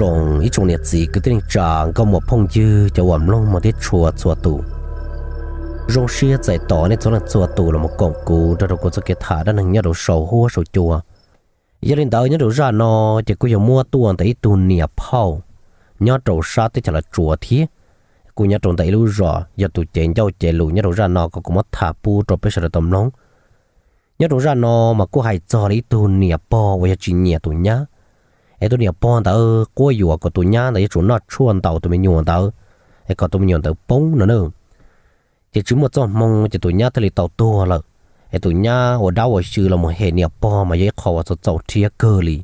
Zoo ib tsoom niam txiv kwv tij neej tsa nkauj muam phooj ywg cov uas mloog mloog thiab tshua txhua tus, zoo siab txais tos nej txhua leej txhua tus los mus koom kuv nrog rau kuv txoj kev tham dab neeg nyob rau saum huab saum cua. Yog li ntawd nyob rau zaj no ces kuj yog muab tuaj ntawm ib tug niam phauj nyob rau sab teb chaws Los Tsuas thiab, kuj nyob rau ntawm ib lub zos yog tus cev ncauj cev lus nyob rau zaj no kom kuv muab tham pub rau peb sawv daws tau mloog. Nyob rau zaj no mas kuj hais txog li ib tug niam pog uas yog tsis nyiam tus nyab, es tus niam pog ntawd quab yuam kom tus nyab ntawd yuav tsum noj tshuaj ntaus tus me nyuam ntawd, es kom tus me nyuam ntawd poob no na. Ces tsis muaj txoj hmoo ces tus nyab thiaj li tau tuag lawm. Es tus nyab ua dab ua xyw los mus hem niam pog mas yog ib qho uas txaus txaus rhiab kawg li.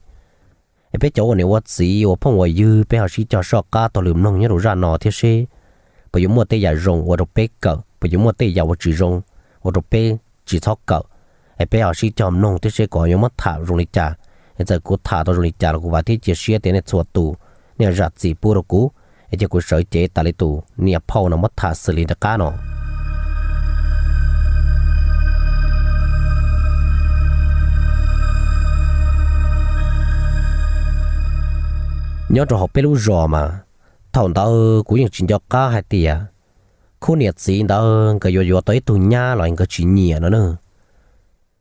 Es peb cov ua niam ua txiv ua phooj ua ywg peb ho sib cog soj qab taug lw mloog nyob rau zaj no thiab seb puas yuav muaj tej yam zoo ua rau peb kawm, puas yuav muaj tej yam uas tsis zoo ua rau peb tsis txhob kawm. Es peb ho sib cog mloog thiab seb kuv yuav muab tham zoo li cas. Es txawm kuv tham tau zoo li cas los kuv vam thiab cia siab tias nej txhua tus nej zam txim pub rau kuv. Es cia kuv sawv cev tas li tus niam phauj no muab tham xws li nram qab no. Nyob rau hauv peb lub zos mas, thaum ntawd kuv yeej tsis nco qab hais tias khub niam txiv ntawd nkawd yuav yuav tau ib tug nyab los nkawd tsis nyiam no na.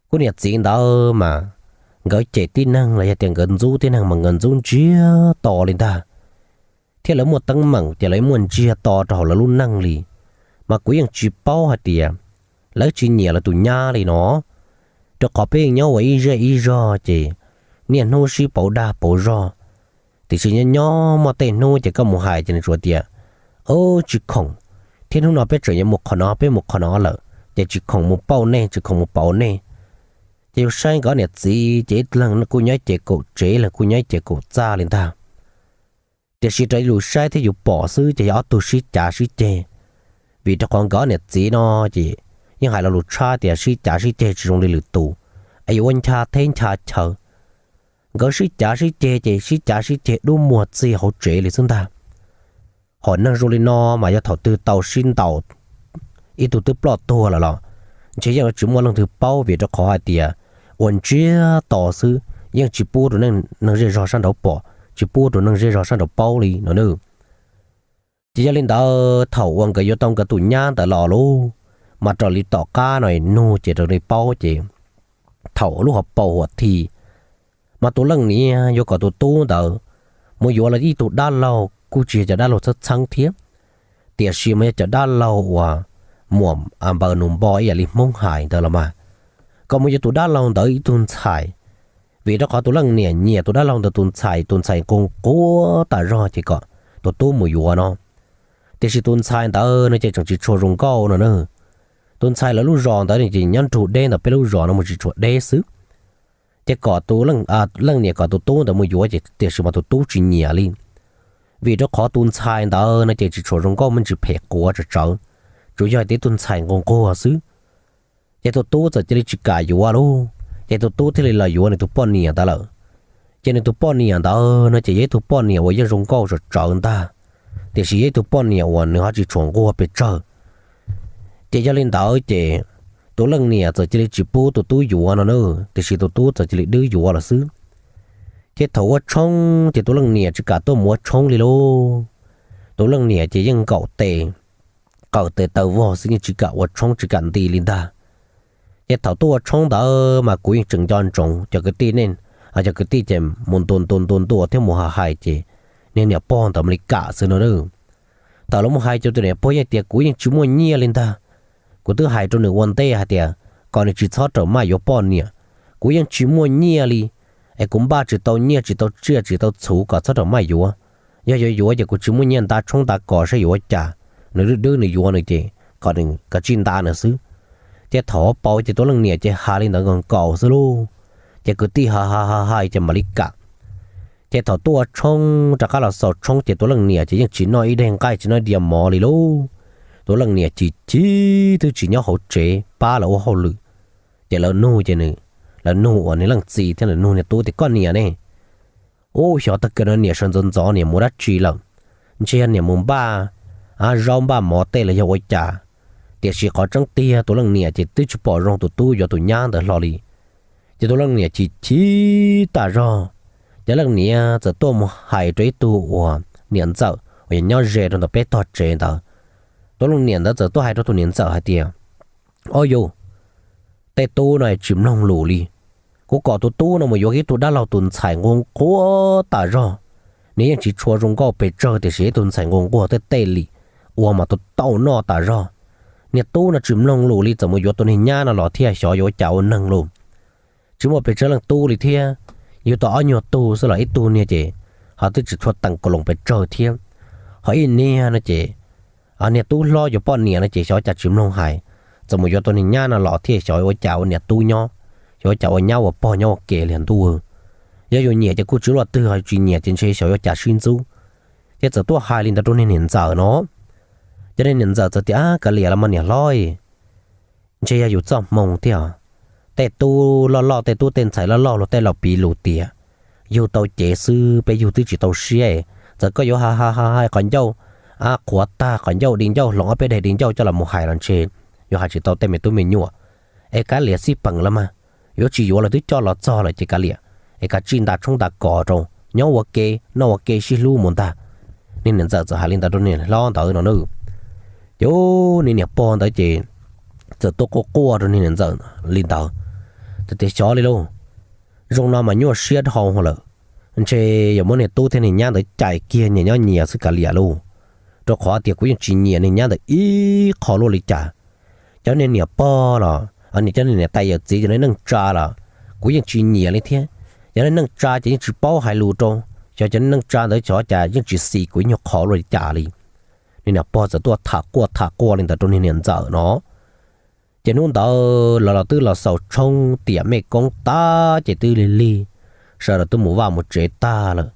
Khub niam txiv ntawd mas nkawd cem tib neeg los yog tias nkawd ntxub tib neeg mas nkawd ntxub ntsiag to li ntag. Thiab lawv muaj teeb meem ces lawv muaj ntsiag to rau hauv lawv lub neej li. Mas kuv yeej tsis paub hais tias lawv tsis nyiam lawv tus nyab li no, rau qhov peb yeej nyob ua ib zej ib zog ces niaj hnub sib pauv dag pauv zog. Tiam sis nyob nyob muaj tej hnub ces koj mus hais ces nws tsuas tias, Ub, tsis khoom, thiab hnub no peb tseem yuav mus qhov no, peb mus qhov no lawm ces tsis khoom mus pauj nej, tsis khoom mus pauv nej. Ces yus saib nkawd niam txiv ces ib leeg kuj nyob ib ce kaum tsev, ib leeg kuj nyob ib ce kaum txaj li ntag. Tiam sis raws li lus saib thiab yus pom xwb ces yog ob tug sib cav sib ceg. Vim rau qhov nkawd niam txiv no ces yeej hais lo lus tshab tias sib cav sib ceg tsis zoo li lwm tus, es yuav ua ncha teb ncha chaw. Nkawd sib cav sib ceg ces sib cav sib ceg dub muag txig hauv tsev li xwb ntag. Hom neeg zoo li no mas yog thaum twg tau sib ntaus, ib tug twb ploj tuag lawm los ntshe yeej yuav tsis muaj leej twg paub, vim rau qhov hais tias ua ntsiag to xwb, yeej tsis pub rau neeg zej zog sab nraud pom, tsis pub rau neeg zej zog sab nraud paub li no na. Ces yog li ntawd thaum uas nkawd yuav tau nkawd tus nyab ntawd los lauj, mas raws li tom qab no nug ces raws li paub ces thaum lub hauv paus huam thi, mas tus leej niam yuav kom tus tub ntawd mus yuav los ib tug dab laug kuj tsis yog cov dab laug txheeb txheeb thiab, tiam sis mas yog cov dab laug uas muam npaws nus npo ib yam li Hmoob hais ntawd los mas, kom mus yuav tus dab laug ntawd ib tug ntxhais. Vim rau qhov tus leej niam nyiam tus dab laug ntawd tus ntxhais, tus ntxhais nquag nquag tas zog ces kom tus tub mus yuav no. Tiam sis tus ntxhais ntawd no ces tseem tsis tshua zoo nkauj no na. Tus ntxhais lawv lub zos ntawd ces nyob nrug deb ntawm peb lub zos no mus tsis tshua deb xwb. Ces kom tus leej niam kom tus tub ntawd mus yuav ces tiam sis mas tus tub tsis nyiam li. Vim rau qhov tus ntxhais ntawd no ces tsis tshua zoo nkauj, me ntsis phem quav tsawv tsawv, tsuas yog tias tus ntxhais nquag nquag xwb. Ces tus tub txawm cia li tsis kam yuav lauj, ces tus tub thiaj li los yuav nws tus poj niam ntawd lawm. Ces nws tus poj niam ntawd no ces yog ib tug poj niam uas yeej zoo nkauj tsawv tsawv ntag, tiam sis yog ib tug poj niam uas nws ho tsis tshua nquag pes tsawg. Ces yog li ntawd ces tus leej niam txawm cia li tsis pub tus tub yuav no na, tiam sis tus tub txawm cia li dwb yuav lawm xwb. Ces thaum ua tshoob ces tus leej niam tsis kam tuaj mus ua tshoob li lauj. Tus leej niam ces yeej nkaum tes, qaws tes taw vog xwb, yeej tsis kam ua tshoob tsis kam nti li ntag. Ces thaum tuaj ua tshoob ntawd mas kuv yeej tseem nco ntsoov cov kwv tij ne, cov kwv tij ces mus ntua ntua ntua ntua thiab mus hais hais ces niag niam pog ntawd mam li kam xwb no na. Thaum lawv mus hais rau tus niam pog yeej tias kuv yeej tsis muaj nyiaj li ntag. Kuv twb hais rau nws ua ntej hais tias kom nws tsis txhob rawm maj yuav poj niam. Kuv yeej tsis muaj nyiaj li, es kuv npaj tsis tau nyiaj tsis tau tsiaj tsis tau txhuv kom txhob rawm maj yuav. Yog yuav yuav ces kuv tsis muaj nyiaj nta tshoob nta kos saib yuav ua cas. Nws dwb dwb nws yuav nws ces kom nws kav tsij nta nws xwb. Ces thaum paus ces tus leej niam ces hais li ntawd nkaus nkaus xwb lauj. Ces kwv tij hais hais hais hais ces mam li kam. Ces thaum tuaj ua tshoob rov qab los xaus tshoob ces tus leej niam ces yeej tsis noj ib daig nqaij tsis noj ib diav mov li lauj. Tus leej niam chim chim twb tsis nyob hauv tsev pab lawv ua hauj lwm. Ces lawv nug ces nws, lawv nug uas nws leej txiv thiab lawv nug niag tub tias koj niam ne, ub xyov tag kis no niam sawv ntxov ntxov niam mus dab tsi lawm, ntshe yog niam mus npaj zaub npaj mov tej los yog ua cas. Tiam sis qhov tseeb tiag tus leej niam ces twb tsis pom zoo tus tub yuav tus nyab ntawd hlo li. Ces tus leej niam chim chim tas zog, Ces leej niam txawm tuaj mus hais rau ib tug uas niam ntxawm uas yog nyob ze rau ntawm peb tog tsev ntawd. Tus leej niam ntawd txawm tuaj hais rau tus niam ntxawm hais tias, Ob yus, tej tub no tsis mloog lus li. Kuv kom tus tub no mus yuav ib tug dab laug tus ntxhais nquag nquag tas zog, nws yeej tsis tshua zoo nkauj pes tsawg tiam sis ib tug ntxhais nquag nquag tej tej li, ua mas tau tau noj tas zog. Niag tub no tsis mloog lus li, txawm mus yuav tus niag nyab no los thiaj xyov yuav ua cas ua neeg lauj. Tsis muaj pes tsawg leej tub li thiab, yug tau ob nyuag tug xwb los ib tug niag ces ho twb tsis tshua teem kaus loos pes tsawg thiab. Ho ib niag no ces niag tub hlob yuav poj niam no ces xyov cas tsis mloog hais, txawm mus yuav tus niag nyab no los thiaj xyov ua cas ua niam tub nyob, xyov ua cas ua nyab ua pog nyob ua ke li ntuj. Yog yus nyiam ces kuj tsis luaj twg, ho tsis nyiam ces ntshe xyov yuav cas sib ntxub. Ces txawm tuaj hais li ntawd rau niag niam ntxawm no. Ces niag niam ntxawm txawm tias, Kav liam los mas niam hlob, ntshe yog yus txoj hmoo thiab. Tej tub loj loj, tej tub tej ntxhais loj loj luag tej laus piv lus tias, yug tau cev xwb, peb yug twb tsis tau siab. Txawm koj yuav hais hais hais qhov ncauj, a, qhuav tag qhov ncauj, di ncauj hloov ob peb daim di ncauj coj los mus hais los ntshe yuav hais tsis tau tej me tub me nyuam. Es kav liam xij peem los mas, yuav tsis yuav los twb coj los txog lawm ces kav liam, es kav tsij nta tshoob nta kos rau, nyob ua ke noj ua ke sib hlub mus ntag. Niag niam ntxawm txawm hais li ntawd rau niag hlob ntawd no na. Ces niag niam pog ntawd ces txawm tuaj quaj quaj rau niag niam ntxawm li ntawd, txawm tias, Xyov li lauj, zoo no mas nyuaj siab dhau lawm. Ntshe yuav muab niag tub thiab niag nyab ntawd cais kiag nyias nyob nyias xwb kav liam lauj, rau qhov tias kuv yeej tsis nyiam niag nyab ntawd ib qho luaj li cas. Cov niag niam pog los, cov niag niam tais yawm txiv, cov niag neej tsa los kuv yeej tsis nyiam li thiab. Cov niag neej tsa ces yeej tsis paub hais lus rau, xyov cov niag neej tsa ntawd xyov cas yeej tsis xis kuv ib nyuag qho luaj li cas li. Niag niam pog txawm tuaj tham quaj tham quaj li ntawd rau niag niam ntxawm no. Ces hnub ntawd lawv los twb los xaus tshoob tiam mej koob tag ces twb lig lig, sawv daws twb mus vaj mus tsev tag lawm.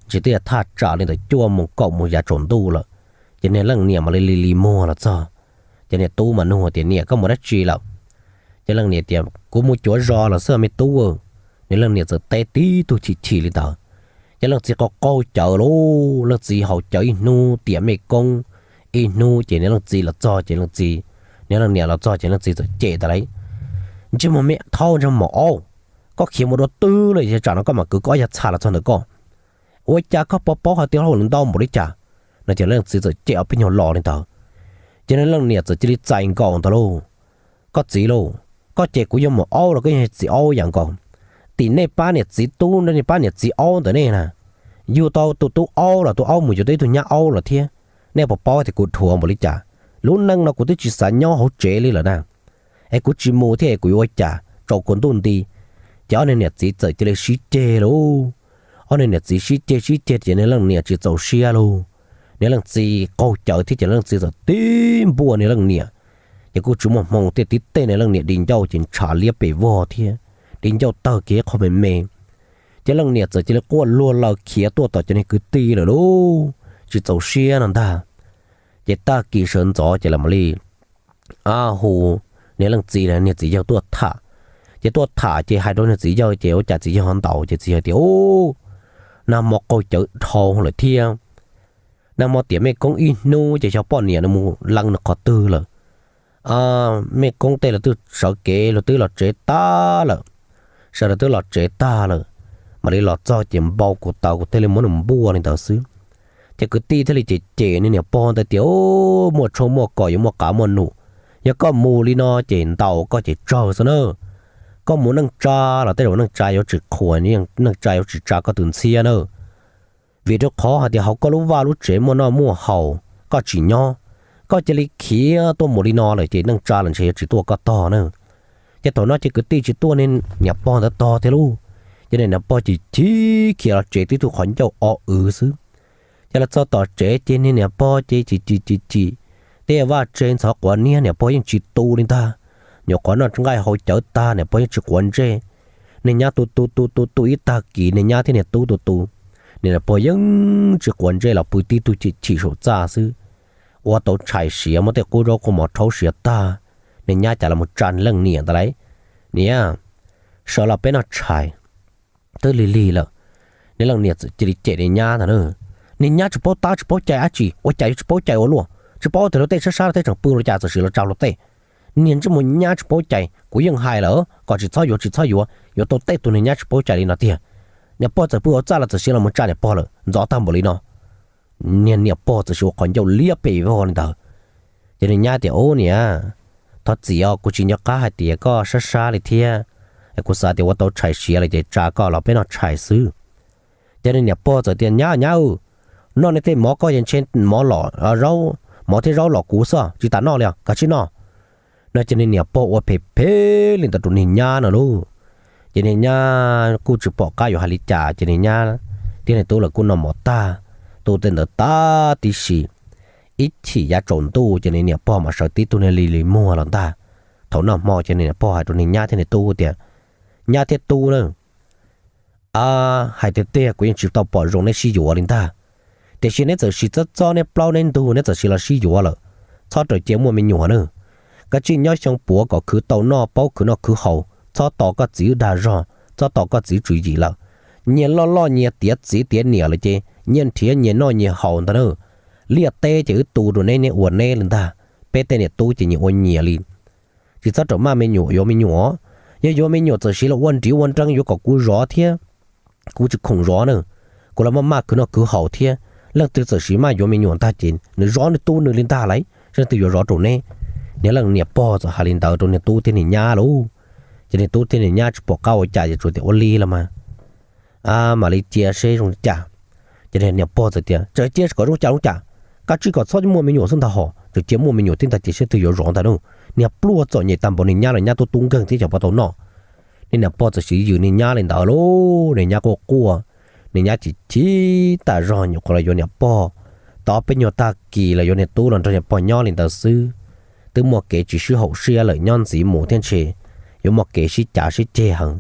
Ntshe twb yog thaj tsam li ntawm cuaj moos kaum moos yav tsaus ntuj lawm. Ces niag leej niam mam li li li muag los txog. Ces niag tub mas nug tias, Niam, koj mus dab tsi lawm? Ces leej niam tias, Kuv mus cuav zos los xwb me tub. Niag leej niam txawm teb tib tug chim chim li ntawd. Ces leej txiv qaug qaug cawv lauj, leej txiv haus cawv ib hnub tiam mej koob, ib hnub ces niag leej txiv los txog ces leej txiv, niag leej niam los txog ces leej txiv txawm cem tas li, Ntsej muag me thaub ntsej muag maum aub, koj khiav mus dua twg lawm es tsam no koj mam kwv koj ob yag txha los txog ntawm koj? Ua cas koj puas paub hais tias hauj lwm ntau npaum li cas? No ces leej txiv txawm cem ob peb nyuag lo li ntawd. Ces niag leej niam txawm cia li txais nkaus ntawd lauj, Koj txiv lauj, koj ces kuv yog maum aub los koj yog txiv aub yam nkaus. Tim nej pab niam txiv tub, nej pab niam txiv aub ntawm nej na, yug tau tus tub aub los tus aub mus yuav tau ib tug nyab aub lawm thiab. Nej puas paub tias kuv dhuav npaum li cas? Lub neej no kuv twb tsis xav nyob hauv tsev li lawm na, es kuv tsis mus thiab es kuv yuav ua cas, tsaus kuv ntuj nti. Ces ob niag niam txiv txawm cia li sib ceg lauj. Ob niag niam txiv sib ceg sib ceg ces niag leej niam tsis txaus siab lauj. Niag leej txiv qaug cawv thiab ces leej txiv txawm tib npuaj niag leej niam. Ces kuj tsis muaj hmoo thiaj tib tej niag leej niam di ncauj ces ntshav liab pes vog thiab, di ncauj tawg kiag ib qho me me. Ces leej niam txawm cia li quaj luag laws khiav tuaj tom cov niag kwv tij lawm lauj, tsis txaus siab no ntag. Ces tag kis sawv ntxov ces lawv mam li hu niag leej txiv, niag txiv yawg tuaj tham. Ces tuaj tham ces hais rau niag txiv yawg ces ua cas txiv yawg ho ntaus ces txiv yawg tias, Ub, nag hmo qaug cawv dhau lawm thiab. Nag hmo tiam mej koob ib hnub ces xyov poj niam nws mus lees nws qhov twg lawm. Mej koob tej lawv twb sawv kev, lawv twb los tsev tag lawm. Sawv daws twb los tsev tag lawm, mam li los txog ces npau kuv taws kuv thiaj li muab nws npuaj li ntawd xwb. Ces kwv tij thiaj li cem cem niag niam pog ntawd tias, Muaj tshoob muaj kos yuav muaj qav muaj num, yog koj mus li no ces ntaus koj ces tsawg xwb na. Koj mus neej tsa los tej zaum neej tsa yuav tsis qhuas, neej tsa yuav tsis tsa koj tus ntxhiab na. Vim rau qhov hais tias hauv koj lub vaj lub tsev muaj noj muaj haus, koj tsis nyob, koj cia li khiav tuaj mus li no lawm ces neej tsa los ntshe yuav tsis tuaj koj tog na. Ces thaum no ces kwv tij tsis tuaj niag niam pog ntawd tog thiab lauj. Ces niag niam pog ces chim khiav los tsev tib tug qhov ncauj o w xwb. Ces los txog tom tsev ces niag niam pog ces chim chim chim chim, tej vaj tse ntxhov quav niab niam pog yeej tsis tu li ntag. Nyuam qhuav noj nqaij haus cawv tag niam pog yeej tsis quav ntsej. Niag nyab tu tu tu tu tu ib tag kis, niag nyab thiab niag tub tu tu, niag niam pog yeej tsis quav ntsej los pw tib tug chim chim saum txaj xwb. Ua tau tshais siav muab tej qub zaub qub mov rhaub siav tag, niag nyab cas los mus tsa niag leej niam ntawd lauj, Niam, sawv los peb noj tshais, twb lig lig lawm. Niag leej niam txawm cia li cem niag nyab ntag na, Niag nyab tsis paub tab tsis paub cai dab tsi, ua cas yuav tsis paub cai ua luaj? Tsis paub tias luag tej sab sab luag tej tseem pw los cas txawm sim los tsa luag tej. Niag ntsej muag nyab tsis paub cai, kuv yeej hais lawm kom tsis txhob yuav tsis txhob yuav, yuav tau tej tus niag nyab tsis paub cai li no tiag. Niam pog txawm pw hauv txaj los txawm siav los mus tsa niam pog lawm, ntxov tag npaum li no. Niag niam pog txawm siav ua qhov ncauj liab pes vog li ntawd. Ces niag nyab tias, Ub niam, thov txim os, kuv tsis nco qab hais tias koj sab sab li thiab, kuv xav tias ua tau tshais siav lawm ces tsa koj los peb noj tshais xwb. Ces niag niam pog txawm tias, Nyab, nyab, noj nej tej mov koj yeej ntshe mov los, mov thiab zaub los kuv xwb, tsis tas noj li os, kav tsij noj. No ces niag niam pog ua phem phem li ntawd rau niag nyab no lauj. Ces niag nyab kuj tsis pom qab yuav hais li cas, ces niag nyab thiab niag tub lawv kuj noj mov tag, tu tej ntawd tag tib si. Ib chim yav tsaus ntuj ces niag niam pog mam sawv tib tug niag li li muag los ntag. Thaum noj hmo ces niag niam pog hais rau niag nyab thiab niag tub tias, Nyab thiab tub na, hais tiag tiag kuv yeej tsis tau pom zoo neb sib yuav li ntag. Tiam sis neb txawm siv txob txob neb plaub neb ntug neb txawm siv los sib yuav lawm, txhob raws cia muaj me nyuam na. Kav tsij nyob xyoo puav kom khwv tau noj, paub khwv noj khwv haus, txhob tos koj txiv wb dag zog, txhob tos koj txiv tswv yim lawm. Nyias loj loj nyias tiav txiv tiav niam lawm ces nyias nrhiav nyias noj nyias haus ntag na. Liaj teb ces wb tu rau neb, neb ua neb li ntag. Peb tej niam tub ces nyias ua nyias li. Tsis txhob rawm maj me nyuam yuav me nyuam. Yog yuav me nyuam txawm siv los ua nrhiav ua nreeb yuav kom kuv zov thiab, kuv tsis khoom zov na. Kuv los maj maj khwv noj khwv haus thiab. Leej twg txawm siv maj yuav me nyuam ntag ces nws zov nws tu nws li ntag lauj, leej twg yuav zov rau neb. Niag leej niam pog txawm hais li ntawd rau niag tub thiab niag nyab lauj. Ces niag tub thiab niag nyab tsis pom qab ua cas ces tsuas tias, Ua li los mas, mam li cia seb zoo li cas. Ces niag niam pog txawm tias, Tseem cia kom zoo cas zoo cas, kav tsij kom txhob muaj me nyuam xwb ntag hos, tseem cia muaj me nyuam thiab ntag ces seb leej twg yuav zov ntag na. Niag pluag txom nyem tag npaum niag nyab los nyab tub tub nkeeg thiab xyov puas tau noj. Niag niam pog txawm siv yws niag nyab li ntawd lauj, niag nyab quaj quaj, niag nyab chim chim tas zog nyuam qhuav los yuav niam pog. Tau ob peb nyuag tag kis los yuav niag tub los nrog niag pog nyob li ntawd xwb. Twb muaj kev tsis sib haum siab lawm, nyob ntxiv mus thiab ntshe yuav muaj kev sib cav sib ceg heev.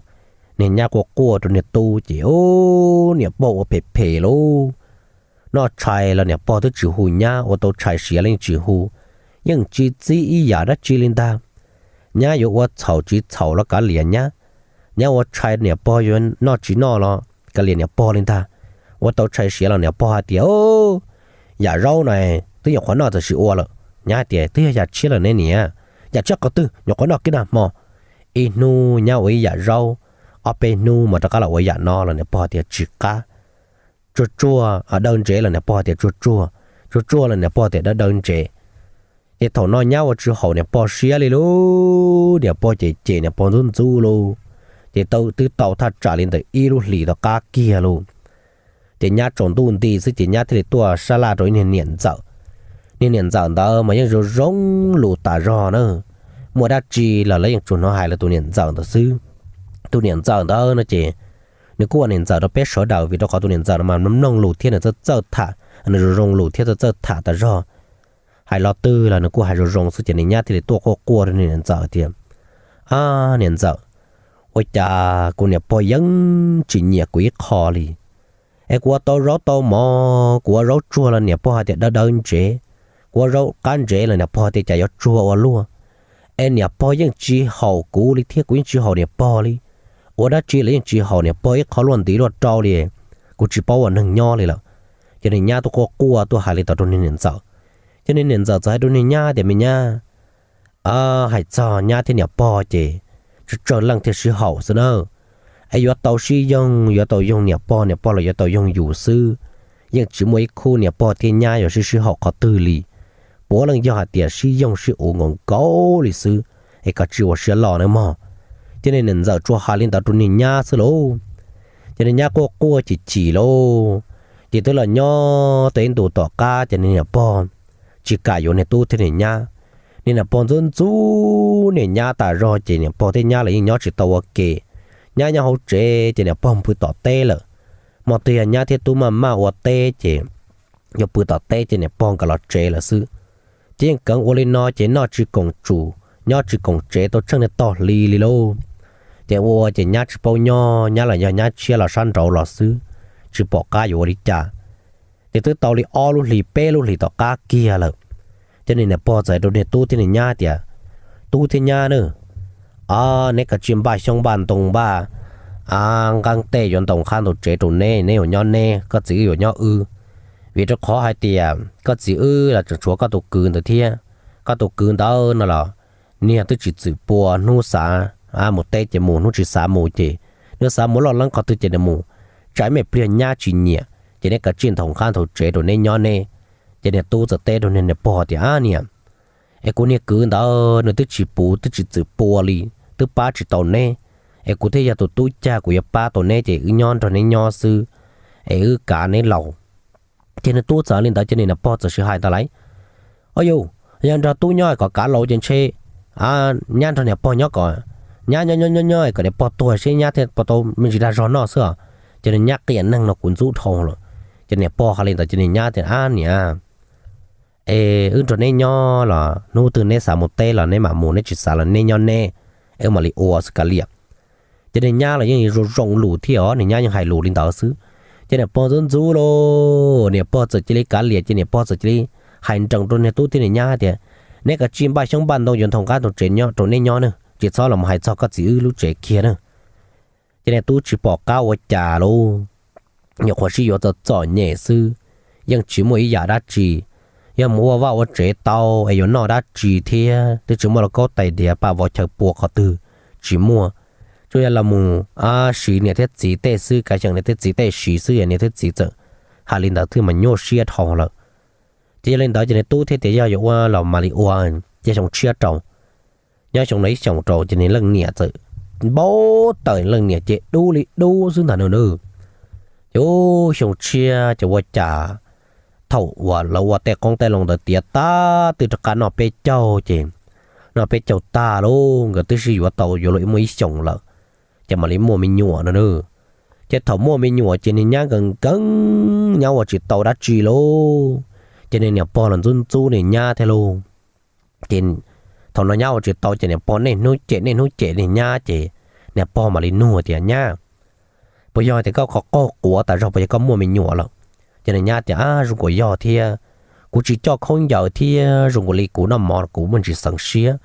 Niag nyab quaj quaj rau niag tub ces, ub, niam pog ua phem phem lauj. Noj tshais los niam pog twb tsis hu nyab, ua tau tshais siav los yeej tsis hu, yeej tsis txib ib yam dab tsi li ntag. Nyab yuav ua txhaum tsis txhaum los kav liam nyab. Nyab ua tshais niam pog yuav noj tsis noj los kav liam niam pog li ntag. Ua tau tshais siav los niam pog hais tias, Yam zaub na twb nyuam qhuav noj txawm sis ua lawm. Nyab hais tias, Twb yog yam tshiab lawm ne niam, yam tshiab qhov twg, nyuam qhuav noj kiag nag hmo. Ib hnub nyab ua ib yam zaub, ob peb hnub mas rov qab los ua yam no los niam pog tias tsis qab. Tsuag tsuag, dawb ntsev los niam pog tias tsuag tsuag, tsuag tsuag los niam pog tias dawb dawb ntsev. Ces thaum no nyab ua tsis haum niam pog siab li lauj, niam pog ces cem niam pog ntxub ntxub lauj. Ces twb tau thaj tsam li ntawm ib lub hlis tom qab kiag lauj. Ces nyab tsaus ntuj nti xwb ces nyab thiaj li tuaj sab laj rau ib niag niam ntxawm. Niag niam ntxawm ntawd mas yeej zoo zoo lus tas zog na, muaj dab tsi los lawv yeej tsuas hnov hais lawv tus niam ntxawm ntawd xwb. Tus niam ntxawm ntawd no ces nws kuj ua niam ntxawm rau peb sawv daws vim rau qhov tus niam ntxawm no mas mloog lus thiab nws txawj txawj tham, nws zoo zoo lus thiab txawj txawj tham tas zog. Hais lo twg los nws kuj hais zoo zoo xwb ces niag nyab thiaj li tuaj quaj quaj rau niag niam ntxawm tias, Ab niam ntxawm, ua cas kuv niam pog yeej tsis nyiam kuv ib qho li. Es kuv ua tau zaub tau mov, kuv ua zaub tsuag los niam pog hais tias dawb dawb ntsev, kuv ua zaub qab ntsev los niam pog tias cas yuav tsuag ua luaj. Es niam pog yeej tsis haum kuv li thiab kuv yeej tsis haum niam pog li. Ua dab tsi los yeej tsis haum niam pog ib qho luaj ntiv luaj rau li. Kuv tsis paub ua neeg nyob li lawm. Ces niag nyab tuaj quaj quaj tuaj hais li ntawd rau niag niam ntxawm. Ces niag niam ntxawm txawm hais rau niag nyab tias, Me nyab, hais txog nyab thiab niam pog ces tsawg tsawg leej thiaj sib haum xwb na. Es yuav tau sib yoog, yuav tau yoog niam pog, niam pog los yuav tau yoog yus xwb. Yeej tsis muaj ib khub niam pog thiab nyab yuav sib sib haum qhov twg li. Puav leej yog hais tias sib yoog sib uv nkaus nkaus li xwb, es koj tsis ua siab loj nawb mog. Ces niag niam ntxawm tsuas hais li ntawd rau niag nyab xwb lauj. Ces niag nyab quaj quaj chim chim lauj. Ces twb los nyob tau ib ntus tom qab ces niag niam pog tsis kam yuav niag tub thiab niag nyab. Niag niam pog ntxub ntxub niag nyab tas zog ces niam pog thiab nyab los yeej nyob tsis tau ua ke. Nyab nyob hauv tsev ces niam pog pw tom teb lawm. Hmo twg yog nyab thiab tub maj maj ua teb ces yuav pw tom teb ces niam pog nkawd los tsev lawm xwb. Ces yeej kheev ua li no ces noj tsis koom tsum, nyob tsis koom tsev tau tsheej niag tog hli li lauj. Ces ua ua ces nyab tsis paub nyob, nyab los yog nyab tshiab los sab nraud los xwb, tsis pom qab yuav ua li cas. Ces twb tau li ob lub hlis peb lub hlis tom qab kiag lawm. Ces niag niam pog txawm hais rau niag tub thiab niag nyab tias, Tub thiab nyab na, neb kav tsij npaj xyoob npaj ntoo npaj nqeeb tej yuav ntoo qab ntoo tsev rau neb, neb yuav nyob neb, koj txiv wb yuav nyob wb. Vim rau qhov hais tias koj txiv wb los tseem tshuav koj tus kwv ntawd thiab. Koj tus kwv ntawd no los niag twb tsis txwm pua, hnub xav mus teb ces mus, hnub tsis xav mus ces nws xav mus loj leeb qhov twg ces nws mus. tsam me pliag nyab tsis nyiam, ces neb kav tsij nthau qab nthau tsev rau neb nyob neb. Ces niag tub txawm teb rau niag niam pog tias, Ab niam, es kuv niag kwv ntawd nws twb tsis puv twb tsis txwm pua li, twb pab tsis tau neb, es kuv thiaj yog tus tub cag kuv yuav pab tau neb ces wb nyob nrog neb nyob xwb, es wb kav neb laus. Ces niag tub txawm li ntawd ces niag niam pog txawm sis hais tas lais, Au yus, yog nrog tub nyob kom kav laus ces ntshe nyab nrog niam pog nyob kom, nyab nyob nyob nyob nyob kom niam pog tuag seb nyab thiaj tau me ntsis dag zog noj xwb os. Ces niag nyab qias neeg no kuv ntxub dhau lawm. Ces niam pog hais li ntawd ces niag nyab tias, Ab niam, es wb nrog neb nyob los hnub twg neb xav mus teb los neb mam mus, neb tsis xav los neb nyob neb, es wb mam li ua xwb kav liam. Ces niag nyab los yeej zoo zoo lus thiab os, niag nyab yeej hais lus li ntawd xwb. Ces niam pog ntxub ntxub lauj, niam pog txawm cia li kav liam, ces niam pog txawm cia li hais nrees rau niag tub thiab niag nyab tias, Neb kav tsij npaj xyoob npaj ntoo yuav nthau qab nthau tsev nyob rau neb nyob na, tsis txhob los hais txog koj txiv wb lub tsev kiag na. Ces niag tub tsis pom qab ua cas lauj, nyuam qhuav sib yuav txom txom nyem xwb, yeej tsis muaj ib yam dab tsi. Yog mus ua vaj ua tsev tau es yuav noj dab tsi thiab, twb tsis muaj lauj kaub tais diav paj vov chaw pua qhov twg, tsis muaj. Tsuas yog los mus siv niam thiab txiv tej xwb, kav xyeem niam thiab txiv tej siv xwb, yog niam thiab txiv txawm hais li ntawd thiaj mas nyuaj siab dhau lawm. Ces yog li ntawd ces niag tub thiaj tias yog yuav ua los mam li ua, ces xyoo tshiab rau. Nyob xyoo no ib xyoos rau ces niag leej niam txawm npau taws, leej niam ces dub li dub xwb ntag no na. Ces ub xyoo tshiab ces ua cas thaum uas lawv ua tej qoob tej loo ntawd tiav tag twb rov qab noj peb caug ces, noj peb caug tag lauj, nkawd twb sib yuav tau yuav luag muaj ib xyoos lawm, ces mam li muaj me nyuam no na. Ces thaum muaj me nyuam ces niag nyab nkees nkees, nyab ua tsis tau dab tsi lauj, ces niag niam pog los ntxub ntxub niag nyab thiab lauj. Ces thaum no nyab ua tsis tau ces niam pog niaj hnub cem niaj hnub cem niag nyab ces niam pog mam li nug tias, Nyab, puas yog tias koj qhov qaug quav tas zog, puas yog koj muaj me nyuam lawm? Ces niag nyab tias, Ab, zoo nkaus yog thiab, kuv tsis coj khaub ncaws thiab zoo nkaus li kuv noj mov kuv muaj ntsis xeev siab,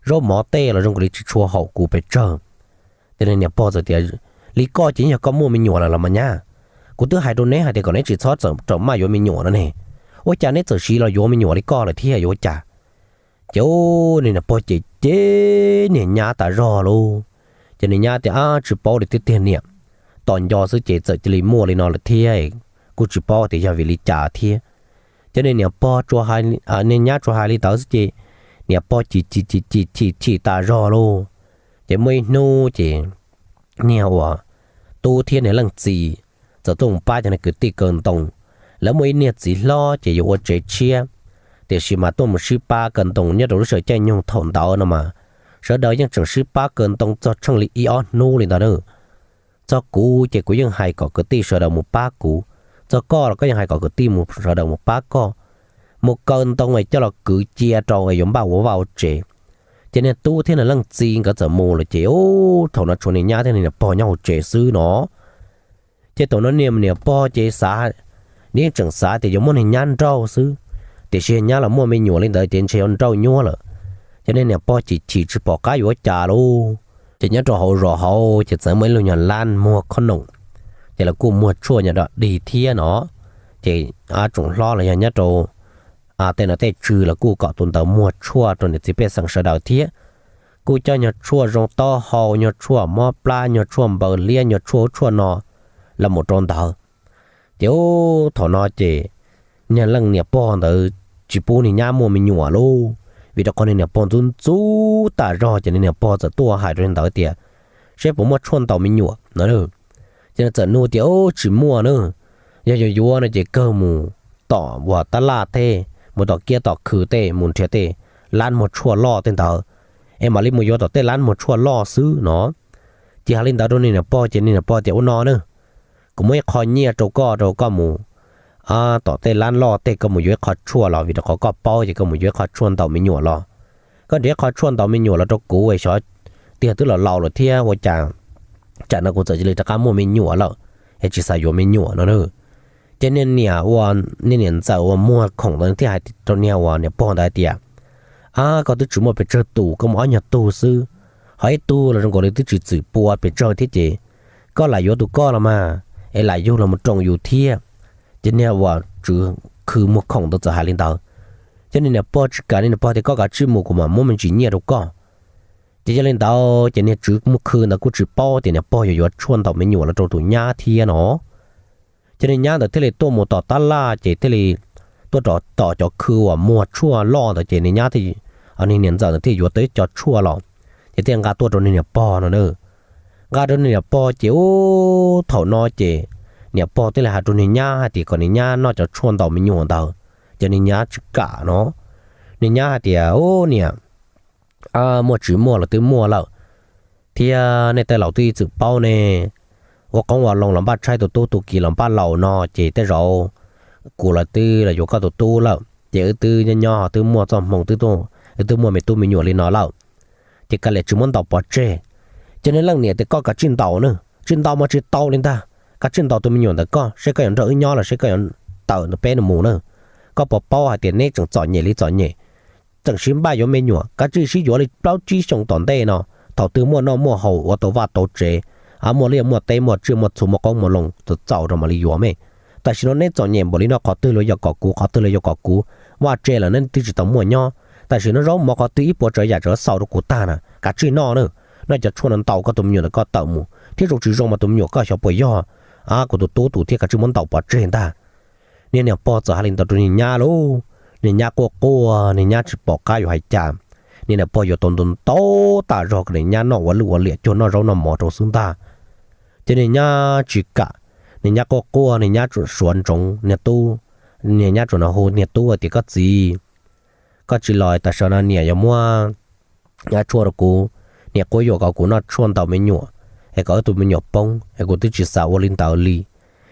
zaub mov tej los zoo nkaus li tsis tshua haum kuv pes tsawg. Ces niag niam pog txawm tias, Li koj ces yog koj muaj me nyuam lawm los mas nyab, kuv twb hais rau neb hais tias kom neb tsis txhob txawm maj yuav me nyuam no ne, ua cas neb txawm siv los yuav me nyuam li koj lawm thiab yuav ua cas? Ces ub niag niam pog ces cem niag nyab tas zog lauj. Ces niag nyab tias, Ab, tsis paub li tiag tiag niam, tos nco xwb ces txawm cia li muaj li no lawm thiab, kuj tsis paub tias yog vim li cas thiab. Ces niag niam pog, niag nyab tsuas hais li ntawd xwb ces niam pog chim chim chim chim chim chim tas zog lauj. Ces muaj ib hnub ces niag uas tub thiab niag leej txiv txawm tuaj mus pab cov niag kwv tij kaw ntoo. Lawv muaj ib niag txiv hlob ces yuav ua tsev tshiab, tiam sis mas tuaj mus sib pab kaw ntoo nyob rau lub sij hawm caij nyoog thaum ntawd no mas, sawv daws yeej tseem sib pab kaw ntoo txog tsheej li ib ob hnub li ntawd na. Txog kuv ces kuv yeej hais kom kwv tij sawv daws mus pab kuv, txog koj los koj yeej hais kom kwv tij mus sawv daws mus pab koj, mus kaw ntoo es coj los kwv cia rau es yuav npaj ua vaj ua tsev. Ces niag tub thiab niag leej txiv nkawd txawm mus lawm ces ub thaum no tshuav niag nyab thiab niag niam pog nyob hauv tsev xwb no. Ces thaum no niag niam pog ces xav, nws yeej tseem xav tias yuav muab niag nyab nrauj xwb, tiam sis nyab los muaj me nyuam li ntawd ces ntshe yuav nrauj nyuab lawm. Ces niag niam pog chim chim tsis pom qab yuav ua cas lauj. Ces nyob rau hauv zos hauv ces txawm muaj ib lub nyuag lab muag khob noom, ces lawv kuj muag tshuaj nyuag dog dig thiab no. Ces tsoom hlob los yog nyob rau tej nom tej tswv los kuj kom tus ntawd muag tshuaj rau niam txiv pej xeem sawv daws thiab. Kuj coj nyuag tshuaj zoo taub hau, nyuag tshuaj mob plab, nyuag tshuaj npaws liab, nyuag tshuaj ub tshuaj no los mus rau ntawd. Ces ub thaum no ces niag leej niam pog ntawd tsis pub niag nyab muaj me nyuam lauj, vim rau qhov niag niam pog ntxub ntxub tas zog ces niag niam pog txawm tuaj hais rau niag ntawd tias, Seb puas muaj tshuaj ntaus me nyuam no. Ces nws txawm nug tias, Ub, tsis muaj na, yog yuav yuav no ces kawg mus tom uas tab laj tej, mus tom kiab tom khw tej, mus nrhiav tej lab muag tshuaj loj tej ntawd, es mam li mus yuav tom tej lab muag tshuaj loj xwb no. Ces hais li ntawd rau niag niam pog ces niag niam pog tias, Ua no na, kuv muab ib qho nyiaj rau koj, rau koj mus tom tej lab loj tej, koj mus yuav ib qho tshuaj los, vim rau qhov koj paub ces koj mus yuav ib qho tshuaj ntaus me nyuam los. Koj nrhiav ib qho tshuaj ntaus me nyuam los rau kuv es xyov tiag twb los laus lawm thiab ua cas tsam no kuv txawm cia li rov qab muaj me nyuam lawm es tsis xav yuav me nyuam no na. Ces niag niam uas, niag niam ntxawm uas muag khoom ntawd thiaj hais rau niag uas niam pog ntawd hais tias, Ab, koj twb tsis muaj pes tsawg tus, koj muaj ob nyuag tug xwb, ho ib tug los zoo nkaus li twb tsis txwm pua pes tsawg thiab ces koj lam yuav tus koj los mas, es lam yug los mus roos yus thiab. Ces niag uas tswv khw muag khoom ntawd txawm hais li ntawd. Ces niag niam pog tsis kam, niag niam pog tias, Koj kav tsij mus, kuv mam muab me ntsis nyiaj rau koj. Ces yog li ntawd ces niag tswv mus khw ntawd kuj tsis paub tias niam pog yuav yuav tshuaj ntaus me nyuam los rau tus nyab thiab no. Ces niag nyab ntawd thiaj li tuaj mus tom tab laj ces thiaj li tuaj rov tom cov khw uas muag tshuaj loj ntawd ces niag nyab, niag niam ntxawm ntawd thiaj yuav tau ib co tshuaj los, ces thiaj nqa tuaj rau niag niam pog no na. Nqa rau niag niam pog ces ub thaum no ces niam pog thiaj li hais rau niag nyab hais tias kom niag nyab noj cov tshuaj ntaus me nyuam ntawd, ces niag nyab tsis kam no. Niag nyab hais tias, Ub niam, muaj tsis muaj los twb muaj lawm, thiab nej tej laus twb ib txwm paub ne, ua qoob ua loo los npaj tshaib tus tub, tus ki los npaj laus no, ces tej zaum kuv los twb los yuav koj tus tub lawm ces wb twb nyob nyob twb muaj txoj hmoo, wb twb muaj me tub me nyuam li no lawm, ces kav liam tsis muab ntaus pov tseg. Ces niag leej niam tias, Koj kav tsij ntaus na, tsis ntaus mas tsis tau li ntag. Kav tsij ntaus tus me nyuam ntawm koj seb koj yuav nrog wb nyob los seb koj yuav tawm ntawm peb no mus na. Koj puas paub hais tias neb tseem txom nyem li txom nyem, tseem sib npaj yuav me nyuam, kav tsij sib yuav li plaub tsib xyoo tom ntej no, thaum twg muaj noj muaj haus ua tau vaj tau tsev, muaj liaj muaj teb muaj tsiaj muaj txhu muaj qoob muaj loo txaus txaus rau mam li yuav me. Tam sim no neb txom nyem npaum li no qhov twg los yuav kom kuv, qhov twg los yuav kom kuv. Vaj tse los neb twb tsis tau muaj nyob, tam sim no zaub mov qhov twg ib puas tsav yam tseem xaus rau kuv tag na, kav tsij noj na. Noj cov tshuaj no ntaus koj tus me nyuam ntawm koj tawm mus thiab zoo tsis zoo mas tus me nyuam koj xyov puas yog kuv tus tub tus thiab, kav tsij muab ntaus pov tseg ntag. Niag niam pog txawm hais li ntawd rau niag nyab lauj, niag nyab quaj quaj, niag nyab tsis pom qab yuav hais cas. Niag niam pog yuav tau ntau ntau tas zog kom niag nyab noj ua lwj ua liam cuag noj zaub noj mov rau xwb ntag. Ces niag nyab tsis kam, niag nyab quaj quaj, niag nyab tsuas suav ntsoov niag tub, niag nyab tsuas hu niag tub tias, Koj txiv, koj tsis los tam sim no niam yuav muab tshuaj rau kuv, niam quab yuam kom kuv noj tshuaj ntaus me nyuam, es kom wb tus me nyuam poob es kuv twb tsis xav ua li ntawd li.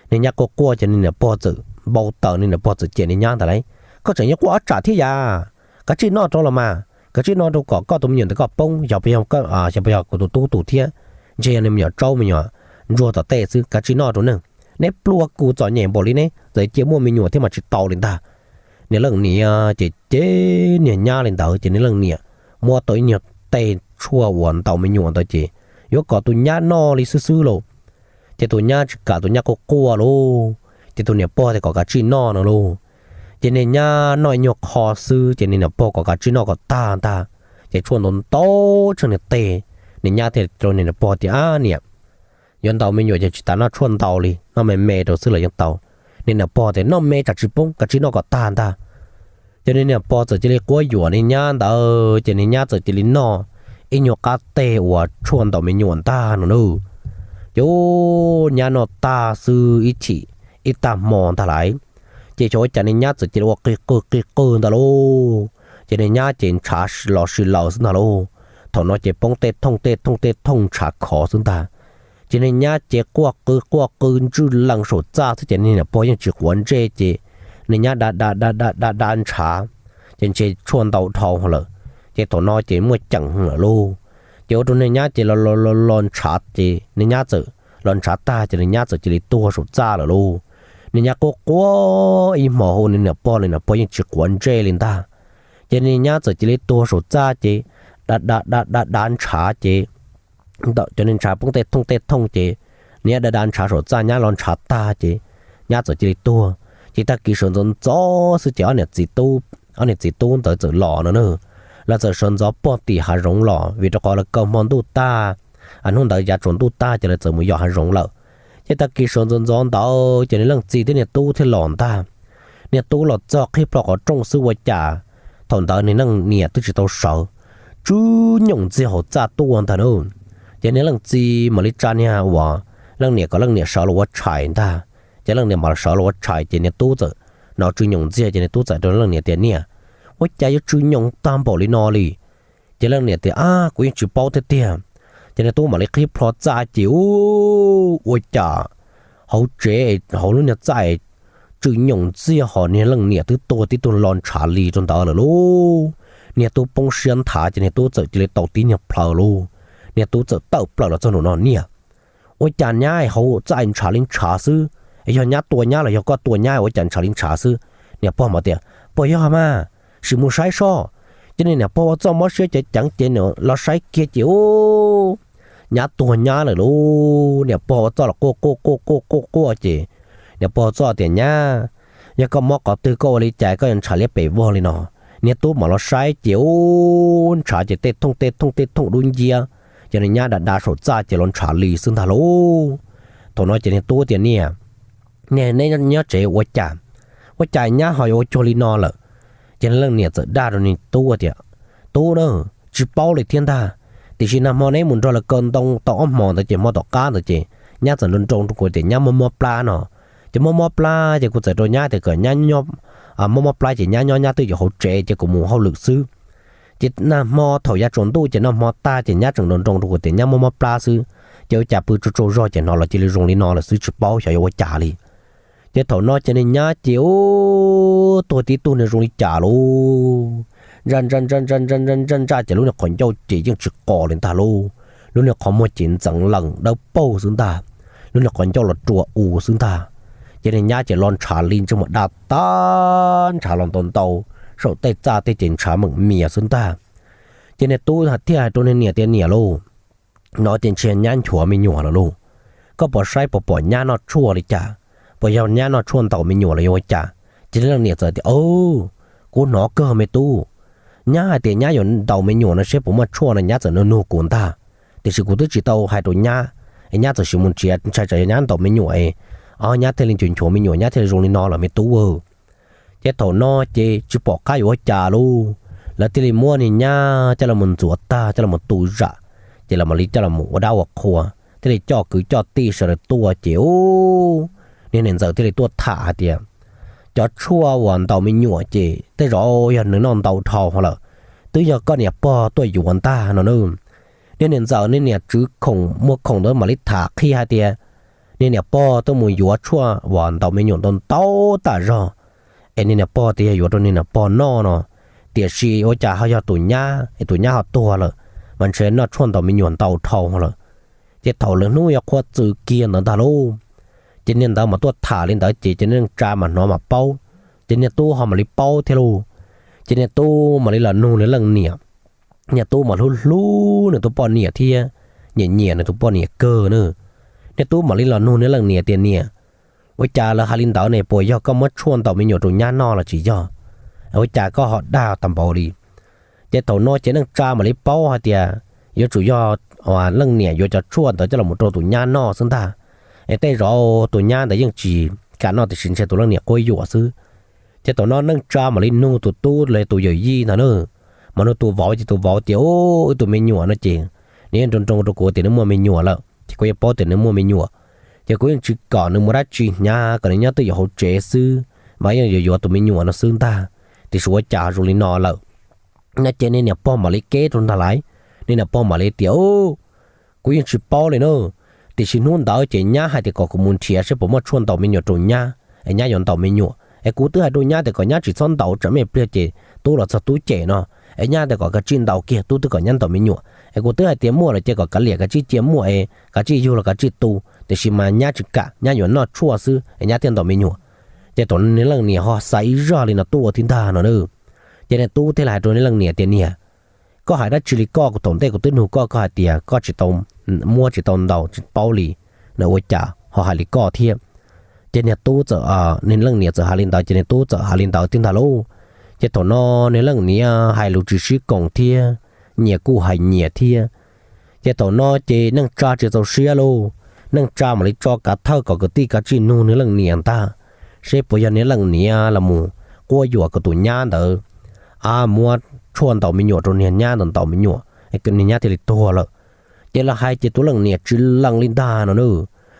Niag nyab quaj quaj ces niag niam pog txawm npau taws, niag niam pog txawm cem niag nyab ntag lauj, Koj tseem yuav quaj ob tsam thiab yam, kav tsij noj rau los mas, kav tsij noj rau kom koj tus me nyuam ntawm koj poob, xyov puas yog kuv tus tub tus thiab, ntshe yog niag me nyuam tsaub me nyuam ntsuag tom tej xwb, kav tsij noj rau ne. Neb pluag kuv txom nyem npaum li ne, txawm cia muaj me nyuam thiab mas tsis tau li ntag. Niag leej niam ces cem niag nyab li ntawd ces niag leej niam muab tau ib nyuag teg tshuaj uas ntaus me nyuam ntawd ces yuav kom tus nyab noj li xwb xwb lauj. Ces tus nyab tsis kam, tus nyab quaj quaj lauj, ces tus niam pog tias kom kav tsij noj no lauj. Ces niag nyab noj ib nyuag qho xwb ces niag niam pog kom kav tsij noj kom tag ntag. Ces tshuaj ntau ntau tsheej niag teg, niag nyab thiaj rau niag niam pog tias, Ab niam, yuav ntaus me nyuam ces tsis tas noj tshuaj ntau li, noj me me rau xwb los yeej tau. Niag niam pog tias, Noj me tsam tsis poob, kav tsij noj kom tag ntag. Ces niag niam pog txawm cia li quab yuam niag nyab ntawd ces niag nyab txawm cia li noj ib nyuag qab teg uas tshuaj ntaus me nyuam ntag no na. Ces nyab noj tag xwb ib chim ib tag hmo ntag lauj, ces xyov ua cas niag nyab txawm cia li ua qig qwg qig qwg ntag lauj. Ces niag nyab ces ntshav los si laws xwb ntag lauj. Thaum no ces poob tej thooj tej thooj tej thooj ntshav khov xwb ntag. Ces niag nyab ces quaj qw quaj qw ntswj lees saum txaj xwb ces niag niam pog yeej tsis quav ntsej ces niag nyab da da da da da da ntshav, ces ntshe tshuaj ntau dhau lawm. Ces thaum no ces muaj ceem lawm lauj. Ces ua rau niag nyab ces los los los los ntshav ces niag nyab txawm los ntshav tag ces niag nyab txawm cia li tuag saum txaj lawm lauj. Niag nyab quaj quaj ib hmos hu niag niam pog, niag niam pog yeej tsis quav ntsej li ntag. Ces niag nyab txawm cia li tuag saum txaj ces da da da da da ntshav ces ntawm cov niag ntshav poob tej thooj tej thooj ces niag nyab da da ntshav saum txaj, nyab los ntshav tag ces nyab txawm cia li tuag. Ces tag kis sawv ntxov ntxov xwb ces ob niam txiv tub, ob niam txiv tub ntawd txawm los no na. Lawv txawm sawv ntxov puag tim hav zoov los vim rau qhov lawv kaw hmo ntuj tag, hnub ntawd yav tsaus ntuj tag ces lawv txawm mus yos hav zoov lawm. Ces tag kis sawv ntxov ntxov ntawd ces niag leej txiv thiab niag tub thiaj los ntag. Niag tub los txog qhib plho qhov rooj xwb ua cas thaum ntawd niag leej niam twb tsis tau sawv, tsw nyoos ntxiag hauv txaj tuaj ntag na. Ces niag leej txiv mam li tsa niag uas leej niam kom leej niam sawv los ua tshais ntag. Ces leej niam mam sawv los ua tshais ces niag tub txawm hnov tsw nyoos ntxiag ces niag tub txawm rau leej niam tias, Niam, ua cas yuav tsw nyoos tag npaum li no li? Ces leej niam tias, Ab, kuv yeej tsis paub thiab tiag. Ces niag tub mam li qhib plho txaj ces ub, ua cas hauv tsev, hauv lub niag txaj tsw nyoos ntxiag ho niag leej niam twb tuag tib tug lo ntshav li rau ntawd lawm lauj. Niag tub poob siab nthav ces niag tub txawm cia li tau tib niag plhaw lauj. Niag tub txawm tawm plaws los txog nraum no, Niam, ua cas nyab hauv txaj ntshav li ntshav xwb? Yog nyab tua nyab los yog koj tua nyab ua cas ntshav li ntshav xwb? Niag pog mas tias, Puas yog mas? Sim mus saib soj. Ces niag niam pog ua txuj mob siab ceev ceev ces nws los saib kiag ces ub, nyab tuag nyab lawm lauj. Niag pog ua txuj los quaj quaj quaj quaj quaj quaj ces niag pog ua txuj tias, Nyab, yog koj mob qhov twg koj ua li cas koj yuav ntshav liab pes vog li no? Niag tub mam los saib ces ub, ntshav ces tej thooj tej thooj tej thooj dub nciab, ces niag nyab da da saum txaj ces los ntshav li xwb ntag lauj. Thaum no ces niag tub tias, Niam, niag neb nyob tsev ua cas, ua cas nyab ho yuav ua cuag li no lawm? Ces leej niam txawm dag rau niag tub tias, Tub na, tsis paub li thiab ntag, tiam sis nag hmo neb mus nrog lawv kaw ntoo tau ob hmos ntawd ces hmo tom qab ntawd ces nyab txawm nroo nroo rau kuv tias nyab mob mob plab no. Ces mob mob plab ces kuv txawm rau nyab tias kom nyab nyob, mob mob plab ces nyab nyob nyab twj ywm hauv tsev ces kuv mus hauj lwm xwb. Ces nag hmo thaum yav tsaus ntuj ces noj hmo tag ces nyab tseem nroo nroo rau kuv tias nyab mob mob plab xwb. Ces ua cas pw tsaug tsaug zog ces hnov los cia li zoo li no lawm xwb, tsis paub xyov yuav ua cas li. Ces thaum no ces niag nyab ces ub, tuag tib tug niag zoo li cas lauj, ntsaj ntsaj ntsaj ntsaj ntsaj ntsaj ntsaj ces lub niag qhov ncauj ces yeej tsis qos li ntag lauj. Lub niag qhov muag ces ntxeev lees dawb paug xwb ntag, lub niag qhov ncauj los rua u xwb ntag. Ces niag nyab ces los ntshav li ntsej muag da tag ntshav los ntau ntau saum tej txaj tej ces ntshav meem mias xwb ntag. Ces niag tub thiaj hais rau niag niam tias, Niam lauj, no ces ntshe nyab nchuav me nyuam lawm lauj. Koj puas saib puas pom nyab noj tshuaj li cas? Puas yog nyab noj tshuaj ntaus me nyuam los yog ua cas? Ces leej niam txawm tias, Kuv hnov kawg me tub, nyab hais tias nyab yuav ntaus me nyuam no seb puas muaj tshuaj no nyab txawm nug nug kuv ntag. Tiam sis kuv twb tsis tau hais rau nyab, es nyab txawm sim mus nrhiav ntshai tsam yog nyab ntaus me nyuam es, o, nyab thiaj li nchuav nchuav me nyuam nyab thiaj li zoo li no lawm me tub aw. Ces thaum no ces tsis pom qab yuav ua cas lauj, lawv thiaj li muab niag nyab coj los ntxuav tag coj los tu zam, ces lawv mam li coj los ua dab ua qhua, thiaj li coj kwv coj tij sawv daws tuaj ces ub, niag niam ntxawm thiaj li tuaj tham hais tias, Cov tshuaj uas ntaus me nyuam ces tej zaum yog nws noj ntau dhau lawm, twb yog koj niam pog tuaj yuav ntag no na. Niag niam ntxawm niag niam tswv khoom muag khoom ntawd mam li tham qhia hais tias, niag niam pog tuaj mus yuav tshuaj uas ntaus me nyuam ntau ntau tas zog, es niag niam pog tias yog yuav rau niag niam pog noj no, tiam sis ua cas ho yog tus nyab es tus nyab ho tuag lawm, mas ntshe noj tshuaj ntaus me nyuam ntau dhau lawm. Ces thaum lawv hnub yuav qhua txws kiag ntawd ntag lauj, ces niag ntawd mas tuaj tham li ntawd ces ces niag neej tsa mas hnov mas paub, ces niag tub ho mam li paub thiab lauj. Ces niag tub mam li los nug nws leej niam, niag tub mas hlub hlub nws tus poj niam thiab nyiam nyiam nws tus poj niam kawg na. Niag tub mam li los nug nws leej niam tias, Niam, ua cas lawv hais li ntawd ne, puas yog koj muab tshuaj ntaus me nyuam rau nyab noj los tsis yog? Ua cas koj ho dag tag npaum li? Ces thaum no ces neej tsa mam li paub hais tias yuav tsum yog leej niam yuav cov tshuaj ntawd coj los rau tus nyab noj xwb ntag, es tej zaum tus nyab ntawd yeej tsis kam noj tiam sis ntshe tus leej niam quab yuam xwb. Ces thaum no neej tsa mam li nug tus tub los tus yawm yij ntawd na, mas nug tus vauv ces tus vauv tias, Ub, wb tus me nyuam no ces nws yeej nroo nroo rau kuv tias nws muaj me nyuam lawm ces kuv yeej paub tias nws muaj me nyuam, ces kuv yeej tsis kom nws mus dab tsi hnyav, kom nws nyob twj ywm hauv tsev xwb, mas yeej yuav yuav tus me nyuam no xwb ntag. Tiam sis ua cas zoo li no lawm? No ces niag niam pog mam li keb rau ntag lauj. Niag niam pog mam li tias, Kuv yeej tsis paub li na, tiam sis hnub ntawd ces nyab hais tias kom kuv mus nrhiav seb puas muaj tshuaj ntaus me nyuam rau nyab es nyab yuav ntaus me nyuam, es kuv twb hais rau nyab tias kom nyab tsis txhob ntaus tsam me pliag ces tub los txog tub cem no, es nyab tias kom kav tsij ntaus kiag, tub twb kom nyab ntaus me nyuam, es kuv twb hais tias muaj lawm ces kom kav liam kav tsij cia muaj es kav tsij yug los kav tsij tu, tiam sis mas nyab tsis kam, nyab yuav noj tshuaj xwb es nyab thiaj ntaus me nyuam. Ces thaum niag leej niam ho xav ib zog li no tuaj thiab ntag no na, ces niag tub thiaj li hais rau niag leej niam tias, Niam, koj hais dab tsi li koj? Kuv thaum ntej kuv twb nug koj, koj hais tias koj tsis tau muab tsis tau ntaus tsis paub li, no ua cas ho hais li koj thiab? Ces niag tub txawm, niag leej niam txawm hais li ntawd ces niag tub txawm hais li ntawd thiab ntag lauj. Ces thaum no niag leej niam hais lus tsis sib koom thiab, nyias kuj hais nyias thiab. Ces thaum no ces neej tsa tsis txaus siab lauj, neej tsa mam li tso kav thawj kom kwv tij kav tsij nug niag leej niam ntag, seb puas yog niag leej niam los mus quab yuam kom tus nyab ntawd muab tshuaj ntaus me nyuam rau niag nyab ntawd ntaus me nyuam, niag nyab thiaj li tuag lawm. Ces lawv hais ces tus leej niam tsis lees li ntag no na.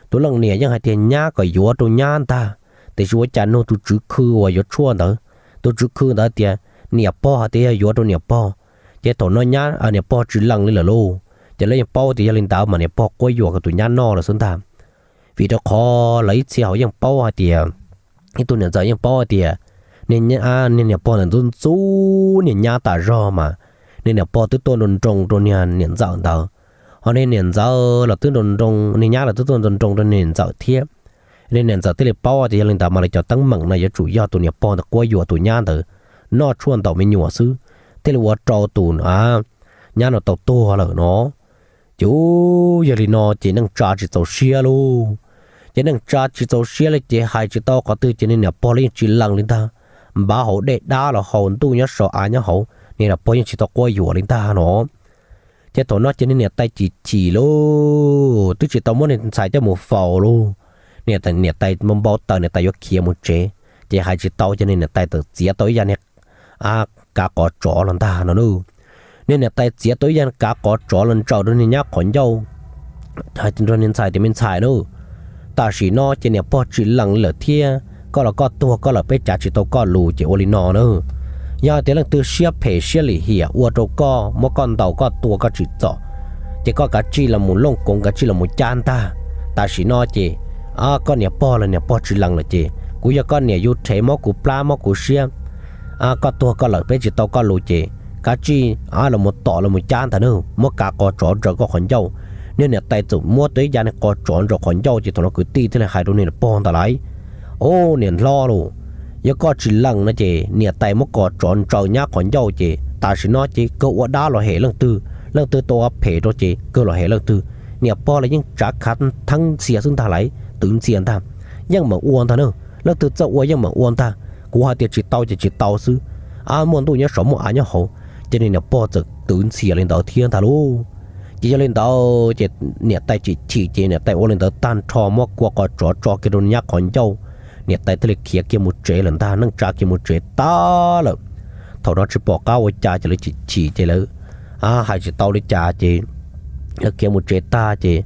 Tus leej niam yeej hais tias nyab kom yuav rau nyab ntag, tiam sis ua cas nug tus tswv khw uas yuav tshuaj ntawd, tus tswv khw ntawd tias niam pog hais tias yog yuav rau niam pog. Ces thaum no nyab, niam pog tsis lees li lawm lauj, ces lawv yeej paub tias yog li ntawd mas niam pog quab yuam kom tus nyab noj lawm xwb ntag. Vim rau qhov lawv ib txhia hauv yeej paub hais tias, ib tug niam ntxawm yeej paub hais tias niag niam pog ntawd ntxub ntxub niag nyab tas zog mas niag niam pog twb tuaj nroo nroo rau niag niam ntxawm ntawd, ho niag niam ntxawm los twb nroo nroo, niag nyab los twb tuaj nroo nroo rau niag niam ntxawm thiab. Niag niam ntxawm thiaj li paub tias yog li ntawd mas lawv cov teeb meem no yuav tsum yog tus niam pog ntawd quab yuam tus nyab ntawd noj tshuaj ntaus me nyuam xwb, thiaj li ua rau tus nyab no tau tuag lawm no. Ces yog li no ces neej tsa tsis txaus siab lauj. Ces neej tsa tsis txaus siab li ces hais tsis tau qhov twg ces niag niam pog los yeej tsis lees li ntag, npav hauv dej dab los hau ntuj nyob saum av nyob hauv, niag niam pog yeej tsis tau quab yuam li ntag no. Ces thaum no ces niag niam tais chim chim lauj, twb tsis tau muab niag ntxhais coj mus faus lauj. Niag niam tais npau taws niam tais yuav khiav mus tsev, ces hais tsis tau ces niag niam tais txawm txiav tau ib yam niag kav qov tsov los ntag no na. Niag niam tais txiav tau ib yam kav qov tsov los ntsaws rau niag nyab qhov ncauj, hais rau niag ntxhais tias, me ntxhais na, tam sim no ces niam pog tsis lees li lawm thiab, koj los koj tuag koj lawm peb tsav tsis tau koj lus ces ua li no na. Yog tias leej twg siab phem siab lim hiam ua rau koj, muab koj ntaus koj tua koj tsis txom, ces koj kav tsij los mus looj koov kav tsij los mus cab ntag. Tam sim no ces koj niam pog los niam pog tsis lees lawm ces kuv yog koj niam yus rhev mob kuv plab mob kuv siab, koj tuag koj lawm peb tsis tau koj lus ces kav tsij los mus tom los mus cab ntag na, muab kav qov tsov ntsaws koj qhov ncauj. Niag niam tais txawm muab tau ib yam niag qov tsov ntsaws qhov ncauj ces thaum no kwv tij thiaj li hais rau niag niam pog ntawd lais, o niam hlob lauj, yog koj tsis lees no ces niam tais muab qov tsov ntsaws nyab qhov ncauj ces tam sim no ces kawg ua dab los hem leej twg, leej twg tau ua phem rau ces kawg los hem leej twg. Niam pog los yeej tsav khav theeb ntxhias xwb ntag lais, twv ntxhias ntag, yeej meem ua ntag na. Leej twg txawj ua yeej meem ua ntag, kuv hais tias tsis tau ces tsis tau xwb. Muaj ntuj nyob saum muaj av nyob hauv, ces niag niam pog txawm twv ntxhias li ntawd thiab ntag lauj. Ces yog li ntawd ces niam tais chim chim ces niam tais ua li ntawd tag nrho muab kua qov tsov tso kiag rau nyab qhov ncauj, niam tais thiaj li khiav kiag mus tsev lawm ntag, neej tsa kiag mus tsev tag lawm. Thaum no tsis pom qab ua cas ces lawv chim chim ces lawv hais tsis tau li cas ces lawv khiav mus tsev tag ces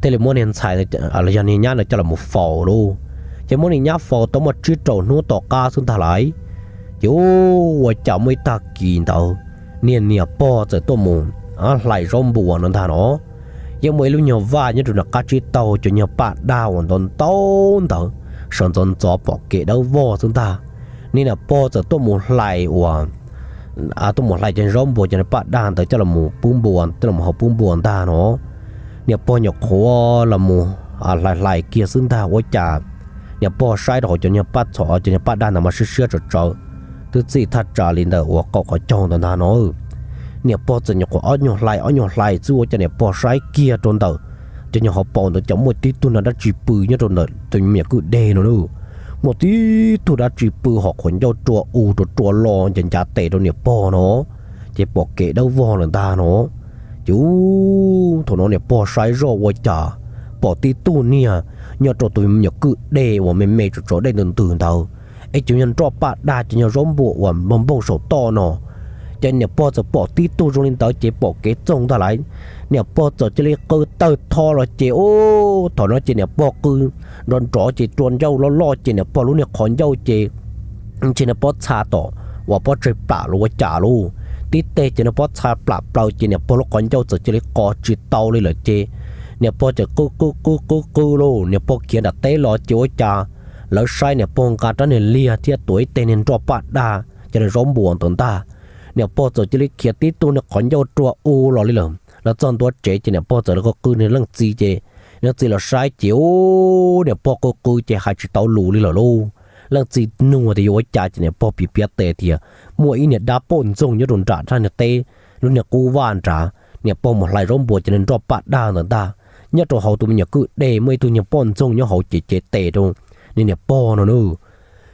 thiaj li muab niag ntxhais los yog niag nyab no coj los faus lauj. Ces muab niag nyab faus tau muaj tsib rau hnub tom qab xwb ntag lais, ces ua cas muaj ib tag kis ntawd niag niam pog txawm tuaj mus hlais zaub npua no ntag no. Yeej muaj ib lub nyuag vaj nyob rau nram qab tsib taug, cov nyuag paj daj uas ntau ntau ntawd, sawv ntxov ntxov pom kev dawb vog xwb ntag. Niag niam pog txawm tuaj mus hlais ua tuaj mus hlais cov zaub npua, cov paj daj ntawd coj los pub npua, coj los hau pub npua ntag no. Niam pog nyuam qhuav los mus hlais hlais kiag xwb ntag ua cas niam pog saib rau hauv cov nyuag paj txhom, cov nyuag paj daj ntawd mas siab siab tsawv tsawv, twb txij thaj tsam li ntawm uas qaum qhov caug ntawd ntag no. Niam pog txawm nyuam qhuav ob nyuag hlais ob nyuag hlais xwb ua cas niam pog saib kiag rau ntawm cov nyuag hauv paus ntawd cas muaj tib tug dab tsi pw nyob rau ntawm tus me nyuam kwj deg no na. Muaj tib tug dab tsi pw hom qhov ncauj rua u rua rua los ncav ncav tes rau niam pog no, ces pom kev dawb vog lawm ntag no. Ces thaum no niam pog saib zoj ua cas pom tib tug niag nyob rau tus me nyuam kwj deg uas me me tsaus tsaus dej ntws ntws ntawd, es cov nyuag nroj paj daj cov nyuag zaub npua uas npog npooj saum toj no. Ces niam pog txawm pom tib tug zoo li ntawd ces pom kev txoog ntag lais, niam pog txawm cia li qw tawg tho los ces thaum no ces niam pog qw nrov nrov ces rua ncauj loj loj ces niam pog lub niag qhov ncauj ces ntshe niag pob txha tom uas pob tseg plam los ua cas lauj, tib teg ces niag pob txha plam plaws ces niam pog lub qhov ncauj txawm cia li qos tsis tau li lawm ces niam pog txawm qw qw qw qw qw lauj, niam pog khiav nram teb los ces ua cas lawv saib niam pog nqa rab niag liag thiab tuav ib teg niag nroj paj daj cov niag zaub npua ntawd ntag. Niam pog txawm cia li khiav tib tug niag qhov ncauj rua u los li lawm. Los txog ntua tsev ces niam pog txawm los qw niag leej txiv ces leej txiv los saib ces niam pog qw qw ces hais tsis tau lus li lawm lauj. Leej txiv nug tias yuav ua cas ces niam pog piav piav tes tias muaj ib niag dab poj ntxoog nyob rau nram niag teb, lub niag qub vaj nrad, niam pog mus hlais zaub npua cov niag nroj paj daj ntawd ntag, nyob rau hauv tus me nyuam kwj deg muaj ib tug niag poj ntxoog nyob hauv ces cev tes rau niag niam pog no na.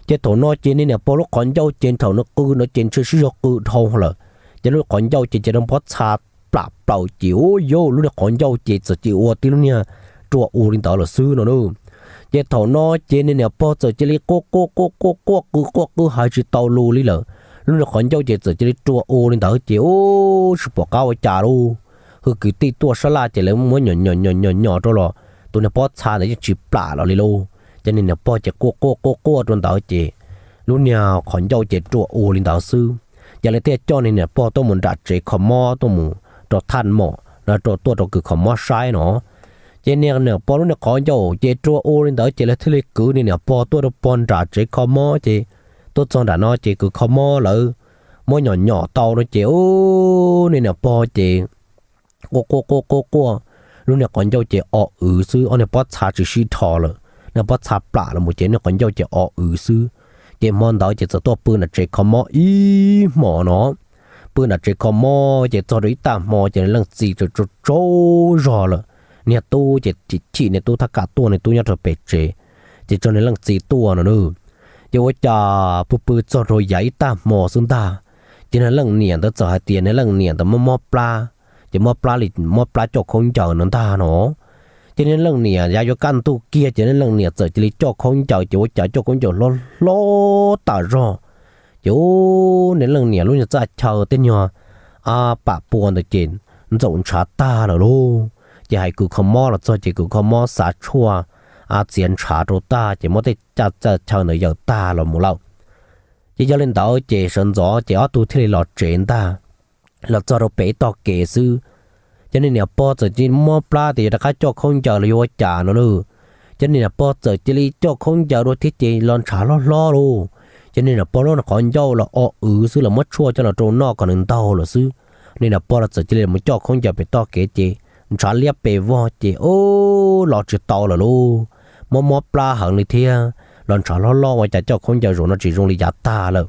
Ces thaum no ces niag niam pog lub qhov ncauj ces thaum no qw no ces ntshe sib zog qw dhau lawm, ces lub qhov ncauj ces cia li pob txha plam plaws ces ua yau lub niag qhov ncauj ces txawm cia li ua tib lub niag rua u li ntawd lawm xwb no na. Ces thaum no ces niag niam pog txawm cia li quaj quaj quaj quaj quaj qw quaj qw hais tsis tau lus li lawm, lub niag qhov ncauj ces txawm cia li rua u li ntawd ces ua tsis pom qab ua cas lauj. Hwj kwv tij tuaj sab laj ces lawv muab nyom nyom nyom nyom rau los tus niag pob txha ntawd yeej tsis plam los li lauj. Ces niag niam pog ces quaj quaj quaj quaj rau ntawd ces lub niag qhov ncauj ces rua u li ntawd xwb. Ces lawv thiaj coj niag niam pog tuaj mus nram tsev kho mob tuaj mus rau thaj mom no rau tuaj rau kws kho mob saib no. Ces niag niam pog lub niag qhov ncauj ces rua u li ntawd ces lawv thiaj li kwv niag niam pog tuaj rau pog nram tsev kho mob ces tuaj txog nram no ces kws kho mob lawv muab nyom nyom tau no ces niag niam pog ces quaj quaj quaj quaj quaj, lub niag qhov ncauj ces o wv xwb, ob niag pob txha tsis sib dhos lawm, niag pob txha plam los mus ces niag qhov ncauj ces o wv xwb. Ces hmo ntawd ces txawm tuaj pw nram tsev kho mob ib hmos no. Pw nram tsev kho mob ces txog rau ib tag hmo ces niag leej txiv tsaug tsaug zog lawm, niag tub ces chim chim niag tub thab kam tuaj, niag tub nyob rau pem tsev, ces tso niag leej txiv tuaj no na. Ces ua cas pw pw txog rau yav ib tag hmo xwb ntag, ces niag leej niam ntawd txawm hais tias niag leej niam ntawd mob mob plab, ces mob plab li mob plab coj khaub ncaws no ntag no. Ces niag leej niam yav yuav kaj ntug kiag ces niag leej niam txawm cia li coj khaub ncaws, ces ua cas coj khaub ncaws hlob hlob tas zog. Ces ub, niag leej niam lub niag txaj chaw tej nyuag pam pua ntawd ces ntxaum ntshav tag lawm lauj. Ces hais kws kho mob los txog ces kws kho mob xav tshuaj txiav ntshav rau tag ces muab tej txaj chaw ntawd yawm tag los mus lawm. Ces yog li ntawd ces sawv ntxov ces ob tug thiaj li los tsev ntag. Los txog rau pem tog kev xwb, ces niag niam pog txawm cia li mob plab tias yuav rov qab coj khaub ncaws los yuav ua cas no na. Ces niag niam pog txawm cia li coj khaub ncaws dua thiab ces los ntshav hlob hlob lauj. Ces niag niam pog lub qhov ncauj los o wv xwb, los muab tshuaj coj los rau noj kom nws ntaug lawm xwb. Niag niam pog los txawm cia li mus coj khaub ncaws pem tog kev ces ntshav liab pes vog ces ub, los tsis tau lawm lauj. Mob mob plab heev li thiab los ntshav hlob hlob ua cas coj khaub ncaws zaum no tsis zoo li yav tag lawm.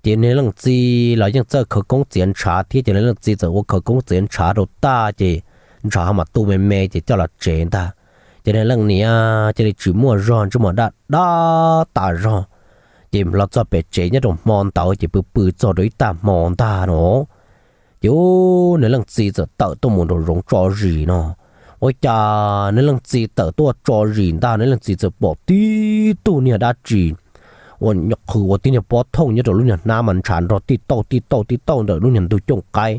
Ces niag leej txiv los yeej txawj khawv koob txiav ntshav thiab ces niag leej txiv txawm ua khawv koob txiav ntshav rau tag ces ntshav ho mam tu me me ces coj los tsev ntag. Ces niag leej niam cia li tsis muaj zog, ntsej muag daj daj tas zog. Ces los txog pem tsev nyob rau hmo ntawd ces pw pw txog rau ib tag hmo ntag no. Ces ub, niag leej txiv txawm tawm tuaj mus nraum zoov tso zis no. Ua cas niag leej txiv tawm tuaj tso zis ntag, niag leej txiv txawm pom tib tug niag dab tsi ua qhwv ua tib niag pob thooj nyob rau lub niag hnab mas ntshav nrog tij tauj tij tauj tij tauj ntawm lub niag ntug cooj qaib.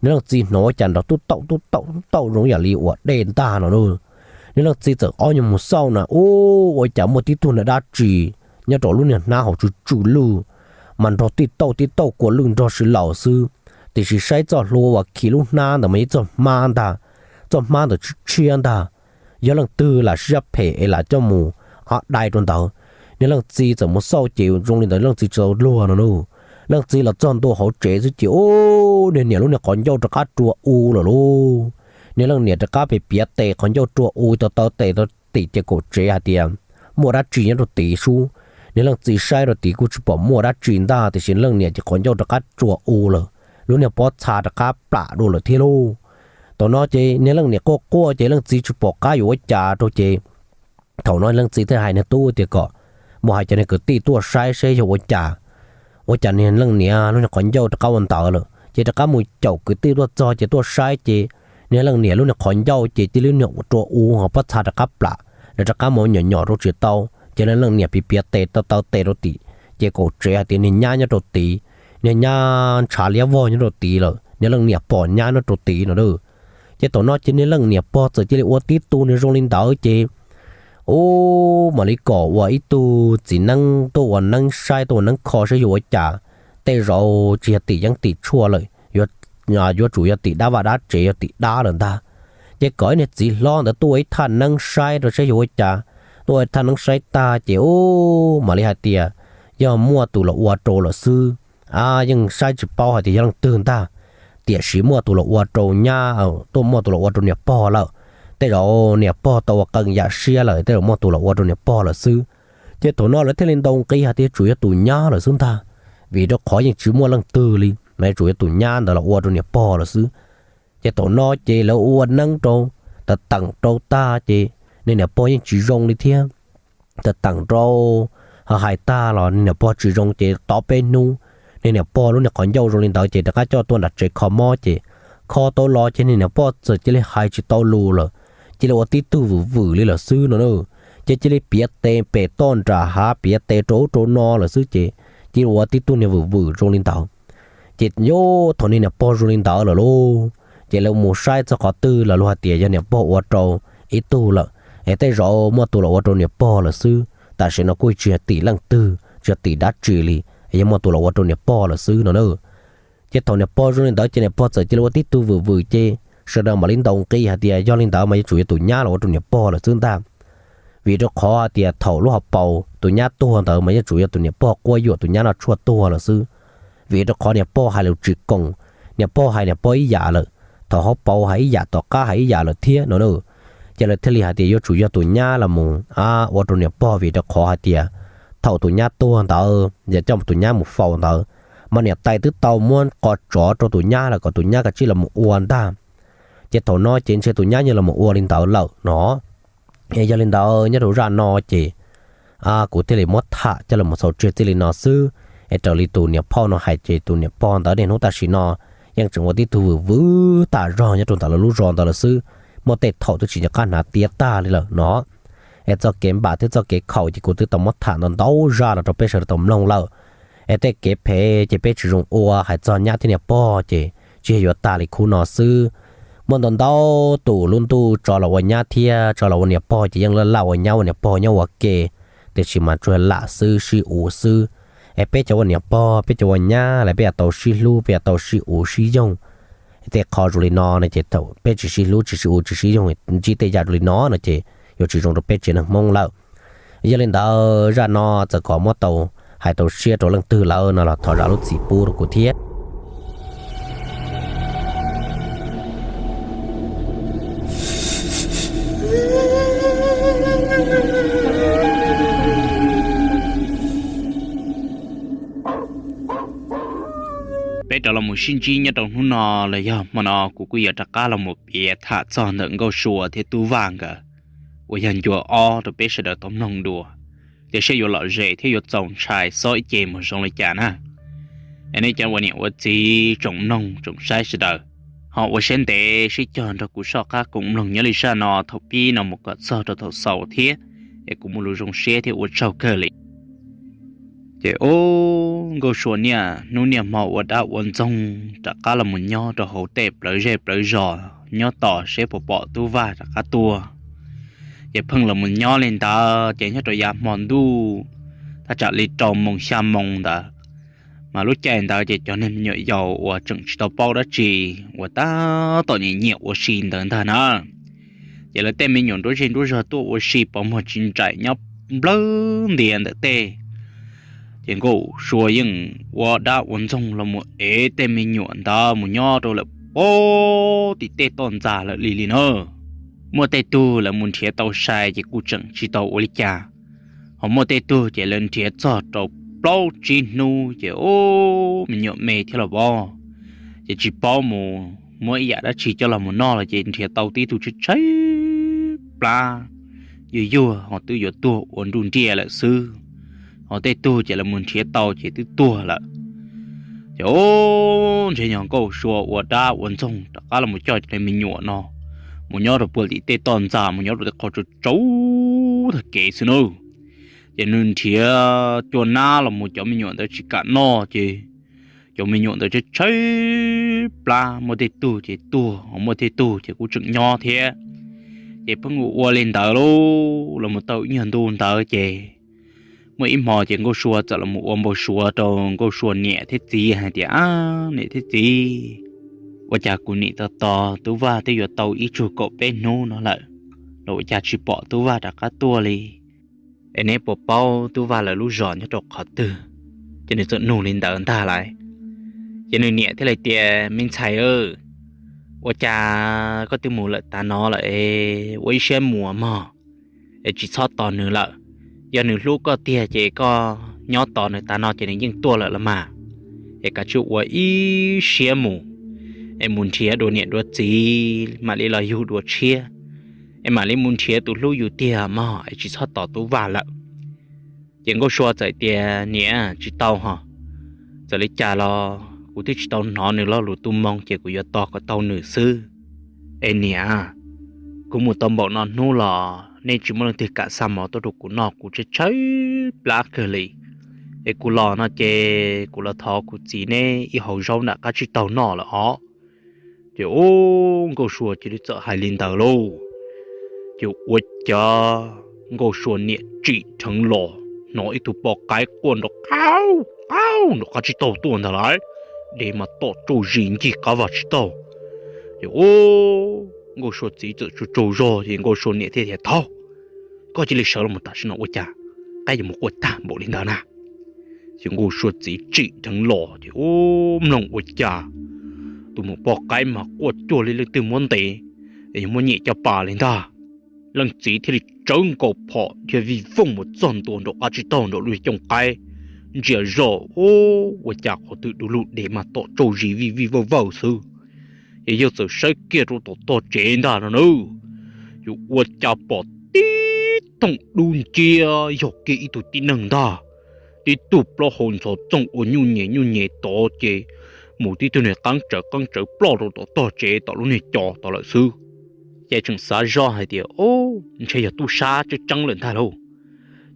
Niag leej txiv hnov ua cas nrog tub tauj tub tauj tub tauj zoo yam li uas dej ntag no na. Niag leej txiv txawm ob nyuag mus xauj na, ub, ua cas muaj tib tug niag dab tsi nyob rau lub niag hnab hauv tsw tsw lwj, mas nrog tij tauj tij tauj kua lwj nrog si laus xwb. Tiam sis saib txoj hlua uas khi lub hnab ntawd mas yeej txoj hmab ntag, txoj hmab ntawd tshiab tshiab ntag. Yog leej twg lam siab phem es lam coj mus ob dai rau ntawd. Niag leej txiv txawm mus xauj ces zoo li ntawd leej txiv tsis tau luag no na. Leej txiv los txog ntua hauv tsev xwb ces ub, niag niam lub niag qhov ncauj rov qab rua u lawm lauj. Niag leej niam rov qab pem piav tes qhov ncauj rua u tau taw tes rau tim ces kaum tsev hais tias muaj dab tsi nyob rau tid sub. Niag leej txiv saib rau tid kuj tsis pom muaj dab tsi ntag, tiam sis leej niam ces qhov ncauj rov qab rua u lawm, lub niag pob txha rov qab plam dua lawm thiab lauj. Thaum no ces niag leej niam quaj quaj ces leej txiv tsis pom qab yuav ua cas rau ces thaum no leej txiv thiaj hais niag tub tias kom mus hais cov niag kwv tij tuaj saib seb yog ua cas, ua cas niag leej niam lub niag qhov ncauj rov qab ua ntawd lawm. Ces rov qab mus caum kwv tij tuaj txog ces tuaj saib ces niag leej niam lub niag qhov ncauj ces cia li niag rua u ho pob txha rov qab plam, nws rov qab mus nyom nyom rau tsis tau. Ces niag leej niam piav piav tes taw taw tes rau tim ces kaum tsev hais tias niag nyab nyob rau tid, niag nyab ntshav liab vog nyob rau tid lawm, niag leej niam pom nyab nyob rau tid no. Ces thaum no ces niag leej niam pog txawm cia li ua tib tug niag zoo li ntawd ces ub, mam li kom ua ib tug txiv neeb tuaj ua neeb saib tuaj ua neeb kho saib yog ua cas. Tej zaum tsis yog tim yeeb tim tshuaj lawm, yuav tsum yog tim dab vaj dab tsev, yog tim dab lawm ntag. Ces kom ib niag txiv hlob ntawd tuaj ua ib thaj neeb saib rau saib yog ua cas. Tuaj ua ib thaj neeb saib tag ces ub, mam li hais tias yog muaj tus los ua rau lawm xwb. Yeej saib tsis paub hais tias yog leej twg ntag, tiam sis muaj tus los ua rau nyab, tuaj muaj tus los ua rau niam pog lawm. Tej zaum niam pog tau ua qee yam siab lawm, tej zaum muaj tus los ua rau niam pog lawm xwb. Ces thaum no lawv thiaj li ntaus nqi hais tias tsum yog tus nyab lawm xwb ntag, vim rau qhov yeej tsis muaj leej twg li mas yuav tsum yog tus nyab ntawd los ua rau niam pog lawm xwb. Ces thaum no ces lawv ua neeb rau, teem teem rau tag ces niag niam pog yeej tsis zoo li thiab. Teem teem rau, ho hais tag los niag niam pog tsis zoo ces tau peb hnub, niag niam pog lub niag qhov ncauj zoo li ntawd ces rov qab coj tuaj nram tsev kho mob ces kho tau los ces niag niam pog txawm cia li hais tsis tau lus lawm, cia li ua tib tug vwm vwm li lawm xwb no na. Ces cia li piav tes pem toj nram hav, piav tes rau ub rau no lawm xwb ces cia li ua tib tug niag vwm vwm zoo li ntawd. Ces yog thaum niag niam pog zoo li ntawd lawm lauj, ces lawv mus saib txog qhov twg los luag hais tias yog niam pog ua rau ib tug lawm, es tej zaum muaj tus los ua rau niam pog lawm xwb. Tam sim no kuj tsis yog tim leej twg, tsis yog tim dab tsi li, yog muaj tus los ua rau niam pog lawm xwb no na. Ces thaum niam pog zoo li ntawd ces niam pog txawm cia li ua tib tug vwm vwm ces sawv daws mam li ntaus nqi hais tias yog li ntawd mas yuav tsum yog tus nyab los ua rau niam pog lawm xwb ntag. Vim rau qhov hais tias thaum lub hauv paus tus nyab tuag ntawd mas yuav tsum yog tus niam pog quab yuam tus nyab noj tshuaj tuag lawm xwb. Vim rau qhov niam pog hais lus tsis koom, niam pog hais niam pog ib yam lawm, thaum hauv paus hais ib yam, tom qab hais ib yam lawm thiab no na. Ces lawv thiaj li hais tias yuav tsum yog tus nyab los mus ua rau niam pog, vim rau qhov hais tias thaum tus nyab tuag ntawd yog coj tus nyab mus faus ntawd, mas niam tais twb tau muab qos tsov rau tus nyab lawm kom tus nyab kav tsij los mus ua ntag. Ces thaum no ces ntshe tus nyab yeej los mus ua li ntawd lawm no. Yog li ntawd nyob rau zaj no ces kuv thiaj li muab tham coj los xaus tseg txij li no xwb. Es raws li tus niam phauj no hais ces tus niam pog ntawd niaj hnub tam sim no yeej tseem ua tib tug vwm vwm tas zog nyob rau ntawm lawv lub zos ntawd lawm xwb, muaj tej thaum twb tsis nco qab hnav tiab tag li lawm no. Es txoj kev npam thiab txoj kev khaum ces kuv twb tau muab tham ntau ntau zaj los rau peb sawv daws tau mloog lawm. Es tej kev phem ces peb tsis zoo ua, hais txog nyab thiab niam pog ces tsis yog yuav tag li khub no xwb. Muaj ntau ntau tus lub ntuj tso los ua nyab thiab tso los ua niam pog ces yeej laj laj ua nyab ua niam pog nyob ua ke, tiam sis mas tsuas lam xwb sib uv xwb. Es peb cov ua niam pog peb cov ua nyab los peb yuav tau sib hlub, peb yuav tau sib uv sib yoog. Tej qhov zoo li no no ces thaum peb tsis sib hlub tsis sib uv tsis sib yoog, ntsib tej yam zoo li no no ces yuav tsis zoo rau peb tsev neeg Hmoob lawm. Yog li ntawd zaj no txawm kom muab tau hais tau siab rau leej twg lawm no los thov zam lub txim pub rau kuv thiab. Peb rov los mus sib ntsib nyob rau hnub no los yog hmo no kuv kuj yuav rov qab los mus piav tham txog ntawm Nkauj Sua thiab Tub Vaj nkawd uas yog ncua ob rau peb sawv daws tau mloog dua, tiam sis yuav lom zem thiab yuav txaus ntshai xob ib ce mus zoo li cas na. Es nej cov ua niam ua txiv tsoom mloog tsoom saib sawv daws, ho ua siab ntev sib cog nrog kuv soj qab koom mloog nyob li zaj no thaum pib no mus kom txog rau thaum xaus thiab, es kuv muaj lus zoo siab thiab ua tsaug kawg li. Ces ub, Nkauj Sua niaj hnub niaj hmo ua dab ua ntxoog rov qab los mus nyob rau hauv tej plawv zej plawv zos nyob tos seb puas pom Tub Vaj rov qab tuaj. Ces pheej los mus nyob li ntawd ces nyob rau yav hmo ntuj thaj tsam li rau moos xya moos ntawd, mas lub caij ntawd ces cov niag me nyuam yaus uas tseem tsis tau paub dab tsi uas tab tom nyiam nyiam ua si ntawd ntag na, ces lawv tej me nyuam nruab zej nruab zog tuaj ua si pov muag tsis nraim nyob nplawg ntias ntawm tej. Ces Nkauj Sua yeej ua dab ua ntxoog los mus ev tej me nyuam ntawd mus nyob rau lawm pem tim tej toj ntxas lawm li li na. Muaj tej tug lawv mus nrhiav tau sai ces kuj tseem tsis tau ua li cas, ho muaj tej tug ces lawv nrhiav txog rau plaub tsib hnub ces ub, me nyuam me thiab los pom, ces tsis paub mus muab ib yam dab tsi coj los mus noj los ces nrhiav tau tib tug tshaib tshaib plab, yuag yuag ho twb yuav tuag ua nruj nriaj lawm xwb, ho tej tug ces lawv mus nrhiav tau ces twb tuag lawm. Ces ub, ntshe yog Nkauj Sua ua dab ua ntxoog rov qab los mus coj cov me nyuam no mus nyob rau puag tim tej toj ntxas, mus nyob rau tej qhov tsaus tsaus tag kev xwb na. Ces nws nrhiav cua nab los mus cov me nyuam ntawd tsis kam noj ces cov me nyuam ntawd tshaib tshaib plab, muaj tej tug ces tuag, muaj tej tug ces kuj tseem nyob thiab. Ces pheej ua ua li ntawd lauj, los mus tau ib nyuag ntu ntawd ces muaj ib hmo ces Nkauj Sua txawm los mus ua npau suav rau Nkauj Sua niam thiab txiv hais tias, Ab, niam thiab txiv, ua cas kuv nim tos tos Tub Vaj twb yuav tau ib tsug kaum peb hnub no lawm los ua cas tsis pom Tub Vaj rov qab tuaj li? Es neb puas paub Tub Vaj lawv lub zos nyob rau qhov twg? Ces nws txawm nug li ntawd ntag lauj. Ces nws niam thiaj li tias, Me ntxhais, ua cas koj twb mus lawm tav no lawm es ua ib siab mus mog, es tsis txhob tos nws lawm. Yog nws hlub koj tiag ces koj nyob tos nws tav no ces nws yeej tuaj lawm los mas. Es kav tsij ua ib siab mus, es mus nrhiav dua niam dua txiv mam li los yug dua tshiab, es mam li mus nrhiav tus hlub yus tiag mog, es tsis txhob tos Tub Vaj lawm. Ces Nkauj Sua txawm tias, Niam, tsis tau hos, txawm li cas los kuv twb tsis tau hnov nws lo lus tu moo ces kuv yuav tos kom tau nws xwb. Es niam, kuv mus tau npaum no hnub los nej tsis muaj leej twg kam xa mov tuaj rau kuv noj, kuv tshaib tshaib plab kawg li. Es kuv los no ces kuv los thov kuv txiv neb ib hau zaub nram qab tsib taug noj lawm os. Ces ub, Nkauj Sua cia li txawm hais li ntawd lauj. Ces ua cas Nkauj Sua niam tsim dheev los hnov ib tug poj qaib quaj nrov qauj qauj nram qab tsib taug tuaj ntag lauj, dev mas tom tsauj zis ncig qab vaj tsib taug. Ces ub, Nkauj Sua txiv txawm tsaug tsaug zog ces Nkauj Sua niam thiaj tias, Thaub, koj cia li sawv los mus tam sim no, ua cas qaib yuav mus quaj tag npaum li ntawd na? Ces Nkauj Sua txiv tsim dheev los ces ub, mloog ua cas tus maum poj qaib mas quaj cuag li leej twg muab ntes, es yuav muab nyem caj pas li ntag. Leej txiv thiaj li tsawv nkaus phom dhia vij vooj mus txog ntua nram qab tsib taug nram lub cooj qaib, ntsia zoj ub, ua cas qhov twg du lug dev mas tom tsauj zis vij vij vawj vawj xwb. Ces yawg txawm saib kiag rau tom tog tsev ntag no na, ces ua cas pom tib tooj dub nciab yog kiag ib tug tib neeg ntag. Tib tug plaub hau ntxhov txooj uas nyuj nyem nyuj nyem tod ces mus tib tug niag qeeb tsawv qeeb tsawv ploj rau tom tog tsev tom lub niag cos tod lawm xwb. Ces tseem xav zoj hais tias, Ub, ntshe yog tub sab tseeb tseeb lawm ntag lauj.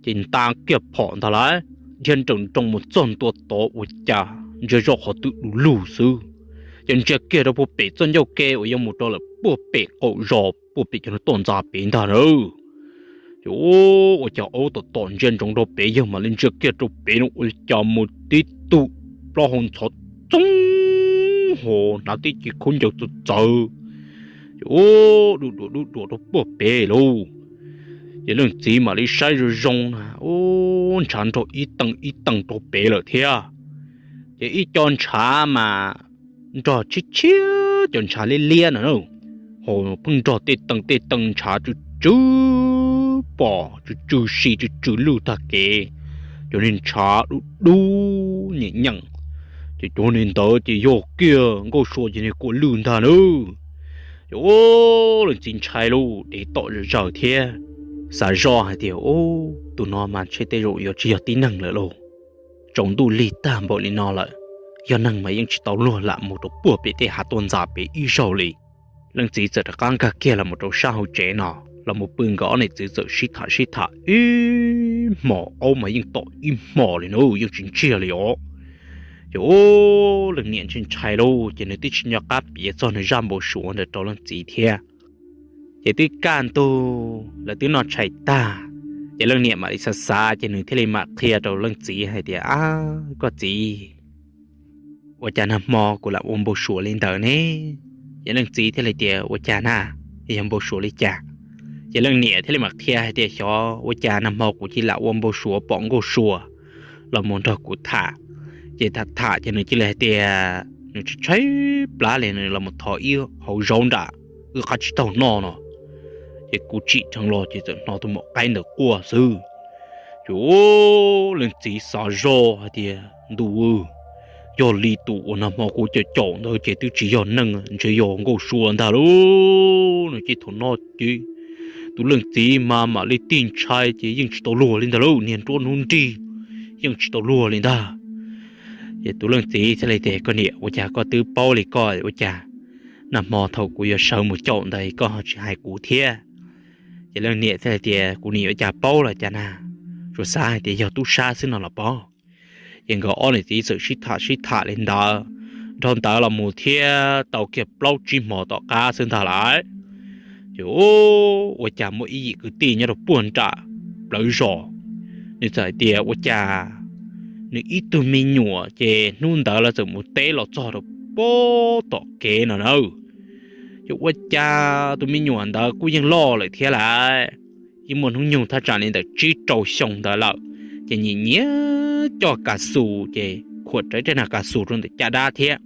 Ces nta kiag phom ntag lauj, dhia nrawm nroos mus txog ntua tod ua cas ntsia zoj qhov twg du lug xwb. Ces ntsia kiag rau puag pem txoj ncauj ke uas yuav mus rau lawm puag pem qaum zos puag pem cov toj ntxas pem ntag na. Ces ua cas aub tom tom ntsia ntsoov rau pem, yawg mam li ntsia kiag rau pem no ua cas mus tib tug plaub hau ntxhov txooj hos hnav tib ce khaub ncaws txawv txawv, ces ua dub duav dub duav rau puag pem lauj. Ces leej txiv mam li saib zoo zoo na, ub, ntshav nrog ib teeg ib teeg rau pem lawm thiab. Ces ib co ntshav mas nrog tshiab tshiab cov ntshav liab liab no na, ho pheej nrog tej teeg tej teeg ntshav tsw tsw pom tsw tsw si tsw tsw lwj tag kev, cov niag ntshav dub dub nyeem nyeem. Ces cov niag ntawd ces yog kiag nkauj sua cov niag kua lwj ntag na. Ces ua leej txiv ntshai lauj, dev tom zaws zaws thiab, xav zoj hais tias, Ub, tus no mas ntshe tej zaum yuav tsis yog tib neeg lawm lauj. Tsaus ntuj lig tag npaum li no lawm, yog neeg mas yeej tsis tau luag lam mus rau puag pem tej hav toj ntxas pem ib zaug li. Leej txiv txawm rov qab nkag kiag los mus rau sab hauv tsev no, los mus pw nkawd ob niam txiv txawm sib tham sib tham ib hmos, aub mas yeej tom ib hmos li na, yeej tsis ntsiag li os. Ces ua leej niam ntshai ntshai lauj, ces nws twb tsis nco qab piav txog nws zaj npau suav ntawd rau leej txiv thiab. Ces twb kaj ntug lawv twb noj tshais tag, ces leej niam mam li xav xav ces nws thiaj li mam qhia rau leej txiv hais tias, Ab, koj txiv, ua cas nag hmo kuv lam ua npau suav li ntawd ne? Ces leej txiv thiaj li tias, Ua cas na, yog npau suav li cas? Ces leej niam thiaj li mam qhia hais tias, Xyov ua cas nag hmo kuv cia li lam ua npau suav pom nkauj sua los mus nrog kuv tham. Ces tham tham ces nws cia li hais tias nws tshaib tshaib plab li, nws los mus thov ib hauv zaub nram wb qab tsib taug noj no, ces kuv tsim dheev los ces txawm hnov tus maum qaib ntawd quaj xwb. Ces leej txiv xav zoj hais tias, Ntuj, yog li tus uas nag hmo kuv caum caum ntawd ces twb tsis yog neeg, ntshe yog nkauj sua ntag lauj. Nws ces thaum no ces tus leej txiv mas mam li tig ntshai ces yeej tsis tau luag li ntag lauj, niag nruab hnub nrig yeej tsis tau luag li ntag. Ces tus leej txiv thiaj li tias, Koj niam, ua cas koj twb paub li koj, ua cas nag hmo thaum kuv yuav sawv mus caum ntawd koj ho tsis hais kuv thiab? Ces leej niam thiaj li tias, Kuv niam yuav cas paub los cas na, tsuas xav hais tias yog tub sab xwb no los pob. Ces nkawd ob niam txiv txawm sib tham sib tham li ntawd, dhau ntawd los mus thiab tau kiag plaub tsib hmo tom qab xwb ntag lawm. Ces ua cas muaj ib yim kwv tij nyob rau puag nram plawv zos, nws txawm hais tias ua cas nws ib tug me nyuam ces hnub ntawd lawv txawm mus teb los txog rau puag tom kev no na. Ces ua cas tus me nyuam ntawd kuj yeej loj lawm thiab lawm, yeej muaj hnub nyoog thaj tsam li ntawm tsib rau xyoo ntawd lawm, ces nyiam nyiam coj kav xus ces khuam rawv tej nag kav xus rau ntawm caj dab thiab.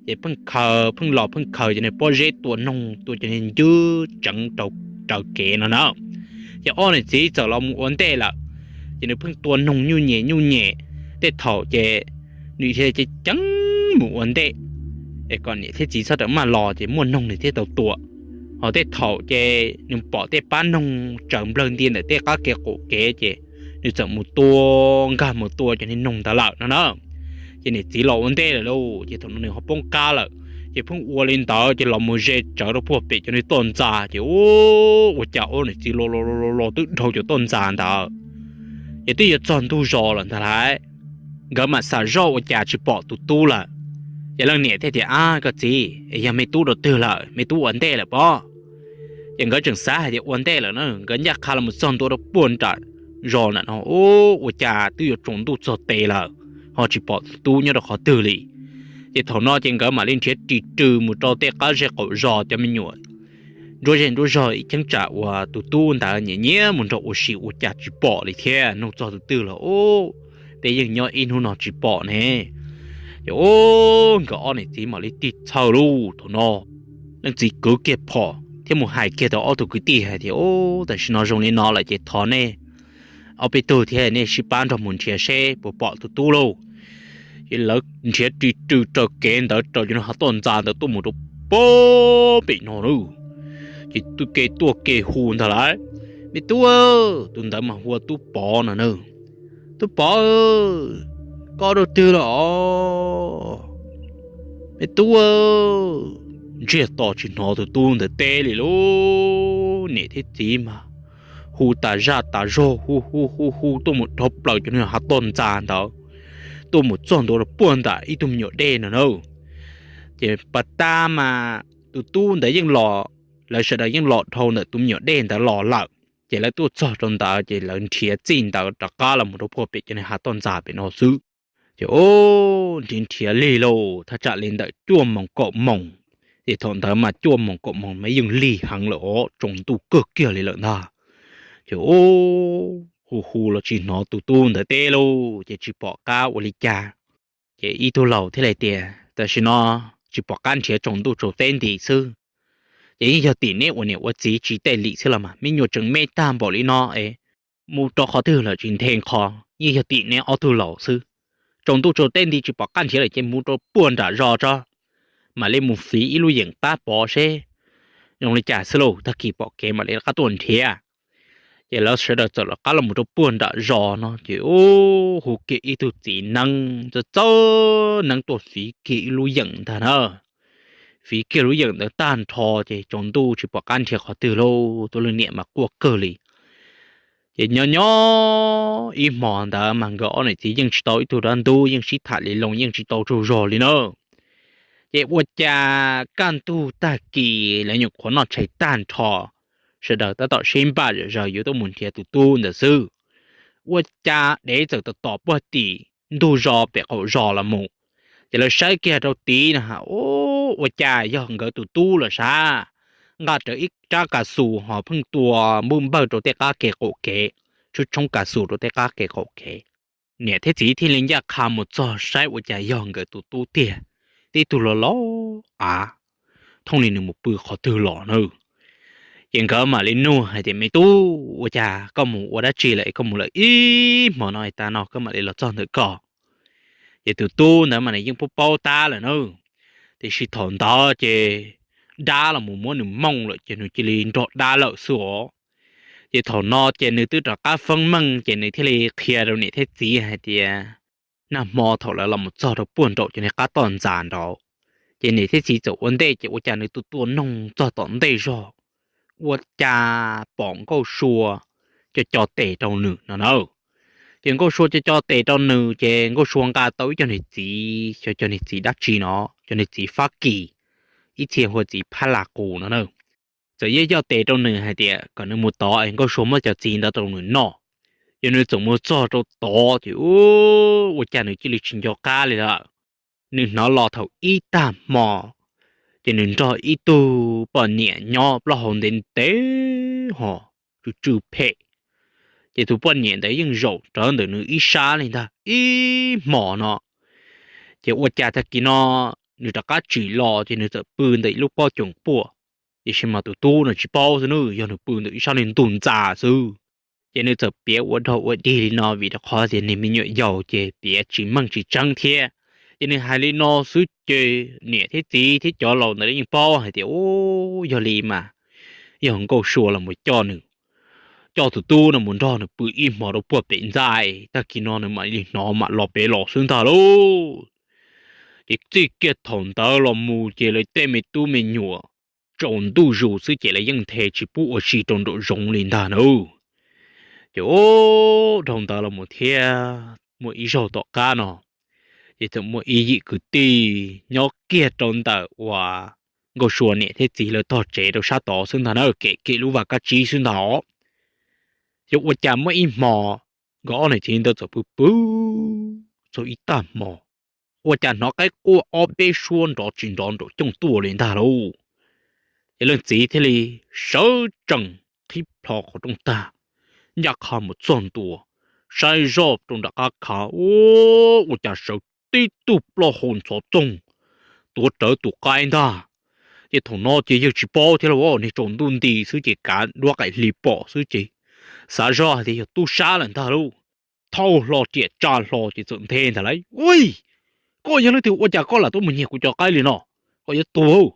Ces pheej khaws pheej los pheej khaws cov niag pob zeb tua noog tua cov niag ncwb tseev rau raws kev no na. Ces ob niam txiv txawm los mus ua ntej lawm, ces nws pheej tua noog nyuj nyem nyuj nyem. Tej thaum ces nws thiaj ceev ceev mus ua ntej es kom niam thiab txiv txhob rawm maj los ces muaj noog nws thiaj tau tua. Ho tej thaum ces nws pom tej pab noog tsaws nplawg ntia ntawm tej qab kev qaum kev ces nws txawm mus tua, nkag mus tua cov niag noog ntawd lawm no na. Ces niam txiv los ua ntej lawm lauj, ces thaum no nws ho poob qab lawm, ces pheej ua li ntawd ces los mus ze tsawv rau puag pem cov niag toj ntxas ces ua cas ob niam txiv los los los los twb dhau cov toj ntxas ntawd, ces twb yuav txog ntug zos lawm ntag lauj. Nkawd mam xam zoj ua cas tsis pom tus tub lawm. Ces leej niam thiaj tias, Ab, koj txiv, es yog me tub rau twg lawm, me tub ua ntej lawm pob? Ces nkawd tseem xav hais tias ua ntej lawm na, nkawd ncaj qha los mus txog ntua rau puag nram zos ntawm no, ua cas twb yuav tsaus ntuj txog tes lawm, ho tsis pom tus tub nyob rau qhov twg li. Ces thaum no ces nkawd mam li nrhiav ris rws mus rau tej qab zej qaum zos cov me nyuam nruab zej nruab zog ib cheeb tsam uas tus tub ntawd nyiam nyiam mus nrog ua si ua cas tsis pom li thiab, nug txog tus twg los, Ub, peb yeej nyob ib hnub no tsis pom ne. Ces ub, nkawd ob niam txiv mam li tig txhawj lauj. Thaum no leej txiv kwv kiag phom thiab mus hais kiag rau ob tug kwv tij hais tias, Ub, tam sim no zoo li no lawm ces thov nej ob peb tug thiab nej sib pab nrog mus nrhiav seb puas pom tus tub lauj. Ces lawv nrhiav ris rws raws kev ntawd raws cov niag hav toj ntxas ntawd tuaj mus rau puag pem no na. Ces tuaj kev tuaj kev hu ntag lauj, Me tub, tus ntawd mas hu ua Tub Pov no na. Tub Pov, koj rau twg los? Me tub, ntsiag to tsis hnov tus tub ntawd teb li lauj. Niam thiab txiv mas hu tas zaj tas zog, hu hu hu hu tuaj mus dhau plaws cov niag hav toj ntxas ntawd, tuaj mus txog ntua rau puag nram ib tug me nyuam dej no na. Ces pas tas mas tus tub ntawd yeej los, lawv sawv daws yeej los dhau ntawm tus me nyuam dej ntawd los lawm. Ces lawv tuaj txog rau ntawd ces lawv nrhiav txij ntawd rov qab los mus rau puag pem cov niag hav toj ntxas pem no xwb. Ces o, nrhiav nrhiav lig lauj, thaj tsam li ntawm cuaj moos kaum moos, ces thaum ntawd mas cuaj moos kaum moos mas yeej lig heev lawm os, tsaus ntuj kawg kiag li lawm ntag. Ces o, hu hu los tsis hnov tus tub ntawd teb lauj, ces tsis pom qab ua li cas. Ces ib tug laus thiaj li tias, tam sim no tsis pom qab nrhiav, tsaus ntuj tsaus teb nti xwb. Ces yeej yog tim neb ua niam ua txiv tsis tej lim xwb los mas, me nyuam tseem me tag npaum li no es mus rau qhov twg lawm tsis nthe nqho, yeej yog tim neb ob tug laus xwb. Tsaus ntuj tsaus teb nti tsis pom qab nrhiav lawm ces mus rau puag nram zos tso, mam li mus fiv ib lub yeem pab pov seb zoo li cas xwb lauj, tag kis pom kev mam li rov qab tuaj nrhiav. Ces lawv sawv daws txawm rov qab los mus rau puag nram zos no ces hu kiag ib tug txiv neeb txawj txawj neeb tuaj fiv kiag ib lub yeem ntag na. Fiv kiag lub yeem ntawd tag nrho ces tsaus ntuj tsis pom qab nrhiav qhov twg lauj, tus leej niam mas quaj kawg li. Ces nyob nyob ib hmos ntawd mas nkawd ob niam txiv yeej tsis tau ib tug dab ntub, yeej sib tham li loo yeej tsis tau tsaug zog li na. Ces ua cas kaj ntug tag kis lawv nyuam qhuav noj tshais tag nrho, sawv daws tab tom sib npaj zom zaws yuav tuaj mus nrhiav tus tub ntawd xwb, ua cas dev txawm tom tom puag tim ntug zos pem qaum zos los mus. Ces lawv saib kiag rau tid na, ua cas yog nkawd tus tub lawm sav, nqa rawv ib rab kas xus ho pheej tua npuj npawj rau tej qab kev qaum kev, tshoob tshoob kas xus rau tej qab kev qaum kev. Niam thiab txiv thiaj li ncaj qha mus txog saib ua cas yog nkawd tus tub tiag, tib tug los los av, thooj li nws mus pw qhov twg los na. Ces nkawd mam li nug hais tias, me tub, ua cas koj mus ua dab tsi lawm es koj mus lawm ib hmo no es tas no koj mam li los txog ntawm ko? Ces tus tub ntawd mas nws yeej paub paub tab lawm na, tiam sis thaum ntawd ces dab los mus muab nws mooj lawm ces nws cia li nrog dab lawm xwb os. Ces thaum no ces nws twb rov qab feeb meej ces nws thiaj li qhia rau niam thiab txiv hais tias, nag hmo thaum lawv los mus txog rau puag nraum cov niag qab toj ntxas nraud, ces niam thiab txiv txawm ua ntej ces ua cas nws tus tua noog txog tom ntej zog, ua cas pom Nkauj Sua co co tes rau nws no na. Ces Nkauj Sua co co tes rau nws ces Nkauj Sua nqa tau ib co niag txiv, cov niag txiv dab tsi no, cov niag txiv Fab Kis, ib txhia hu ua txiv phab las qus no na. Txawm yoj yoj tes rau nws hais tias kom nws mus tod es Nkauj Sua muab cov txiv ntawd rau nws noj. Ces nws txawm mus txog rau tod ces ua cas nws cia li tsis nco qab li lawm. Nws hnov los thaum ib tag hmo, ces nws nrog ib tug poj niam nyob plaub hau ntev ntev ho tsw tsw phem. Ces tus poj niam ntawd yeej zaum rawv ntawm nws ib sab li ntag ib hmo no. Ces ua cas tag kis no nws rov qab tsim los ces nws txawm pw ntawm ib lub pob coom puaj. Tiam sis mas tus tub no tsis paub xwb nawb, yog nws pw ntawm ib sab niag ntug ntxa xwb. Ces nws txawm piav ua dog ua dig li no vim rau qhov tias niag me nyuam yaus ces piav tsis meej tsis tseeb thiab. Ces nws hais li no xwb ces niam thiab txiv thiab cov laus ntawd yeej paub hais tias, u, yog li mas yog Nkauj Sua los mus coj nws, coj tus tub no mus nrog nws pw ib hmo rau puag pem ntxa, tag kis no nws mam li hnov mam los pem los xwb ntag lauj. Ces txij kiag thaum ntawd los mus ces lawv tej me tub me nyuam tsaus ntuj zus xwb ces lawv yeej nthe tsis pub ua si rau nraum zoov li ntag na. Ces dhau ntawd los mus thiab muaj ib zaug tom qab no, ces txawm muaj ib yim kwv tij nyob kiag rau ntawm uas Nkauj Sua niam thiab txiv lawv tog tsev rau sab tod xwb ntag na, kem kiag lub vaj kab tsib xwb ntag os. Ces ua cas muaj ib hmo nkawd ob niam txiv ntawd txawm pw pw txog ib tag hmo, ua cas hnov qaib quaj ob peb suab nrov tsis nrov nraum cooj tuaj li ntag lauj. Ces leej txiv thiaj li sawv tsees qhib plho qhov rooj tag, ncaj qha mus txog ntua, saib zoj rau nram qab khav, ua cas sawv tib tug plaub hau ntxhov txoog tuav rawv tus qaib ntag. Ces thaum no ces yawg tsis paub thiab lauj, niag tsaus ntuj nti xwb ces kav duab qaim hli pom xwb ces xav zoj hais tias yog tub sab lawm ntag lauj. Thauj hlo riam tsa hlo ces txawm nthe ntag lauj. Ui, koj yog leej twg ua cas koj lam tuaj mus nyiag kuv cov qaib li no? Koj yuav tuag.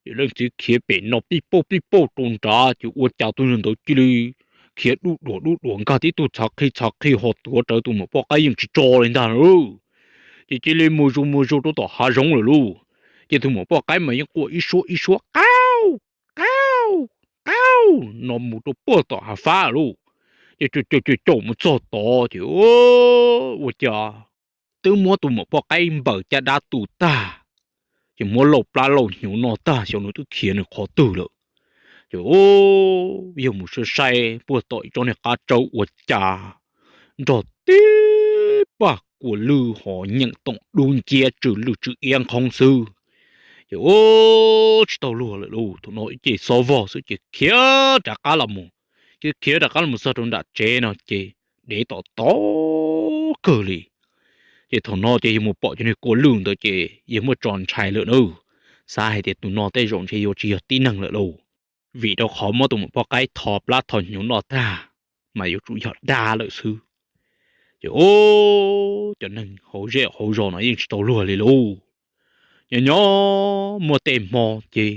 Ces leej txiv khiav pem no pib pauj pib pauj rau nrad ces ua cas tus ntawd cia li khiav dub duam dub duam nkag tib tug txhav qhi txhav qhi ho tuav rawv tus muam poj qaib yeej tsis tso li ntag na. Ces cia li mus zus mus zus rau tom hav zoov lawm lauj. Ces tus muam poj qaib mas yeej quaj ib suab ib suab qauj qauj qauj no mus rau puag tom hav fab lauj. Ces caum caum caum mus txog tod ces ua cas twb muab tus muam poj qaib npaws caj dab tu tag, ces muab lauj plab lauj hnyuv noj tag xyov nws twb khiav nws qhov twg lawm. Ces yog mus saib saib puag tom ib tsob niag qab tsawb ua cas nrog tib paj kua lwj ho nyeem toom dub nciab tsw lwj tsw iab nqhoob xwb. Ces tsis tau luag lawm lauj, thaum no ces xob vog xwb ces khiav rov qab los mus. Ces khiav rov qab los mus txog rau nram tsev no ces dev tom tod kawg li. Ces thaum no ces yog mus pom cov niag kua lwj ntawd ces yog muaj tso ntshai lawm na, xav hais tias tus no tej zaum ntshe yuav tsis yog tib neeg lawm lauj, vim rau qhov muab tus muam poj qaib tho plab tho hnyuv noj tag mas yuav tsum yog dab lawm xwb. Ces cov neeg hauv zej hauv zos no yeej tsis tau luag li lauj. Nyob nyob muaj tej hmo ces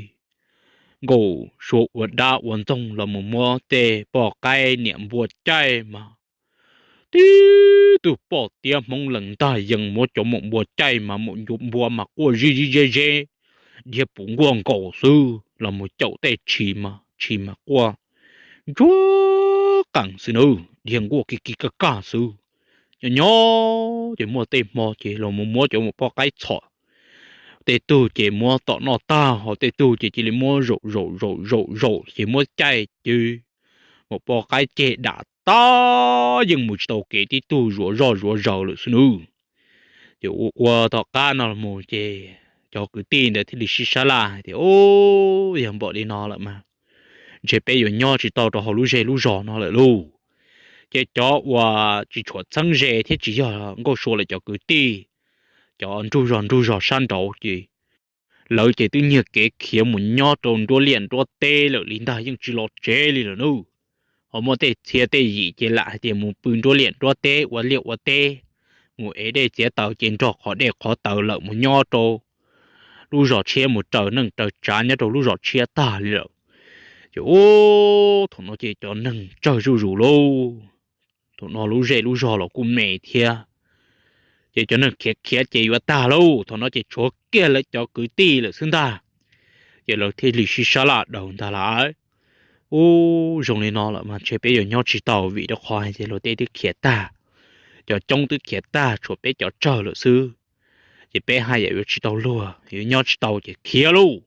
Nkauj Sua ua dab ua ntxoog los mus muab tej poj qaib niam npua caij mas tib tug poj tiab Hmoob lees ntag yees muab cov maum npua caij mas maum npua mas quaj zib zib zeb zeb, dhia puv nkuaj nkaus xwb, los mus caum tej tshis mas tshis mas quaj ntsuag qees xwb nawb, dhia nkuaj kiv kiv kaj kaj xwb. Nyob nyob ces muaj tej hmo ces los mus muab cov maum poj qaib txhom, tej tug ces muab tom noj tag ho tej tug ces cia li muab zaum zaum zaum zaum zaum ces muab caij ces maum poj qaib ceg dam tag yeej mus tsis tau kev, tib tug zuav zoj zuav zaws lawm xwb nawb. Ces ua ua tom qab no los mus ces cov kwv tij ntawd thiaj li sib sab laj hais tias, Yog npaum li no lawm mas ntshe peb yuav nyob tsis tau rau hauv lub zej lub zos no lawm lauj. Ces cov uas tsis tshua txheeb ze thiab tsis yog Nkauj Sua lawv cov kwv tij, cov nruj zog nruj zog sab nraud ces lawv ces twb nyiag kev khiav mus nyob rau nruab liaj nruab teb lawm li ntag, yeej tsis los tsev li lawm nawb. Ho muaj tej txhia tej yim ces lam hais tias mus pw nruab liaj nruab teb ua liaj ua teb, mus ev dej txiav taws ces nrog qhov dej qhov taws lawm mus nyob rau lub zos tshiab, mus raws neej raws tsav nyob rau lub zos tshiab tag li lawm. Ces ub, thaum no ces cov neeg tsawg zuj zus lauj. Thaum no lub zej lub zog los kuj me thiab, ces cov neeg khiav khiav ces yuav tag lauj. Thaum no ces tshuav kiag lawv cov kwv tij lawm xwb ntag. Ces lawv thiaj li sib sab laj daws ntag lawm, Ub, zoo li no lawm mas ntshe peb yuav nyob tsis tau, vim rau qhov hais tias luag tej twb khiav tag, cov coob twb khiav tag, tshuav peb cov tsawg lawm xwb. Ces peb haj yam yuav tsis tau luag, yuav nyob tsis tau ces khiav lauj.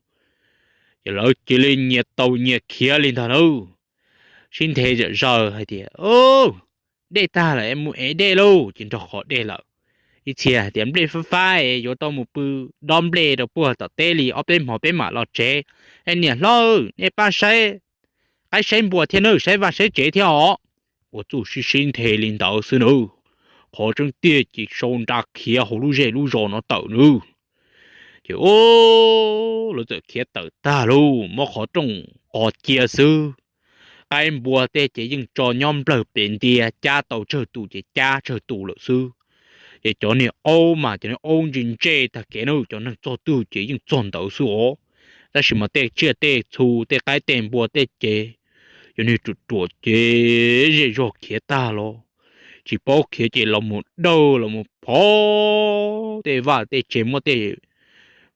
Ces lawv cia li nyias tau nyias khiav li ntag lauj. Sib nthe zam zaws hais tias, Dej tag lawm, mus ev dej lauj, ces nrog qhov dej lawm. Ib txhia hais tias, Nplej fab fab es yuav tau mus pw dob nplej rau puag tom teb li ob peb hmo peb mam los tsev. Es niam hlob, nej pab saib qaib saib npua thiab nawb, saib vaj saib tsev thiab os. Ua txuj sib sib nthe li ntawd xwb nawb. Qhov tseeb tiag ces sau nra khiav hauv lub zej lub zos no tawm nawb. Ces ub, lawv txawm khiav tawm tag lauj, muab qhov rooj qos cia xwb. Qaib npua tej ces yeej tso nyob nplawg pem ntia, cab tau tsawg tus ces cab tsawg tus lawm xwb. Ces cov niag aub mas cov niag aub ntse ntse tag kev na, cov neeg txog twg ces yeej txog ntawd xwb os. Tab sis mas tej tsiaj tej txhu tej qaib tej npua tej ces cov niag ruam ruam ces zej zog khiav tag los tsis paub khiav ces los mus dawj los mus phov tej vaj tej tsev, muab tej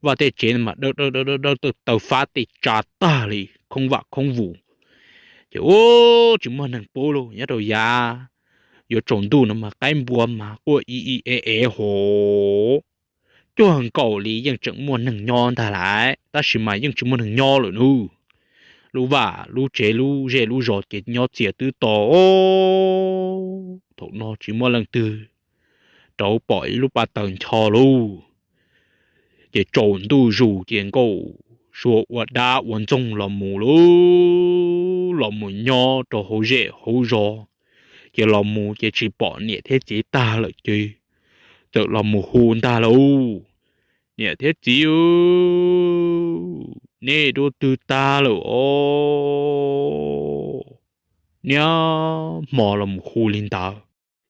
vaj tej tsev mas dawj dawj dawj dawj taw fab tej tsa tag li khoob vam khoob vus. Ces ub, tsis muaj neeg pub lauj, nyob rau yav yuav tsaus ntuj no mas qaib npua mas quaj i i ev ev hos cuag nkaus li yeej tseem muaj neeg nyob ntag lawm, tab sis mas yeej tsis muaj neeg nyob lawm nawb. Lub vaj lub tsev lub zej lub zos ces nyob txias twb to. Thaum no tsis muaj leej twg rov pom ib lub paj taws ncho lauj. Ces tsaus ntuj zus ces Nkauj Sua ua dab ua ntxoog los mus lauj, los mus nyob rau hauv zej hauv zos. Ces los mus ces tsis pom niam thiab txiv tag lawm ces txawm los mus hu ntag lauj, Niam thiab txiv, nej dua twg tag lawm os? Niaj hmo los mus hu li ntawd.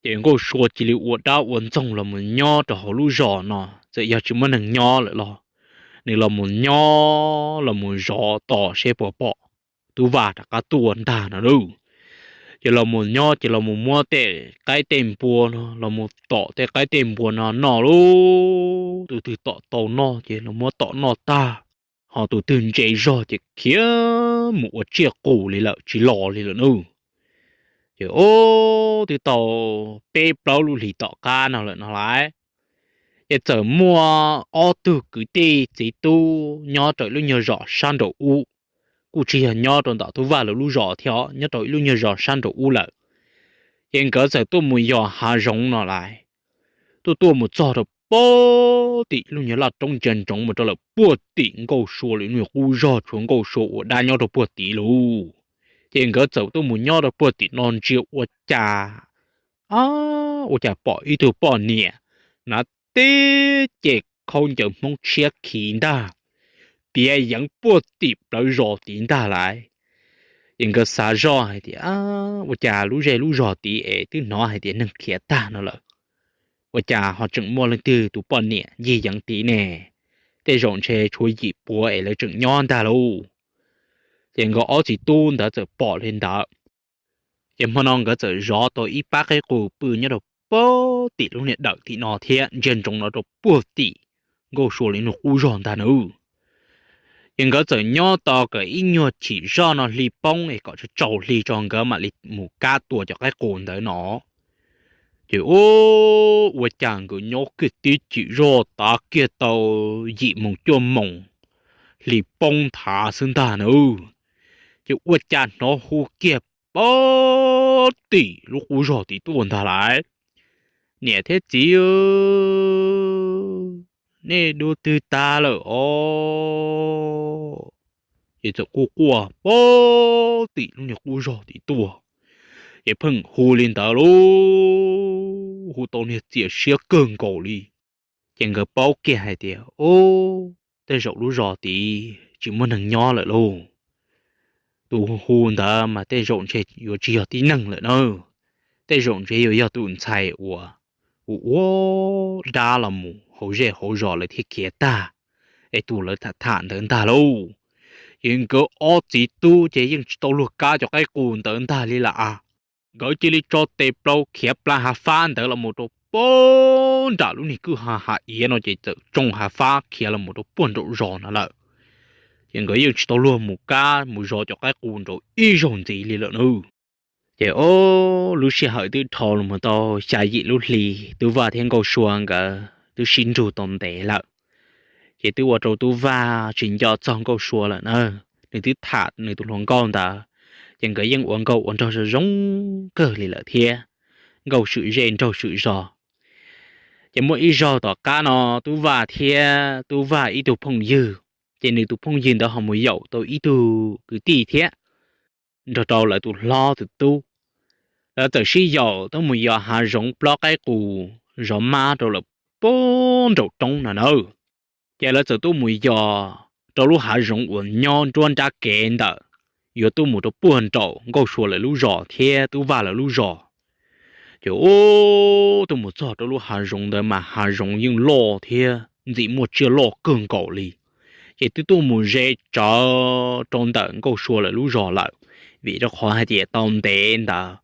Ces Nkauj Sua cia li ua dab ua ntxoog los mus nyob rau hauv lub zos no, txawm yog tsis muaj neeg nyob lawm los nws los mus nyob los mus zov tos seb puas pom tub Vaj rov qab tuaj ntag no lauj. Ces los mus nyob ces los mus muab tej qaib tej npua no los mus tom tej qaib tej npua no noj lauj. Tus twg tom tau noj ces los muab tom noj tag, ho tus twg ntse zog ces khiav mus ua tsiaj qus li lawm tsis los li lawm nawb. Ces ub twb tau peb plaub lub hlis tom qab no lawm no lais, ces txawm muaj ob tug kwv tij txiv tub nyob rau ib lub nyuag zos sab nraum ub, kuj tsis yog nyob rau ntawm Tub Vaj lawv lub zos thiab, nyob rau ib lub nyuag zos sab nraum ub lawm. Ces nkawd txawm tuaj mus yos hav zoov no lais, tuaj tuaj mus txog rau puag tim lub nyuag laj roob ntsia ntsoov mus rau lawm puag tim Nkauj Sua lawv lub nyuag qub zog, tshuav Nkauj Sua ua dab nyob rau puag tim lauj. Ces nkawd txawm tuaj mus nyob rau puag tim no ntsia ua cas, ua cas pom ib tug poj niam hnav tib ce khaub ncaws Hmoob tshiab khiv ntag, tiav yeev puag tim plawv zos tid ntag lais. Ces nkawd xav zoj hais tias, ua cas lub zej lub zos tid es twb hnov hais tias neeg khiav tag no lawm, ua cas ho tseem muaj leej twg tus poj niam ncig yeev tid ne? Tej zaum ntshe tshuav yim puav es lawv tseem nyob ntag lauj. Ces nkawd ob txiv tub ntawd txawm pom li ntawd. Ces hmo no nkawd txawm zov tau ib pab qaib qus pw nyob rau puag tim lub niag dawm tim no thiab ntsia ntsoov no rau puag tim Nkauj Sua lawv lub nyuag qub zog ntag nawb. Ces nkawd txawm nyob tos kom ib nyuag chim zoj no hli poob es kom tsaus hli tso nkawd mam li mus kab tua cov qaib qus ntawd no. Ces ub, ua cas nkawd nyob kiag tib chim zoj tav kiag tau yim moos cuaj moos, hli poob nthav xwb ntag nawb. Ces ua cas hnov hu kiag puag tim lub qub zog tid tuaj ntag lais, niam thiab txiv, nej dua twg tag lawm os? Ces txawm quaj quaj puag tim lub niag qub zog tid tuaj. Ces pheej hu li ntawd lauj, hu tau niag txias siab kawg nkaus li. Ces nkawd paub kiag hais tias, ub, tej zaum lub zos tid tsis muaj neeg nyob lawm lauj. Tus hu ntawd mas tej zaum ntshe yuav tsis yog tib neeg lawm na, tej zaum ntshe yuav yog tus ntxhais uas ua ua dab los mus hauv zej hauv zos lawv thiaj khiav tag, es tus lawv tham tham ntawd ntag lauj. Ces nkawd ob txiv tub ces yeej tsis tau luag kab cov qaib qus ntawd ntag li lawm a. Nkawd cia li tso tes plaub khiav plaws hav fab ntawd los mus rau puag nram lub niag kwj ha hav iav no ces txawm tsoo hav fab khiav los mus rau puag nraum zos no lawm. Ces nkawd yeej tsis tau luag mus kab mus zov cov qaib qus nraud ib zaug ntxiv li lawm nawb. Ces ob lub sij hawm twb dhau los mus tau xya yim lub hli, Tub Vaj thiab Nkauj Sua nkawd twb sib nrug tau ntev lawm. Ces twb ua rau Tub Vaj tsis nco txog Nkauj Sua lawm na, nws twb tham nws tus hluas nkauj ntawd, ces nkawd yeej ua nkauj ua nraug zoo zoo kawg li lawm thiab, nkauj swm zej nraug swm zos. Ces muaj ib zaug tom qab no, Tub Vaj thiab Tub Vaj ib tug phooj ywg, ces nws tus phooj ywg ntawd ho mus yaum tau ib tug kwv tij thiab, nrog rau lawv tus hlob tus tub. Lawv txawm sib yaum tuaj mus yos hav zoov plob qaib qus zov mab rau lawm puag nraum roob no nawb. Ces lawv txawm tuaj mus yos rau lub hav zoov uas nyob nruab nrab kev ntawm, yuav tuaj mus rau puag nraum Nkauj Sua lawv lub zos thiab Tub Vaj lawv lub zos. Ces ub, tuaj mus txog rau lub hav zoov ntawd mas hav zoov yeej loj thiab ntxim muaj tsiaj loj kawg nkaus li. Ces twb tuaj mus ze tsawv rau ntawm Nkauj Sua lawv lub zos lawm, vim rau qhov hais tias tau ntev ntawd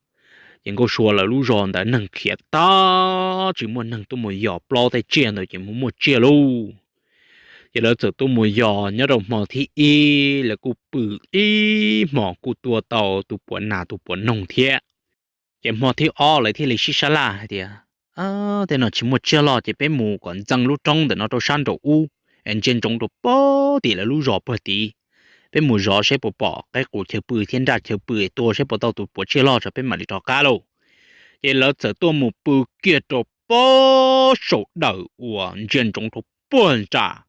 ces Nkauj Sua lawv lub zos ntawd neeg khiav tag, tsis muaj neeg tuaj mus yos plob tej tsiaj ntawd ces mus muaj tsiaj lauj. Ces lawv txawm tuaj mus yos nyob rau hmo thib ib, lawv kuj pw ib hmos kuj tua tau tus puav nas tus puav noog thiab. Ces hmo thib ob lawv thiaj li sib sab laj hais tias, tej no tsis muaj tsiaj loj ces peb mus kom ntxeev lub roob ntawm no rau sab nraum ub, es ntsia ntsoov rau puag tim lawv lub zos puag tid. Peb mus zov saib puas pom qaib qus chaw pw thiab nraj chaw pw tua saib puas tau tus puav tsiaj loj tso peb mam li rov qab lauj. Ces lawv txawm tuaj mus pw kiag rau puag saum dawm uas ntsia ntsoov rau puag nram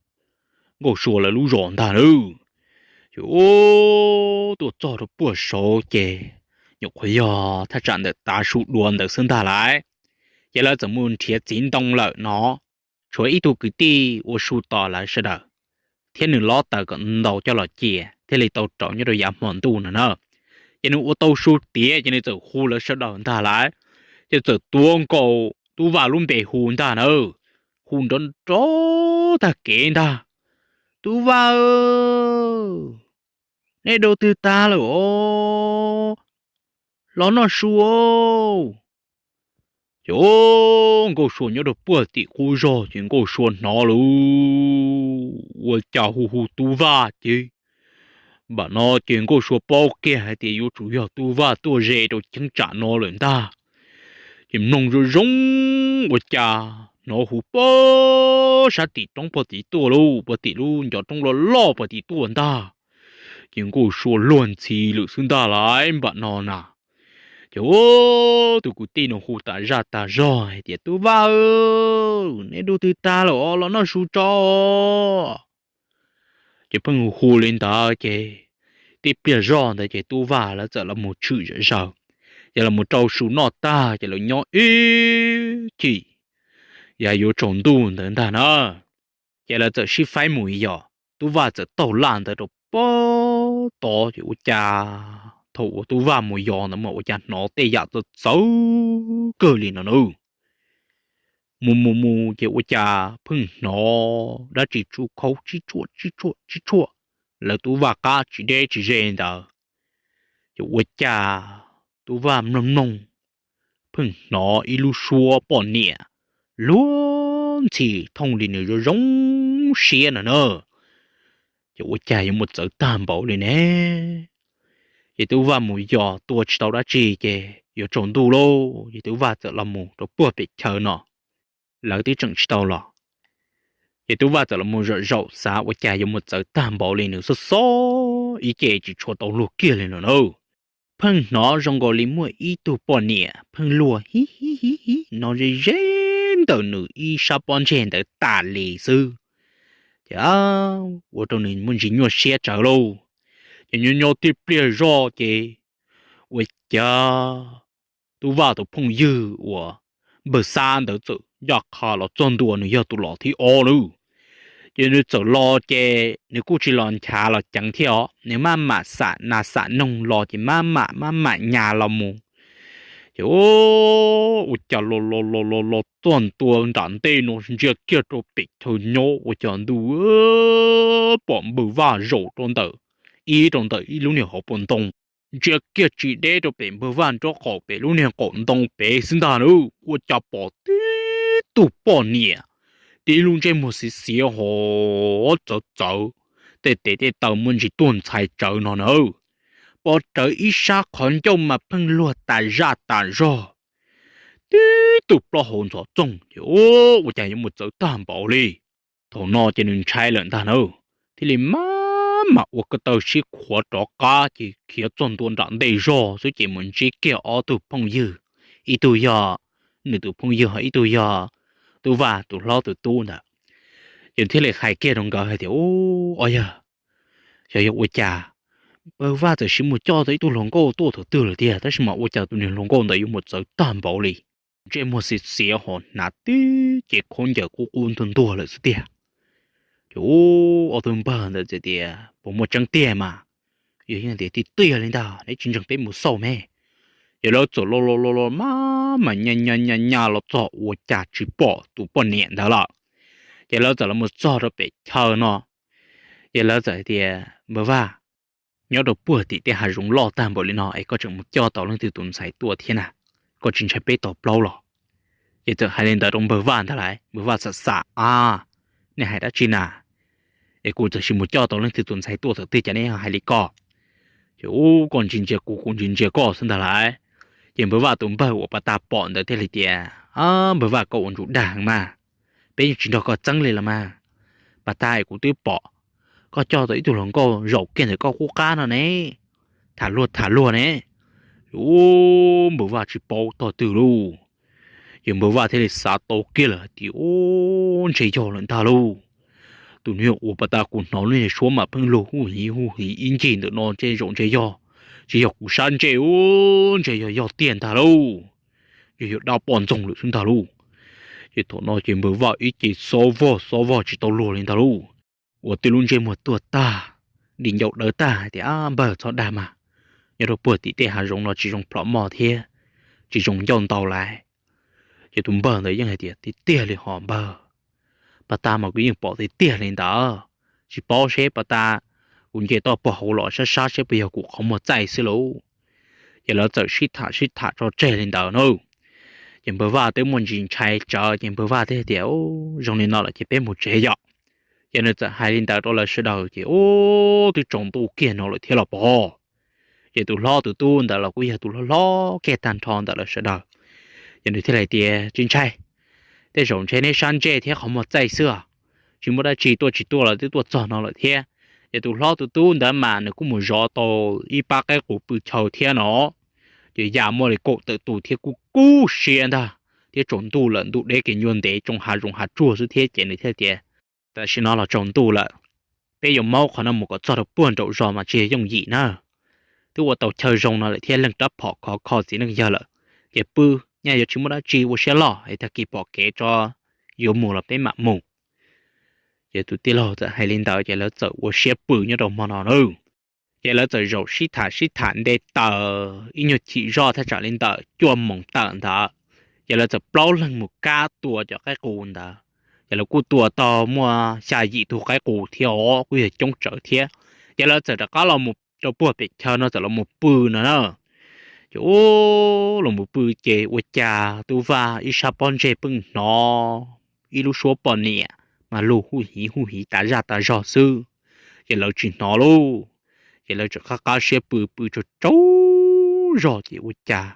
Nkauj Sua lawv lub zos ntag lauj. Ces ub, tuaj txog rau puag saud ces nyuam qhuav yog thaj tsam ntawm tav su dua ntawd xwb ntag lauj. Ces lawv txawm mus nrhiav txiv ntoo lawm no, tshuav ib tug kwv tij ua su tos lawv sawv daws, thiab nws lob taws kom ntau coj los cia thiaj li tau rauv nyob rau yav hmo ntuj no na. Ces nws ua tau su tiav ces nws txawm hu lawv sawv daws ntag lauj. Ces txawm tuav nkaus Tub Vaj lub npe hu ntag na, hu nrov nrov tag kev ntag, Tub Vaj, nej dua twg tag lawm os? los noj su. Ces Nkauj Sua nyob rau puag tim qub zog ces Nkauj Sua hnov lawm, ua cas hu hu Tub Vaj ces, npam no ces Nkauj Sua paub kiag hais tias yuav tsum yog Tub Vaj tuaj ze rau cheeb tsam no lawm ntag. Ces mloog zoo zoo, ua cas hnov hu pog sab tim roob puag tim tuaj lauj, puag tim lub ncov roob loj loj puag tim tuaj ntag. Ces Nkauj Sua luag ntxhi lawm xwb ntag lauj npam no na. Ces tus kwv tij no hu tas zaj tas zog hais tias, Tub Vaj, neb dua twg tag lawm os, los noj su tso. Ces pheej hu hu li ntawd ces tib pliag zoj ntawd ces Tub Vaj lawv txawm los mus tshwm zom zaws, ces los mus rau su noj tag ces lawv nyob ib chim, yav yuav tsaus ntuj ntawd ntag na. Ces lawv txawm sib faib mus yos, Tub Vaj txawm taug laj ntawd rau pog tod ces ua cas thaum uas Tub Vaj mus yos ntawd mas ua cas hnov tej yam txawv txawv kawg li no na. Mus mus mus ces ua cas pheej hnov dab tsi tsuj khaub tsib tshuaj tsib tshuaj tsib tshuaj lawv Tub Vaj qab tsis deb tsis ze ntawd. Ces ua cas Tub Vaj mloog mloog, pheej hnov ib lub suab poj niam luag ntxhi thooj li nws zoo zoo siab no na. Ces ua cas yuav mus txawv tag npaum li ne? Ces Tub Vaj mus yos tua tsis tau dab tsi ces yuav tsaus ntuj lauj, ces Tub Vaj txawm los mus rau puag pem chaw no, lawv twb tseem tsis tau los. Ces Tub Vaj txawm los mus zaum zaum xav ua cas yuav mus txawv tag npaum li, nws xob xob ib ce tsis tshua tau luag kiag li no na. Pheej hnov zoo nkaus li muaj ib tug poj niam pheej luag hib hib hib hib no ze ze ntawm nws ib sab pob ntseg ntawd tas li xwb. Ces ua rau nws muaj ntsis nyuaj siab tsawv lauj. Ces nyob nyob tib pliag zoj ces ua cas Tub Vaj tus phooj ywg uas npawg Xab ntawd txawm ncaj qha los txog ntua, nws yog tus los thib ob lawm. Ces nws txawm los ces nws kuj tsis los nchav los ceev thiab os, nws maj mam xam nas xam noog los ces maj mam maj mam nyas los mus. Ces ua cas los los los los los txog ntua nram ntej no ntsia kiag rau pem chaw nyob ua cas ntuj pom npawg Vaj zaum rau ntawm ib rau ntawm ib lub niag hauv paus ntoo, ntsia kiag tsis deb rau pem npawg Vaj nraub qaum pem lub niag qaum ntoo pem xwb ntag na. Ua cas pom tib tug poj niam, tib lub ntsej muag xiav xiav ho txawv txawv, tej tes tej taw muaj ntsis tuag ntxhais tsawv no na. Pom rawv ib sab qhov ncauj mas pheej luag tas zaj tas zog, tib tug plaub hau ntxhov txoog ces ua cas yuav mus txawv tag npaum li. Thaum no ces nws ntshai lawm ntag na, thiaj li maj mam ua ko taw sib qhuav rov qab ces khiav txog ntua nram ntej zog xwb ces mus ntsib kiag ob tug phooj ywg, ib tug yog nws tus phooj ywg ho ib tug yog Tub Vaj tus hlob tus tub ntawd. Ces thiaj li hais kiag rau nkawd hais tias, Ub, ob yawg, xyov yog ua cas npawg Vaj txawm sis mus coj tau ib tug hluas nkauj tuaj thaum twg lawm tiag, tab sis mas ua cas tus niag hluas nkauj ntawd yuav mus txawv tag npaum li, ntsej muag xiav xiav ho hnav tib ce khaub ncaws qub qub ntuag ntuag lawm xwb tiag. Ces ub, ob tug npawg ntawd txawm tias, Puas muaj tseeb tiag mas? Yog yeej tias tiag tiag li ntag, neb tsis ntseeg peb mus xauj me. Ces lawv txawm los los los los maj mam nyas nyas nyas los txog ua cas tsis pom tus poj niam ntawd lawm. Ces lawv txawm los mus txog rau pem chaw no, ces lawv txawm tias, Npawg Vaj, nyob rau puag tim tej hav zoov loj tag npaum li no es koj tseem mus coj tau leej twg tus ntxhais tuaj thiab na? Koj tsis ntshai peb tau plaub los? Ces txawm hais li ntawd rau npawg Vaj ntag lauj. Npawg Vaj xam xam, A, nej hais dab tsi na? Es kuv txawm sis mus coj tau leej twg tus ntxhais tuaj thaum twg cas nej hais li ko? Ces ub, koj ntsia ntsia kuv, kuv ntsia ntsia koj xwb ntag lauj. Ces npawg Vaj tus npawg uas pas tas pom ntawd thiaj li tias, Npawg Vaj, koj ua ntsuj dag heev mas, peb yeej tsis nrog koj txeeb li los mas. Pas tas es kuv twb pom koj coj tau ib tug hluas nkauj zaum kiag ntawm koj qub qab no ne, tham luag tham luag ne. Ub, npawg Vaj tsis paub tog twg lauj. Ces npawg Vaj thiaj li xav tau kiag lawm hais tias, Ub, ntshe yog lawm ntag lauj. Tus niag uas pas tas kuv hnov lub niag suab mas pheej luag huj hiv huj hiv ib ncig ntawm no ntshe zaum ntshe yog, tsis yog kuv sab ntsej, ub, ntshe yog yog tiag ntag lauj. Yog yog dab poj ntxoog lawm xwb ntag lauj. Ces thaum no ces npawg Vaj ib ce xob vog xob vog tsis tau luag li ntag lauj. Ua tib lub ntsej muag tuag tag, di ncauj dawb tag hais tias, Ab npawg, txhob dag mas, nyob rau puag tim tej hav zoov no tsis zoo plhom moj thiab tsis zoo ncauj ntau lawm. Ces tus npawg ntawd yeej hais tias, Tiag tiag li hos npawg, pas tas mas kuv yeej pom tiag tiag li ntawd. Tsis paub seb pas tas kuv nce toj puag hauv los sab sab seb puas yog kuv qhov muag txaij xwb lauj. Ces lawv txawm sib tham sib tham tso tseg li ntawd na. Ces npawg Vaj twb muaj ntsis ntshai tsawv, ces npawg Vaj thiaj tias, Zoo li no lawm ces peb mus tsev yom. Ces nws txawm hais li ntawd rau lawv sawv daws ces ub twb tsaus ntuj kiag no lawm thiab los pog. Ces tus hlob tus tub ntawd los kuj yog tus hlob hlob kiag tag nrho ntawm lawv sawv daws. Ces nws thiaj li tias, Tsis ntshai, tej zaum ntshe neb sab ntsej thiab qhov muag txaij xwb, tsis muaj dab tsi, tuaj tsis tuaj los twb tuaj txog no lawm thiab. Ces tus hlob tus tub ntawd mas nws kuj mus zov tau ib pab qaib qus pw chaw thiab no. Ces ya muaj li kaum tawm tus thiab kuj kub siab ntag, thiab tsaus ntuj lawm, ntuj deb kev ncua ntev tsoo hav zoov hav tsuag xwb thiab. Ces nws thiaj tias, Tam sim no los tsaus ntuj lawm, peb yuav maub qhov no mus kom txog rau puag nraum zos mas tsis yog yooj yim na. Twb ua tau chaw zoo no lawm thiab leej rab phom khov kho txiv neej yawg lawm, ces pw, nyaj yuav tsis muaj dab tsi, ua siab loj es tag kis pom kev tso, yuav mus los peb mam mus. Ces tus tij laug txawm hais li ntawd ces lawv txawm ua siab pw nyob rau hmo no na. Ces lawv txawm zaum sib tham sib tham nte taws ib nyuag chim zoj thaj tsam li ntawm cuaj moos tawm ntawd. Ces lawv txawm plaub leeg mus kab tua cov qaib qus ntawd. Ces lawv kuj tua tau muaj xya yim tug qaib qus thiab os, kuj yog coob tsawv thiab. Ces lawv txawm rov qab los mus rau puag pem chaw no txawm los mus pw no na. Ces ub, los mus pw ces ua cas Tub Vaj ib sab pob ntseg pheej hnov ib lub suab poj niam mas lus huj hiv huj hiv tas zaj tas zog xwb, ces lawv tsis hnov lauj. Ces lawv txawm qab qab siab pw pw tsaug tsaug zog ces ua cas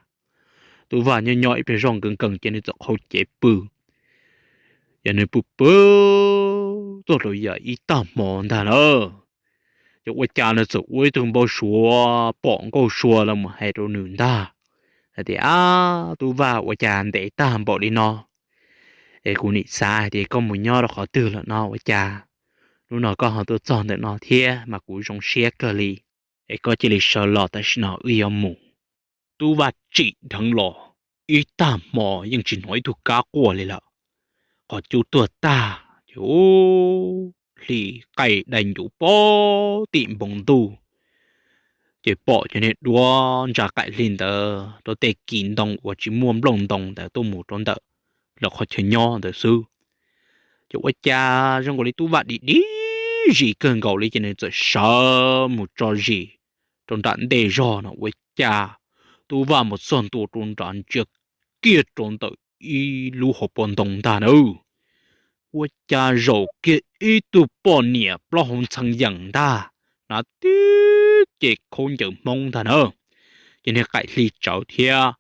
Tub Vaj nyob nyob ib pliag zoj nkees nkees ces nws txawm qhau cev pw. Ces nws pw pw tuaj rau yam ib tag hmo ntag na, ces ua cas nws txawm ua ib tug npau suav pom Nkauj Sua los mus hais rau nws ntag, hais tias, Ab, Tub Vaj, ua cas ntev tag npaum li no es kuv nim xav hais tias koj mus nyob rau qhov twg lawm no, ua cas hnub no koj ho tuaj txog ntawm no thiab mas kuv zoo siab kawg li. Es koj cia li sawv los tam sim no wb yuav mus. Tub Vaj tsim dheev los ib tag hmo yeej tsis hnov ib tug kab quaj li lawm. Qhov cub tuag tag ces ub, hli qaij dai ncuv pog tim npoo ntuj, ces pom cov niag duab ntsa qaim hli ntawd rau tej kis ntoo uas tsis muaj nplooj ntoo ntawd tuaj mus rau ntawm lawv qhov chaw nyob ntawd xwb. Ces ua cas zoo nkaus li Tub Vaj dim dib zis kawg nkaus li ces nws txawm sawv mus tso zis rau nram ntej zog no ua cas Tub Vaj mus txog ntua rau nrad ntsia kiag rau ntawm ib lub hauv paus ntoo ntag na, ua cas zaum kiag ib tug poj niam plaub hau ntxhee yees ntag, hnav tib ce khaub ncaws Hmoob ntag na, ces niag qaim hli tsawv thiab.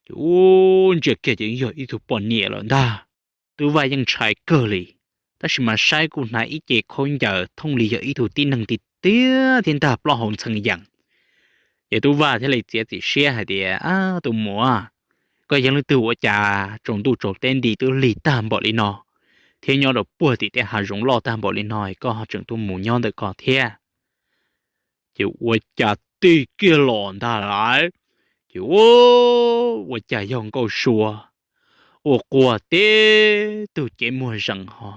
Ces ub, ntsia kiag ces yog ib tug poj niam lawm ntag. Tub Vaj yeej ntshai kawg li, tab sis mas saib kuj hnav ib ce khaub ncaws thooj li yog ib tug tib neeg tiag tiag thiab ntag, plaub hau ntxhee yees. Ces Tub Vaj thiaj li txiav txim siab hais tias, Ab, tus muam, koj yog leej twg ua cas tsaus ntuj tsaus teb nti twb lig tag npaum li no, thiab nyob rau puag tim tej hav zoov loj tag npaum li no koj ho tseem tuaj mus nyob ntawm ko thiab? Ces ua cas tig kiag los ntag lauj, ces ua cas yog Nkauj Sua ua quaj tib tug cev muag zees ho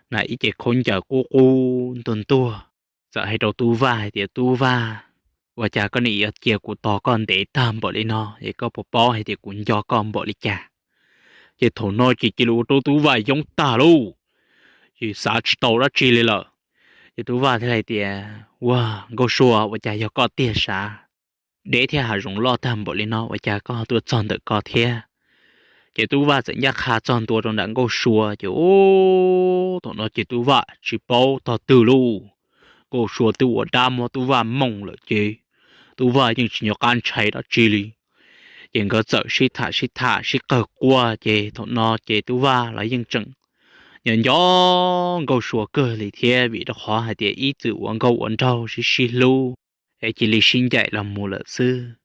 hnav ib ce khaub ncaws qub qub ntuag ntuag, txawm hais rau Tub Vaj hais tias, Tub Vaj, ua cas koj nim yuav cia kuv tos koj ntev tag npaum li no es koj puas paub hais tias kuv nco koj npaum li cas? Ces thaum no ces cia li ua rau Tub Vaj yoob tag lauj, ces xav tsis tau dab tsi li lawm. Ces Tub Vaj thiaj li tias, Ua, Nkauj Sua, ua cas yog koj tiag sav? Deb thiab hav zoov loj tag npaum li no ua cas koj tuaj txog ntawm ko thiab? Ces Tub Vaj txawm ncaj qha txog ntua rau nram Nkauj Sua ces ub, thaum no ces Tub Vaj tsis paub tog twg lauj. Nkauj Sua twb ua dab muab Tub Vaj mooj lawm ces Tub Vaj yeej tsis nco qab ntshai dab tsi li. Ces nkawd txawm sib tham sib tham sib qawg quaj ces thaum no ces Tub Vaj los yeej tseem nco nco Nkauj Sua kawg li thiab, vim rau qhov hais tias ib txwm ua nkauj ua nraug sib sib hlub es cia li sib ncaim los mus lawm xwb.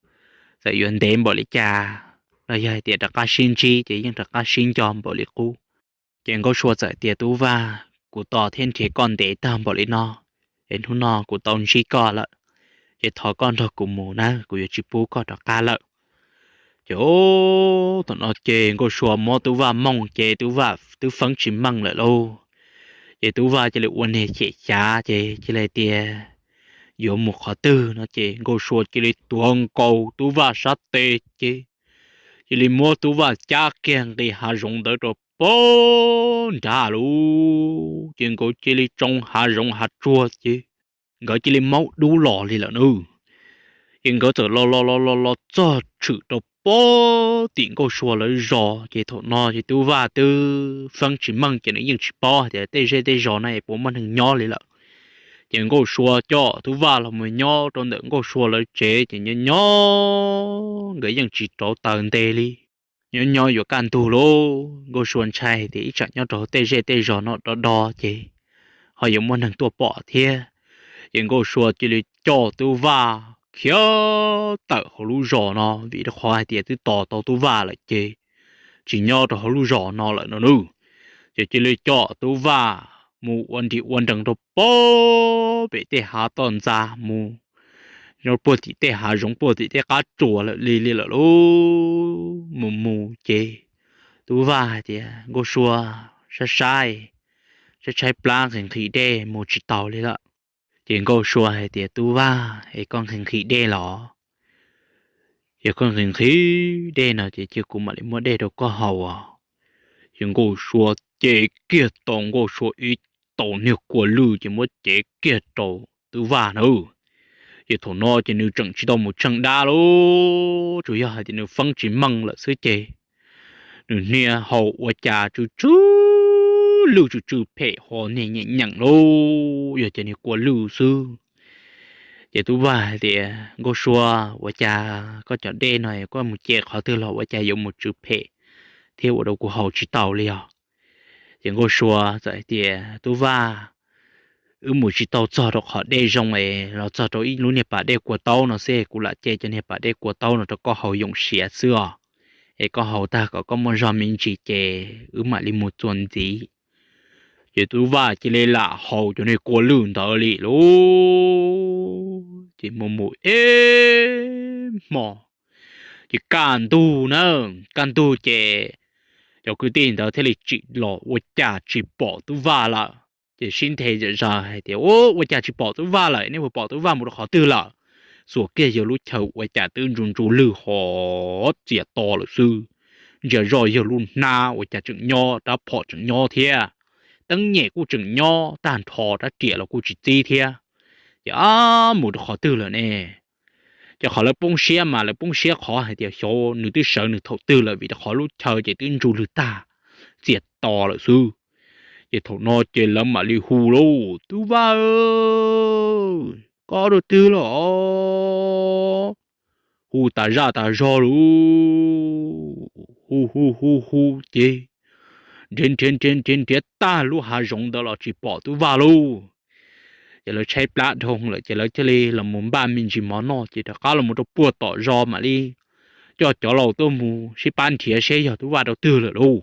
Txawm yuav ntev npaum li cas los yog hais tias rov qab sib ntsib ces yeej rov qab sib nco npaum li qub. Ces Nkauj Sua txawm tias, Tub Vaj, kuv tos thiab nrhiav koj ntev tag npaum li no, es hnub no kuv tau ntsib koj lawm, ces thov koj nrog kuv mus nawb, kuv yuav tsis pub koj rov qab lawm. Ces thaum no ces Nkauj Sua muab Tub Vaj mooj ces Tub Vaj twb feeb tsis meej lawm lauj. Ces Tub Vaj cia li ua niag xyem xyav ces cia li tias yuav mus qhov twg no ces Nkauj Sua cia li tuav nkaus Tub Vaj sab tes ces cia li muab Tub Vaj cab kiag nqis hav zoov ntawd rau pog nrad lauj. Ces nkawd cia li tsoo hav zoov hav tsuag ces nkawd cia li maub dub los li lawm nawb. Ces nkawd txawm los los los los los txog tshwm rau pem tim Nkauj Sua lawv zos, ces thaum no ces Tub Vaj twb feeb tsis meej ces nws yeej tsis paub hais tias tej zej tej zos no es puas muaj neeg nyob li lawm. Ces Nkauj Sua coj Tub Vaj los mus nyob rau ntawm Nkauj Sua lawv tsev ces nyob nyob nkawd yeej tsis rauv taws nte li. Nyob nyob yuav kaj ntug lauj, Nkauj Sua ntshai tias ib tsam nyob rau tej zej tej zos no do do ces ho yuav muaj neeg tuaj pom thiab. Ces Nkauj Sua cia li coj Tub Vaj khiav tawm hauv lub zos no, vim rau qhov hais tias twb tos tau Tub Vaj lawm ces tsis nyob rau hauv lub zos no lawm no nawb. Ces cia li coj Tub Vaj mus ua nrim ua nrees rau pem tej hav toj ntxas mus, nyob puag tim tej hav zoov puag tim tej qab tsuas lawm li li lawm lauj. Mus mus ces Tub Vaj hais tias, Nkauj Sua, saib saib, tshaib tshaib plab nqhis nqhis dej mus tsis taus li lawm. Ces Nkauj Sua hais tias, Tub Vaj, es koj nqhis nqhis dej los? Yog koj nqhis nqhis dej no ces cia kuv mam li muab dej rau koj haus os. Ces Nkauj Sua cev kiag tau Nkauj Sua ib tau niag kua lwj ces muab cev kiag rau Tub Vaj na. Ces thaum no ces nws tseem tsis tau mus tsheej dab lauj, tsuas yog hais tias nws feeb tsis meej lawm xwb ces nws niag haus ua cas tsw tsw lwj tsw tsw phem ho niag nyeem nyeem lauj, yog ces niag kua lwj xwb. Ces Tub Vaj hais tias, Nkauj Sua, ua cas koj cov dej no koj mus ce qhov twg los ua cas yuav mus tsw phem thiab ua rau kuv haus tsis tau li os? Ces Nkauj Sua txawm hais tias, Tub Vaj, wb mus tsis tau txog rau qhov dej zoo es los txog rau ib lub niag pas dej kua taub no xwb, kuv lam ce cov niag pas dej kua taub no rau koj haus yoom siav xwb os. Es koj haus tag kom koj muaj zog me ntsis ces wb mam li mus txuas ntxiv. Ces Tub Vaj cia li lam haus cov niag kua lwj ntawd li lauj. Ces mus mus ib hmo ces kaj ntug na, kaj ntug ces cov kwv tij ntawd thiaj li tsim los ua cas tsis pom Tub Vaj lawm. Ces sib nthe zam zaws hais tias, Ua cas tsis pom Tub Vaj lawm? Nej puas pom Tub Vaj mus rau qhov twg lawm? Xuas kiag yawg lub chaw ua cas twb ntsu ntsu lwj ho txias to lawm xwb. Ntsia zoj yawg lub hnab ua cas tseem nyob, rab phom tseem nyob thiab, teeb nyem kuj tseem nyob tag nrho, rab riam los kuj tsis txib thiab. Ces ab, mus rau qhov twg lawm ne? Ces qhov lawv poob siab mas lawv poob siab qhov hais tias xyov nws twb sawv nws thaum twg lawm, vim rau qhov lub chaw ces twb ntsu lwj tag, txias to lawm xwb. Ces thaum no ces lawv mam li hu lauj, Tub Vaj, koj rau twg lawm? Hu tas zaj tas zog lauj, hu hu hu hu ces nrhiav nrhiav nrhiav nrhiav nrhiav tag lub hav zoov ntawd los tsis pom Tub Vaj lauj. Ces lawv tshaib plab dhau lawm ces lawv thiaj li los mus npaj me ntsis mov noj ces rov qab los mus rau puag tom zos mam li coj cov laus tuaj mus sib pab nrhiav seb yog Tub Vaj rau twg lawm lauj.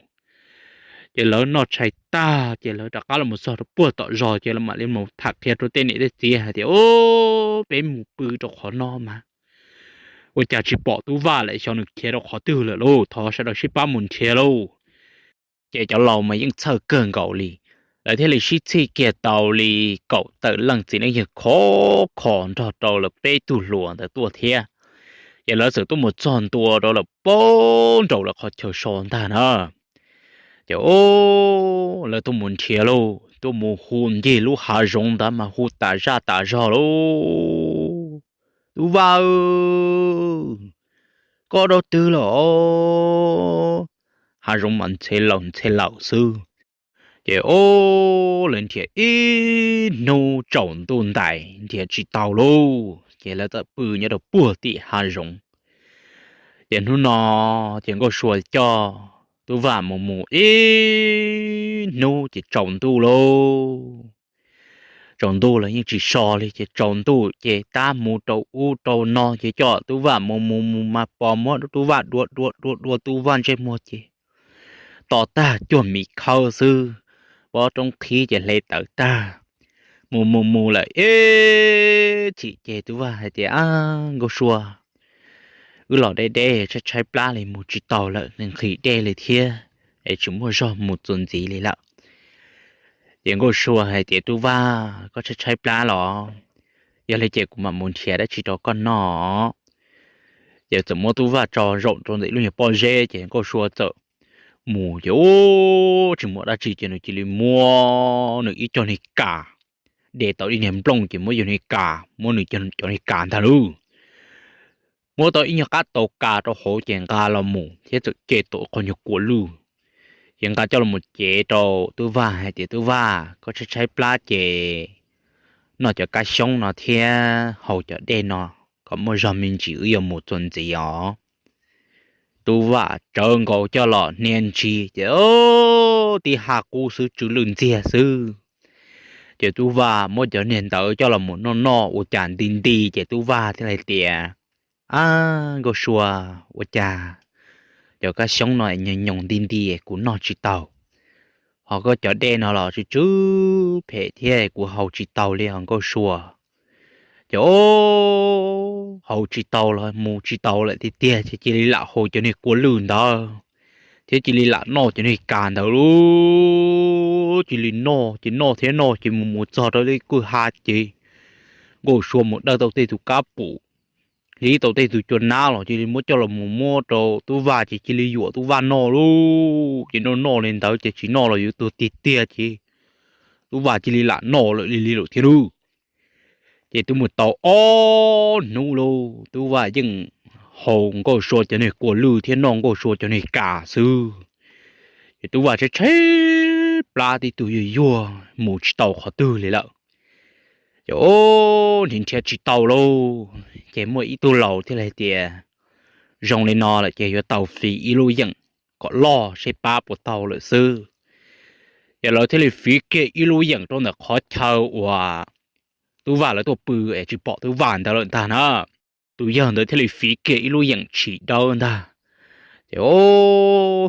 Ces lawv noj tshais tag ces lawv rov qab los mus txog rau puag tom zos ces lawv mam li mus tham qhia rau tej niam tej txiv hais tias, Ub, peb mus pw rau qhov no mas ua cas tsis pom Tub Vaj lawm, xyov nws khiav rau qhov twg lawm lauj, thov sawv daws sib pab mus nrhiav lauj. Ces cov laus mas yeej txhawj kawg nkaus li, lawv thiaj li sib txhij kiag tau li kaum tawm leej txiv neej yawg khov kho nrog rau lawv peb tug hluas ntawd tuaj thiab. Ces lawv txawm tuaj mus txog ntua rau lawm pab nraum lawv qhov chaw so ntag na. Ces lawv tuaj mus nrhiav lauj, tuaj mus hu ncig lub hav zoov ntawd mas hu tas zaj tas zog lauj, Tub Vaj, koj rau twg lawm? Hav zoov mas ntxhe laus ntxhe laus xwb. Ces lawv nrhiav ib hnub tsaus ntuj ntais nrhiav tsis tau lauj, ces lawv txawm pw nyob rau puag tim hav zoov. Ces hnub no ces Nkauj Sua coj Tub Vaj mus mus ib hnub ces tsaus ntuj lauj. Tsaus ntuj los yeej tsis so li ces tsaus ntuj ces tab mus rau ub rau no ces coj Tub Vaj mus mus mus mas pos muab Tub Vaj dua dua dua dua Tub Vaj ntsej muag ces to tag cuag miv khawb xwb, pob roob qhib ces hle tawv tag. Mus mus mus lawm ib chim ces Tub Vaj hais tias, Ab, Nkauj Sua, wb los deb deb tshaib tshaib plab li mus tsis tau lawm, nqhis dej li thiab es tsis muaj zog mus txuas ntxiv li lawm. Ces Nkauj Sua hais tias, Tub Vaj, koj tshaib tshaib plab los? Yog li ces kuv mam mus nrhiav dab tsi rau koj noj. Ces txawm muab Tub Vaj tso zaum rau ntawm lub nyuag pob zeb ces Nkauj Sua txawm mus ces ub, tsis muaj dab tsi ces nws cia li muab nws ib co niag kas, de tau ib niag nplooj ces muab yawg niag kas, muab nws cov niag kas ntag lauj. muab tau ib nyuag qab tau ka rau hauv ces nqa los mus thiab txawm ce tau qhov nyuag kua lwj. Ces nqa coj los mus cev rau Tub Vaj hais tias, Tub Vaj, koj tshaib tshaib plab ces noj cov kab xyoob no thiab haus cov dej no kom muaj zog me ntsis wb yuav mus txuas ntxiv os. Tub Vaj tsawv nkaus coj los hnia ntsis ces tib ha qub xwb tsw lwj ntxiag xwb. Ces Tub Vaj muab cov niag ntawd coj los mus noj noj ua cas nti nti ces Tub Vaj thiaj li tias, Ab Nkauj Sua, ua cas cov kab xyoob no nyoos nyoos nti nti kuv noj tsis tau, ho koj cov dej no los tsw tsw phem thiab kuv haus tsis tau li os Nkauj Sua. Ces haus tsis tau los mus tsis tau lawm tiag tiag ces cia li lam haus cov niag kua lwj ntawd thiab cia li lam noj cov niag kas ntawd lauj. Cia li noj ces noj thiab noj ces mus mus txog rau tej kwj ha ces Nkauj Sua mus dawj tau tej tus kab pum, hlib tau tej tus cua nab los cia li muab coj los mus muab rau Tub Vaj ces cia li yuam Tub Vaj noj lauj. Ces noj noj li ntawd ces tsis noj los yuav tuag tiag tiag ces Tub Vaj cia li lam noj lawm li li lawm thiab lauj. Ces twb mus tau ob hnub lauj, Tub Vaj yeej haus Nkauj Sua cov niag kua lwj thiab noj Nkauj Sua cov niag kas xwb. Ces Tub Vaj tshaib tshaib plab tib tug yuag yuag mus tsis tau qhov twg li lawm. Ces nrhiav nrhiav tsis tau lauj, ces muaj ib tug laus thiaj li tias, Zoo li no lawm ces yuav tau fiv ib lub yeem kom loj seb pab puas tau lawm xwb. Ces lawv thiaj li fiv kiag ib lub yeem rau ntawm qhov chaw uas Tub Vaj lawv tuaj pw es tsis pom Tub Vaj ntawd lawm ntag na. Tus yawg ntawd thiaj li fiv kiag ib lub yeem tshis dawb ntag. Ces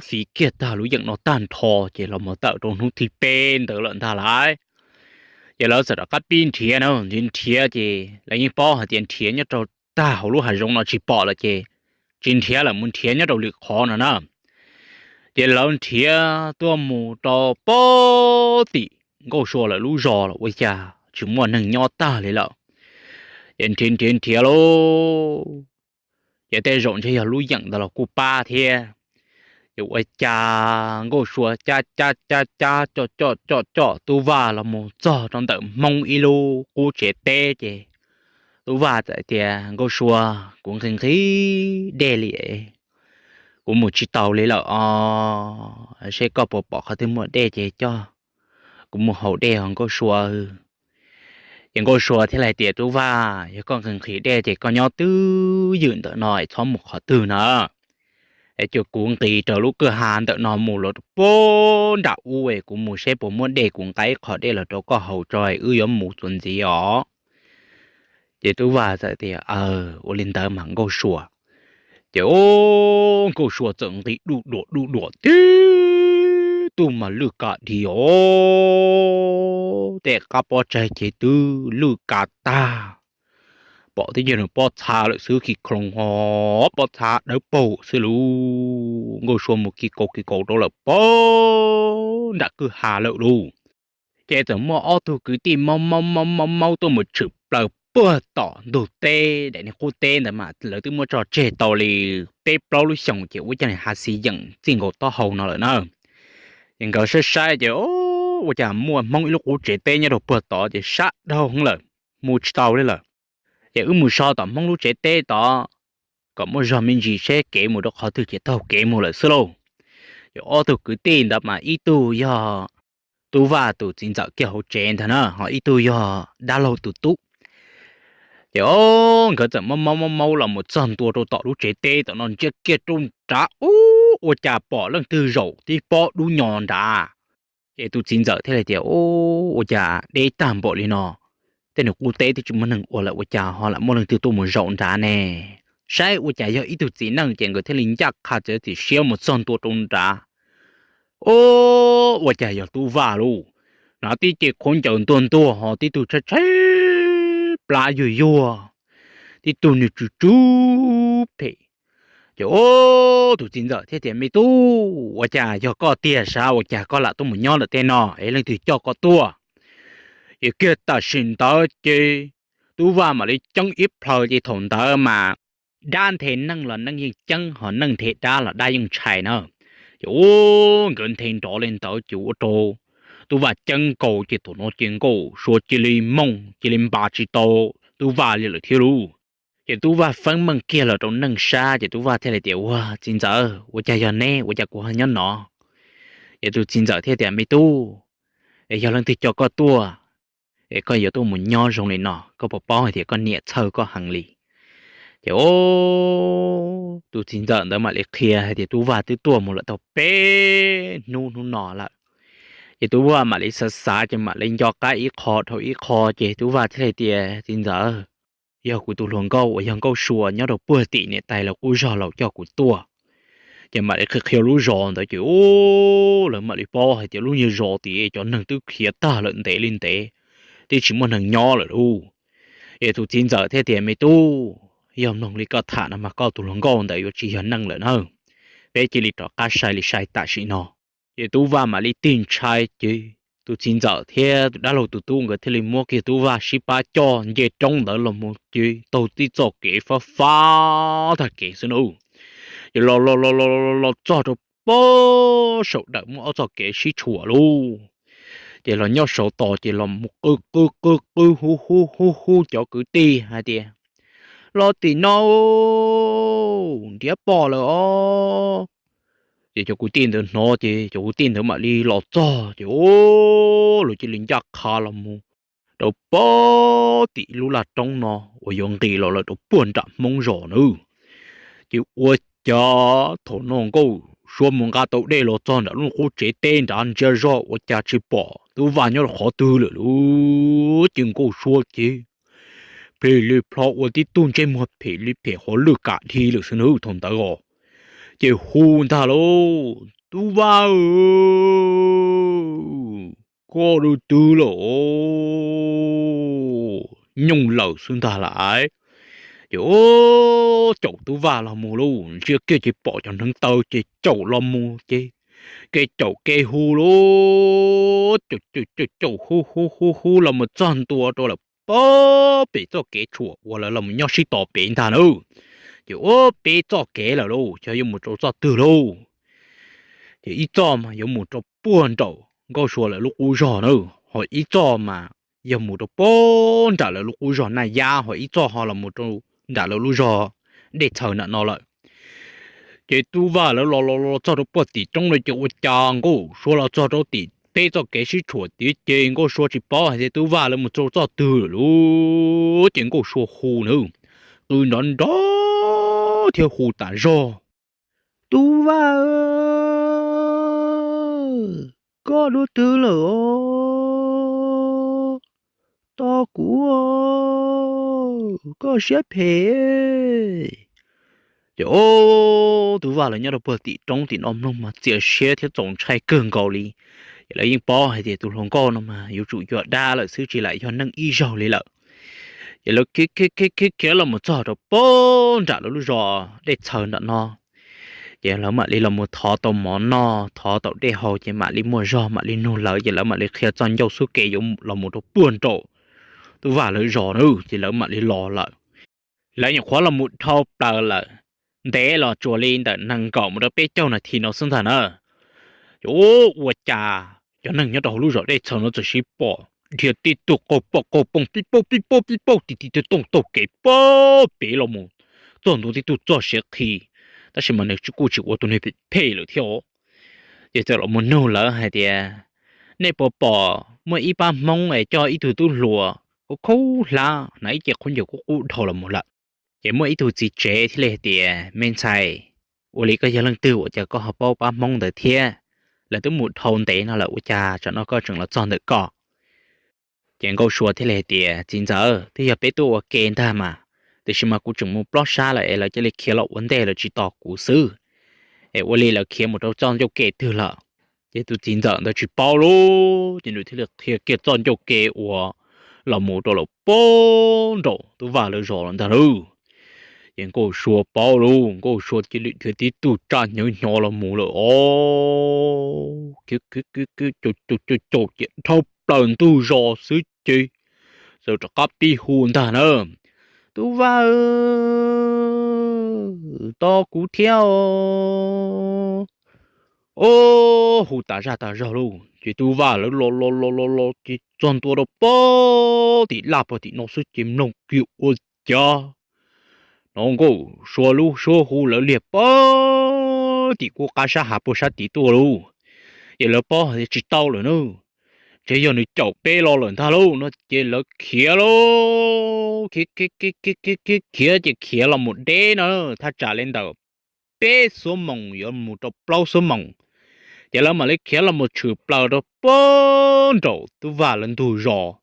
fiv kiag tag lub yeem no tag nrho ces los mus tawm rau hnub thib peb ntawd lawm ntag lauj. Ces lawv txawm rov qab pib nrhiav na, nrhiav nrhiav ces lawv yeej paub hais tias nrhiav nyob rau tag hauv lub hav zoov no tsis pom lawm ces tsis nrhiav lawm, mus nrhiav nyob rau lwm qhov no na. Ces lawv nrhiav tuaj mus rau pem tim Nkauj Sua lawv lub zos los ua cas tsis muaj neeg nyob tag li lawm. Ces nrhiav nrhiav nrhiav lauj, ces tej zaum ntshe yog lub yeem ntawd los kuj pab thiab. Ces ua cas Nkauj Sua cab cab cab cab coj coj coj coj Tub Vaj los mus txog rau ntawm Hmoob ib lub qub tsev teb ces Tub Vaj txawm tias, Nkauj Sua, kuv nqhis nqhis dej li, kuv mus tsis taus li lawm os, seb koj puas pom qhov twg muaj dej ces coj kuv mus haus dej os Nkauj Sua. Ces Nkauj Sua thiaj li hais tias, Tub Vaj, yog koj nqhis nqhis dej ces koj nyob twj ywm ntawm no es txhob mus qhov twg na. Es cia kuv nqis raws lub kwj ha ntawm no mus los rau pem nram ub es kuv mus seb puas muaj dej kuv nqa ib qho dej los rau koj haus tso es wb yuav mus txuas ntxiv os. Ces Tub Vaj txawm tias, Aws, ua li ntawd mas Nkauj Sua. Ces Nkauj Sua txawm nqis duj duam duj duam tib tug mas lwj ka dhia os, tej qab pob tsaig ces twb lwj ka tag, pom tib co nws pob txha lawm xwb, kis kloos ho pob txha dawb paug xwb lauj. Nkauj Sua mus kis kaus kis kaus rau lawm pem nram kwj ha lawm lauj. Ces txawm muaj ob tug kwv tij maub maub maub maub maub tuaj mus tshwm plaws puag tom ntug teb daim niag qub teb ntawd mas lawv twb muab tso tseg tau li peb plaub lub xyoos ces ua cov niag hav xiv yeem txij nkaus taub hau no lawm na. Ces nkawd saib saib ces ua cas muaj Hmoob ib lub qub tsev teb nyob rau puag tod ces sab dhau heev lawm, mus tsis tau li lawm. Ces wb mus so tom Hmoob lub tsev teb tod kom muaj zog me ntsis seb kev mus rau qhov twg ces taug kev mus lawm xwb lauj. Ces ob tug kwv tij ntawd mas ib tug yog Tub Vaj tus txiv ntxawm kiag hauv tsev ntag na, ho ib tug yog dab laug tus tub. Ces o, nkawd txawm maub maub maub maub los mus txog ntua rau tom lub tsev teb tom no ntsia kiag rau nrad ub, ua cas pom leej twg zaum tib pob dub nyo nrad. Ces tus txiv ntxawm thiaj li tias, Ub, ua cas deb tag npaum li no, tej nws qub teb twb tsis muaj neeg ua lawm ua cas ho lam muaj leej twg tuaj mus zaum nrad ne? Saib ua cas yog ib tug txiv neej. Ces nkawd thiaj li ncaj qha txiav txim siab mus txog ntua rau nrad. O, ua cas yog Tub Vaj lauj, hnav tib ce khaub ncaws ntuag ntuag ho tib tug tshaib tshaib plab yuag yuag, tib tug niag tsw tsw phem. Ces o, tus txiv ntxawm thiaj tias, Me tub, ua cas yog koj tiag sav, ua cas koj lam tuaj mus nyob ntawm tej no es leej twg coj koj tuaj? Ces kiag tam sim ntawd ces Tub Vaj mam li ceeb ib plhaw ces thaum ntawd mas dab nthe neeg los neeg yeej ceeb, ho neeg nthe dab los dab yeej ntshai na. Ces u, nkawd nthe nrov li ntawd ces ua rau Tub Vaj ceeb nkaus ces thaum no ces Nkauj Sua cia li mooj cia li npa tsis tau Tub Vaj li lawm thiab lauj. Ces Tub Vaj feeb meej kiag los rau neej sab ces Tub Vaj thiaj li tias, Ua txiv ntxawm, ua cas yog neb, ua cas kuv ho nyob no? Ces tus txiv ntxawm thiaj tias, Me tub, es yog leej twg coj koj tuaj es koj yuav tuaj mus nyob zoo li no? Koj puas paub hais tias koj niam txhawj koj heev li? Ces o, tus txiv ntxawm ntawd mam li qhia hais tias Tub Vaj twb tuaj mus lawm tau peb hnub hnub no lawm. Ces Tub Vaj mam li xav xav ces mam li nco qab ib qho dhau ib qho ces Tub Vaj thiaj li tias, Txiv ntxawm, yog kuv tus hluas nkauj uas yog Nkauj Sua nyob rau puag tim niam tais lawv qub zog laus coj kuv tuaj. Ces mam li qhia qhia lub zos ntawd ces lawv mam li paub hais tias lub niag zos tim cov neeg twb khiav tag lawm ntev li ntev, twb tsis muaj neeg nyob lawm lauj. Es tus txiv ntxawm thiaj tias, Me tub, yog mloog li koj tham no mas koj tus hluas nkauj ntawd yuav tsis yog neeg lawm na. Peb cia li rov qab sai li sai tam sim no. Ces Tub Vaj mam li tig ntshai ces tus txiv ntxawm thiab tus dab laug tus tub nkawd thiaj li muab kiag Tub Vaj sib pab coj nce roob ntawd los mus ces taug tib txoj kev fab fab tag kev xwb na. Ces los los los los los txog rau pob saum dawm muaj ob txoj kev sib tshuam lauj. Ces los nyob saud tos ces los mus qw qw qw qw hu hu hu hu cov kwv tij hais tias, Los tim no, nrhiav pom lawm os. Ces cov kwv tij ntawd hnov ces cov kwv tij ntawd mam li los txog ces o, lawv cia li ncaj qha los mus rau pob tim lub laj roob no uas yuav nqis los lawm rau puag nram Hmoob zos na. Ces ua cas thaum no Nkauj Sua mus nqa tau dej los txog nram lub qub tsev teb nrad ntsia zog ua cas tsis pom Tub Vaj nyob rau qhov twg lawm lauj. Ces Nkauj Sua ces phem li plho ua tib tug ntsej muag phem li phem qhov lwj kam dhi lawm xwb na thaum ntawd os. Ces hu ntag lauj, Tub Vaj, koj dua twg lawm? Nyooj lawm xwb ntag lauj. Ces caum Tub Vaj los mus lauj, ntsia kiag ces pom cov hneev taw ces caum los mus ces kev caum kev hu lauj, caum caum caum hu hu hu hu los mus txog ntua rau lawm pob pem txoj kev tshuam uas lawv los mus nyob sib tos pem ntag na. Ces ua peb txoj kev lawm lauj, xyov yuav mus rau txoj twg lauj. Ces ib txoj mas yuav mus rau puag nraum Nkauj Sua lawv lub qub zog na, ho ib txoj mas yog mus rau puag nram lawv lub qub zog Naj Yab, ho ib txoj ho los mus rau nram lawv lub zog Dej Txhaws nram no lawm. Ces Tub Vaj lawv los los los txog rau puag tim roob no ces ua cas Nkauj Sua los txog rau tim peb txoj kev sib tshuam tid ces Nkauj Sua tsis paub hais tias Tub Vaj lawv mus rau txoj twg lawm lauj. Ces Nkauj Sua hu na, qw nrov nrov thiab hu tas zog, Tub Vaj, koj dua twg lawm os? Tos kuv, koj siab phem. Ces o, Tub Vaj lawv nyob rau puag tim roob tim no mloog mas txias siab thiab txaus ntshai kawg nkaus li. Ces lawv yeej paub hais tias tus hluas nkauj no mas yuav tsum yuav dab lawm xwb tsis lam yog neeg ib zaug li lawm. Ces lawv khiav khiav khiav los mus txog rau puag nram lawv lub zos Dej Txhaws nram no. Ces lawv mam li los mus thov tau mov noj thov tau dej haus ces mam li muaj zog mam li nug lawv ces lawv mam li qhia txoj ncauj xub ke yuav los mus rau puag nraum Tub Vaj lawv zos na ces lawv mam li los lawm. Lawv nyuam qhuav los mus dhau plaws lawm, ntev los tsuas li ntawm nees nkaum mus rau peb caug nas this no xwb ntag na. Ces ua cas cov neeg nyob rau hauv lub zos Dej Txhaws no txawm sib pom dhia tib tug qaug poj qaug pooj pib pauj pib pauj pib pauj ti ti ti tooj taug kev pob pem los mus txog ntua tib tug txoj siav qhi, tab sis mas nws kuj tsis ua tus niag phem phem lawm thiab os. Ces txawm los mus nug lawv hais tias, Nej puas pom muaj ib pab Hmoob es coj ib tug tub hluas khaub khaub hlab hnav ib ce khaub ncaws kub qub dhau los mus lawm? Ces muaj ib tug txiv tsev thiaj li hais tias, Me ntxhais, ua li koj yog leej twg ua cas koj ho paub pab Hmoob ntawd thiab? Lawv twb mus dhau ntev no lawm ua cas tsam no koj tseem los txog ntawm ko? Ces Nkauj Sua thiaj li hais tias, Txiv ntxawm, twb yog peb tuaj ua ke ntag mas, tiam sis mas kuv tseem mus plob sab lawm es lawv cia li khiav los ua ntej lawv tsis tos kuv xwb, es ua li lawv khiav mus rau txoj ncauj ke twg lawm. Ces tus txiv ntxawm ntawd tsis paub lauj, ces nws thiaj li qhia kiag txoj ncauj ke uas los mus rau lawm pob nraum Tub Vaj lawv zos lawm ntag lauj. Ces Nkauj Sua paub lauj, Nkauj Sua cia li dhia tib tug tsaj hnyav hnyo los mus lawm os. Khiav khiav khiav khiav caum caum caum caum ces dhau plaws ntug zos xwb ces txawm rov qab pib hu ntag na, Tub Vaj, tos kuv thiab os. Hu tas zaj tas zog lauj, ces Tub Vaj lawv los los los los los ces txog ntua rau pob tim laj puag tim no xwb ces mloog kiag ua cas no Nkauj Sua lub suab hu lawv liag puag tim kuj qab sab hav puag sab tid tuaj lauj. Ces lawv paub hais tias tsis tau lawm na, ntshe yog nws caum peb los lawm ntag lauj no ces lawv khiav lauj, khiav khiav khiav khiav khiav ces khiav los mus deb no thaj tsam li ntawm peb xuab moos yuav mus rau plaub xuab moos. Ces lawv mam li khiav los mus tshwm plaws rau puag nraum Tub Vaj lawv ntug zos.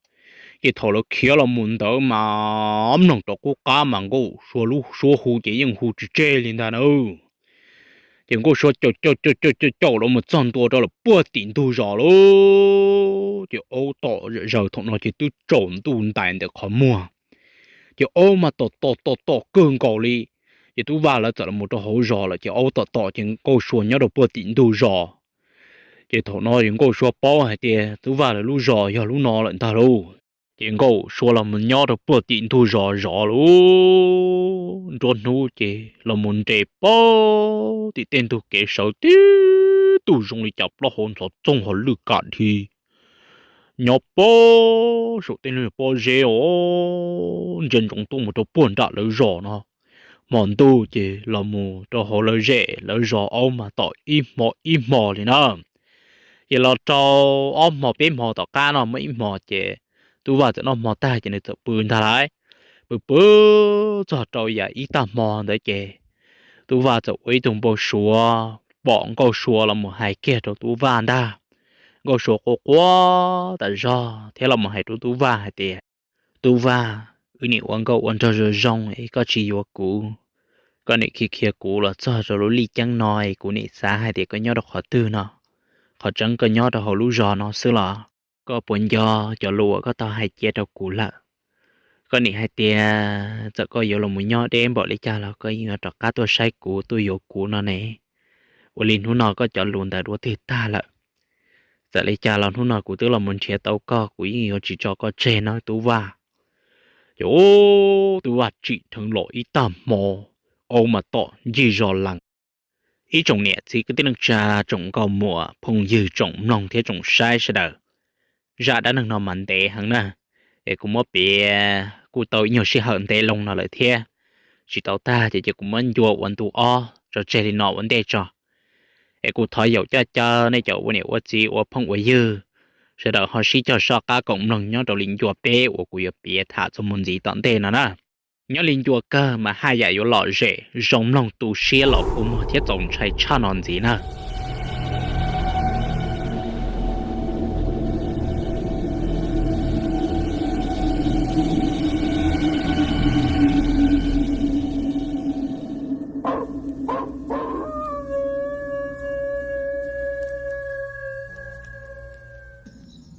Ces thaum lawv khiav los mus ntawd mas mloog rau qub qab mas Nkauj Sua lub suab hu ces yeej hu tsis tseg li ntag na. Ces Nkauj Sua caum caum caum caum caum caum los mus txog ntua rau lawm puag tim ntug zos lauj. Ces aub tom zaws thaum no ces twb tsaus ntuj ntais ntawm qhov muag. Ces aub mas tom tom tom tom kawg nkaus li. Ces Tub Vaj lawv txawm los mus rau hauv zos lawm ces aub tom tom ces Nkauj Sua nyob rau puag tim ntug zos. Ces thaum no ces Nkauj Sua paub hais tias Tub Vaj lawv lub zos yog lub no lawm ntag lauj. Ces Nkauj Sua los mus nyob rau puag tim ntug zos zov lauj. Nruab hnub ces los mus nres puag tim tej ntug kev sawv tib tug zoo li cas plaub hau ntxhov txooj ho lwj kam dhi nyob puag saum tej pob zeb os, ntsia ntsoov tuaj mus rau puag nram lawv zos no. Hmo ntuj ces los mus rau hauv lawv zej lawv zos aub mas tom ib hmo ib hmo li na. Ces los rau ob hmo peb hmo tom qab no muaj ib hmo ces Tub Vaj txawm noj hmo tag ces nws txawm pw ntag lauj. Pw pw txog rau yam ib tag hmo ntawd ces Tub Vaj txawm ua ib tug npau suav pom Nkauj Sua los mus hais kiag rau Tub Vaj ntag. Nkauj Sua quaj quaj tas zog thiab los mus hais rau Tub Vaj hais tias, Tub Vaj, wb nim ua nkauj ua nraug zoo zoo es koj tsis yuav kuv, koj nim khiav khiav kuv los txog rau lub lij ceeb no es kuv nim xav hais tias koj nyob rau qhov twg no, qhov tseeb koj nyob rau hauv lub zos no xwb los? Koj puas nco cov lus uas koj tau hais cia rau kuv lawm? Koj nim hais tias txawm koj yuav los mus nyob deb npaum li cas los koj yeej yuav rov qab tuaj saib kuv tuaj yuav kuv no ne. Ua li hnub no koj cov lus ntawd dua twg tag lawm? Txawm li cas los hnub no kuv twb los mus nrhiav tau koj, kuv yeej yuav tsis tso koj tseg no Tub Vaj. Ces Tub Vaj tsim dheev los ib tag hmo, aub mas tom ncig zos lees. Ib tsoom niam txiv kwv tij neej tsa, tsoom nkauj muam phooj ywg, tsoom mloog thiab tsoom saib sawv daws, zaj dab neeg no mas ntev heev na, es kuv muab piav kuj tau ib nyuag sij hawm ntev loo no lawm thiab, tsis tau tag ces ces kuv muab ncua ua ntu ob tso tseg li no ua ntej tso. Es kuv thov yaum coj caw nej cov ua niam ua txiv ua phooj ua ywg sawv daws ho sib cog soj qab koom mloog nyob rau li ncua peb uas kuv yuav piav tham txuas mus ntxiv tom ntej no na. Nyob li ncua kawg mas haj yam yuav lom zem zoo mloog tu siab los kua muag thiab txaus ntshai tshaj no ntxiv na.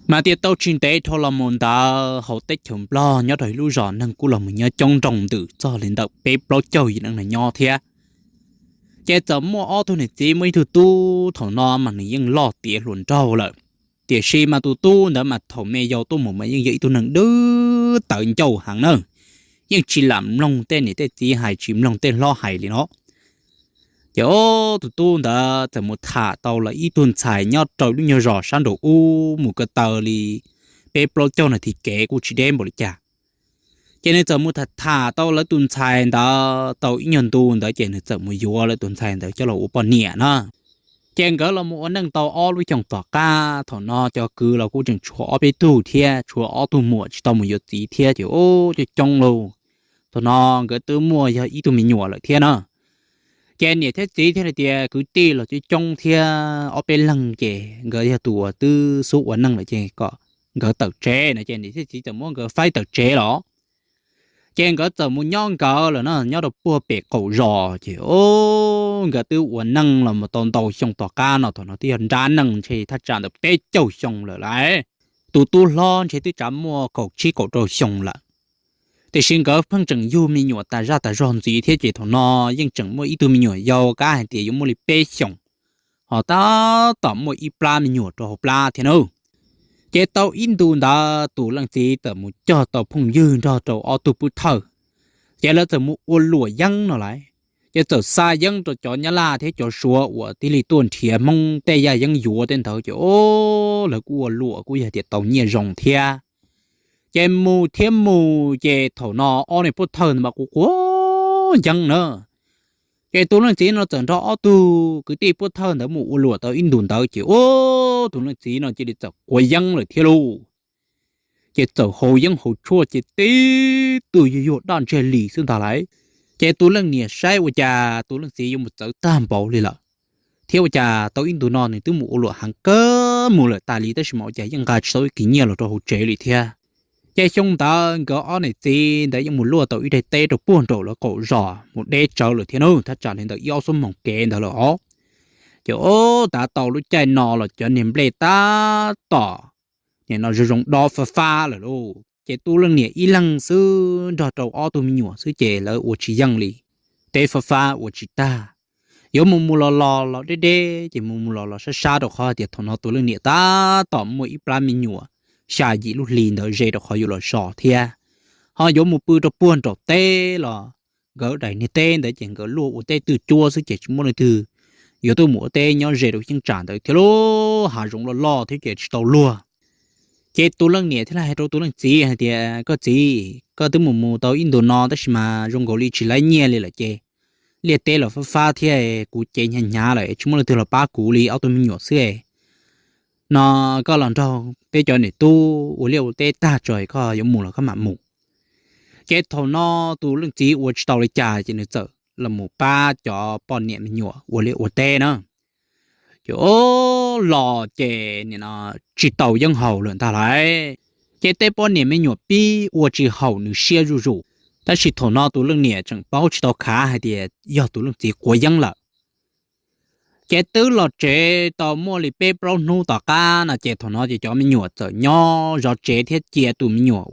Mas tias tau tsis ntev dhau los mus ntawd hauv teb chaws Nplog nyob rau ib lub zos neeg kuj los mus nyob coob nroos ntws txog li ntawm peb plaub caug yim leej neeg nyob thiab. Ces txawm muaj ob tug niam txiv muaj ib tug tub, thaum no mas nws yeej loj tiav hluas nraug lawm. Tiam sis mas tus tub ntawd mas thaum me yau tuaj mus mas yeej yog ib tug neeg dwb tawv ncauj heev na, yeej tsis lam mloog tej niam tej txiv hais, tsis mloog tej hlob hais li no. Ces tus tub ntawd txawm mus tham tau lawv ib tug ntxhais nyob rau lub nyuag zos sab nraum ub mus ko taw li peb plaub caug nas this kev kuj tsis deb npaum li cas. Ces nws txawm mus tham tham tau lawv tus ntxhais ntawd tau ib nyuag ntu ntawd ces nws txawm mus yuav lawv tus ntxhais ntawd coj los ua poj niam na. Ces nkawd los mus ua neej tau ob lub xyoos tom qab, thaum no cov kwv los kuj tseem tshuav ob peb tug thiab, tshuav ob tug muam tsis tau mus yuav txiv thiab ces coob coob lauj. Thaum no nkawd twb muaj yog ib tug me nyuam lawm thiab na. Ces niam thiab txiv thiaj li tias kwv tij los coob coob thiab ob peb leeg ces nkawd yog tus uas twb xub ua neej lawm ces kom nkawd tawm tsev no ces niam thiab txiv txawm muab nkawd faib tawm tsev los. Ces nkawd txawm mus nyob nkawd lawm no, nyob rau puag pem qaum zos ces nkawd twb ua neej los mus tau ntau xyoo tom qab no, thaum no twb yog nrab neej ntshe thaj tsam ntawm peb caug xyoo lawm lauj. Tus tub hlob ntshe twb tsav muaj kaum tsib kaum rau xyoo lawm. Tiam sis nkawd pheej tseem yug me nyuam tas zaj tas zog ntxiv thiab ces thaum no yeej tseem muaj ib tug me nyuam yau kab hais tias yuav muaj li peb xyoos, ho tab tom muaj ib plab me nyuam rau hauv plab thiab na. Ces tau ib ntu ntawd tus leej txiv txawm mus cog tau phooj ywg nrog rau ob tug pub thawj, ces lawv txawm mus ua luam yeeb no lauj. Ces txawm xa yeeb rau cov nyab laj thiab cov suav uas thiaj li tuaj nrhiav hmoob tej yaj yeeb yuav tej ntawd ces lawv kuj ua luam kuj yog tias tau nyiaj zoo thiab. Ces mus thiab mus ces thaum no ob niag pub thawj ntawd mas quav quav quav yeeb na. Ces tus leej txiv no txawm nrog ob tug kwv tij pov thawj ntawd mus ua luam tau ib ntus ntawd ces tus leej txiv no cia li txawm quav yeeb lawm thiab lauj. Ces txawm haus yeeb haus tshuaj ces tib tug yuag yuag daj ntseg li xwb ntag lauj. Ces tus leej niam saib ua cas tus leej txiv yuav mus txawv tag npaum li lawm, thiab ua cas tau ib ntus no nws twb mus ua luam heev kawg mus lawm tas li tab sis mas ua cas yeej nqa tsis tau ib kis nyiaj los rau hauv tsev li thiab. Ces xyoo ntawd nkawd ob niam txiv ntawd yeej mus luaj tau ib daim teb rau puag nraum lawv qaum zos mus deb tsawv lawm thiab na, thaj tsam li ntawm ib ob xuab moos kev ntawd lawm os. Ces ub, tav tau lub caij no los cov niag nplej tab tom nim no zoo zoo dob fab fab lawm lauj. Ces tus leej niam ib leeg xwb nrog rau ob tug me nyuam xwb ces lawv ua tsis yeej li, teb fab fab ua tsis tag. Yuav mus mus los los los deb deb ces mus mus los los sab sab rau qhov hais tias thaum no tus leej niam tab tom muaj ib plab me nyuam xya yim lub hli ntawd ze rau qhov yuav los zos thiab. Ho yuav mus pw rau puag nraum teb los nkawd daim niag teb ntawd ces nkawd luaj ua teb twj cuab xwb ces tsis muaj leej twg yuav tuaj mus ua teb nyob ze rau cheeb tsam ntawd thiab lauj, hav zoov loj loj thiab ces tsis tau luag. Ces tus leej niam thiaj li hais rau tus leej txiv hais tias, koj txiv, koj twb mus mus tau ib ntus no tab sis mas zoo nkaus li tsis laib nyiaj li lawm ces liaj teb los fab fab thiab kuv cev hnyav hnyav lawm tsis muaj leej twg los pab kuv li, ob tug me nyuam xwb no koj los nrog peb cov niam tub ua liaj ua teb tag tso koj yuav mus los koj mam mus. Ces thaum no tus leej txiv ua tsis tau li cas ces nws txawm los mus pab cov poj niam me nyuam ua liaj ua teb na. Ces ub, los ces nim no tsis tau yeeb haus lawm ntag lauj. Ces tej poj niam me nyuam pib ua tsis haum nws siab zuj zus, tab sis thaum no tus leej niam tseem paub tsis tau khav hais tias yog tus leej txiv quav yeeb lawm. Ces twb los tsev tau muaj li peb plaub hnub tom qab no ces thaum no ces cov me nyuam txawm nyob zov tsev thiab cia tus me nyuam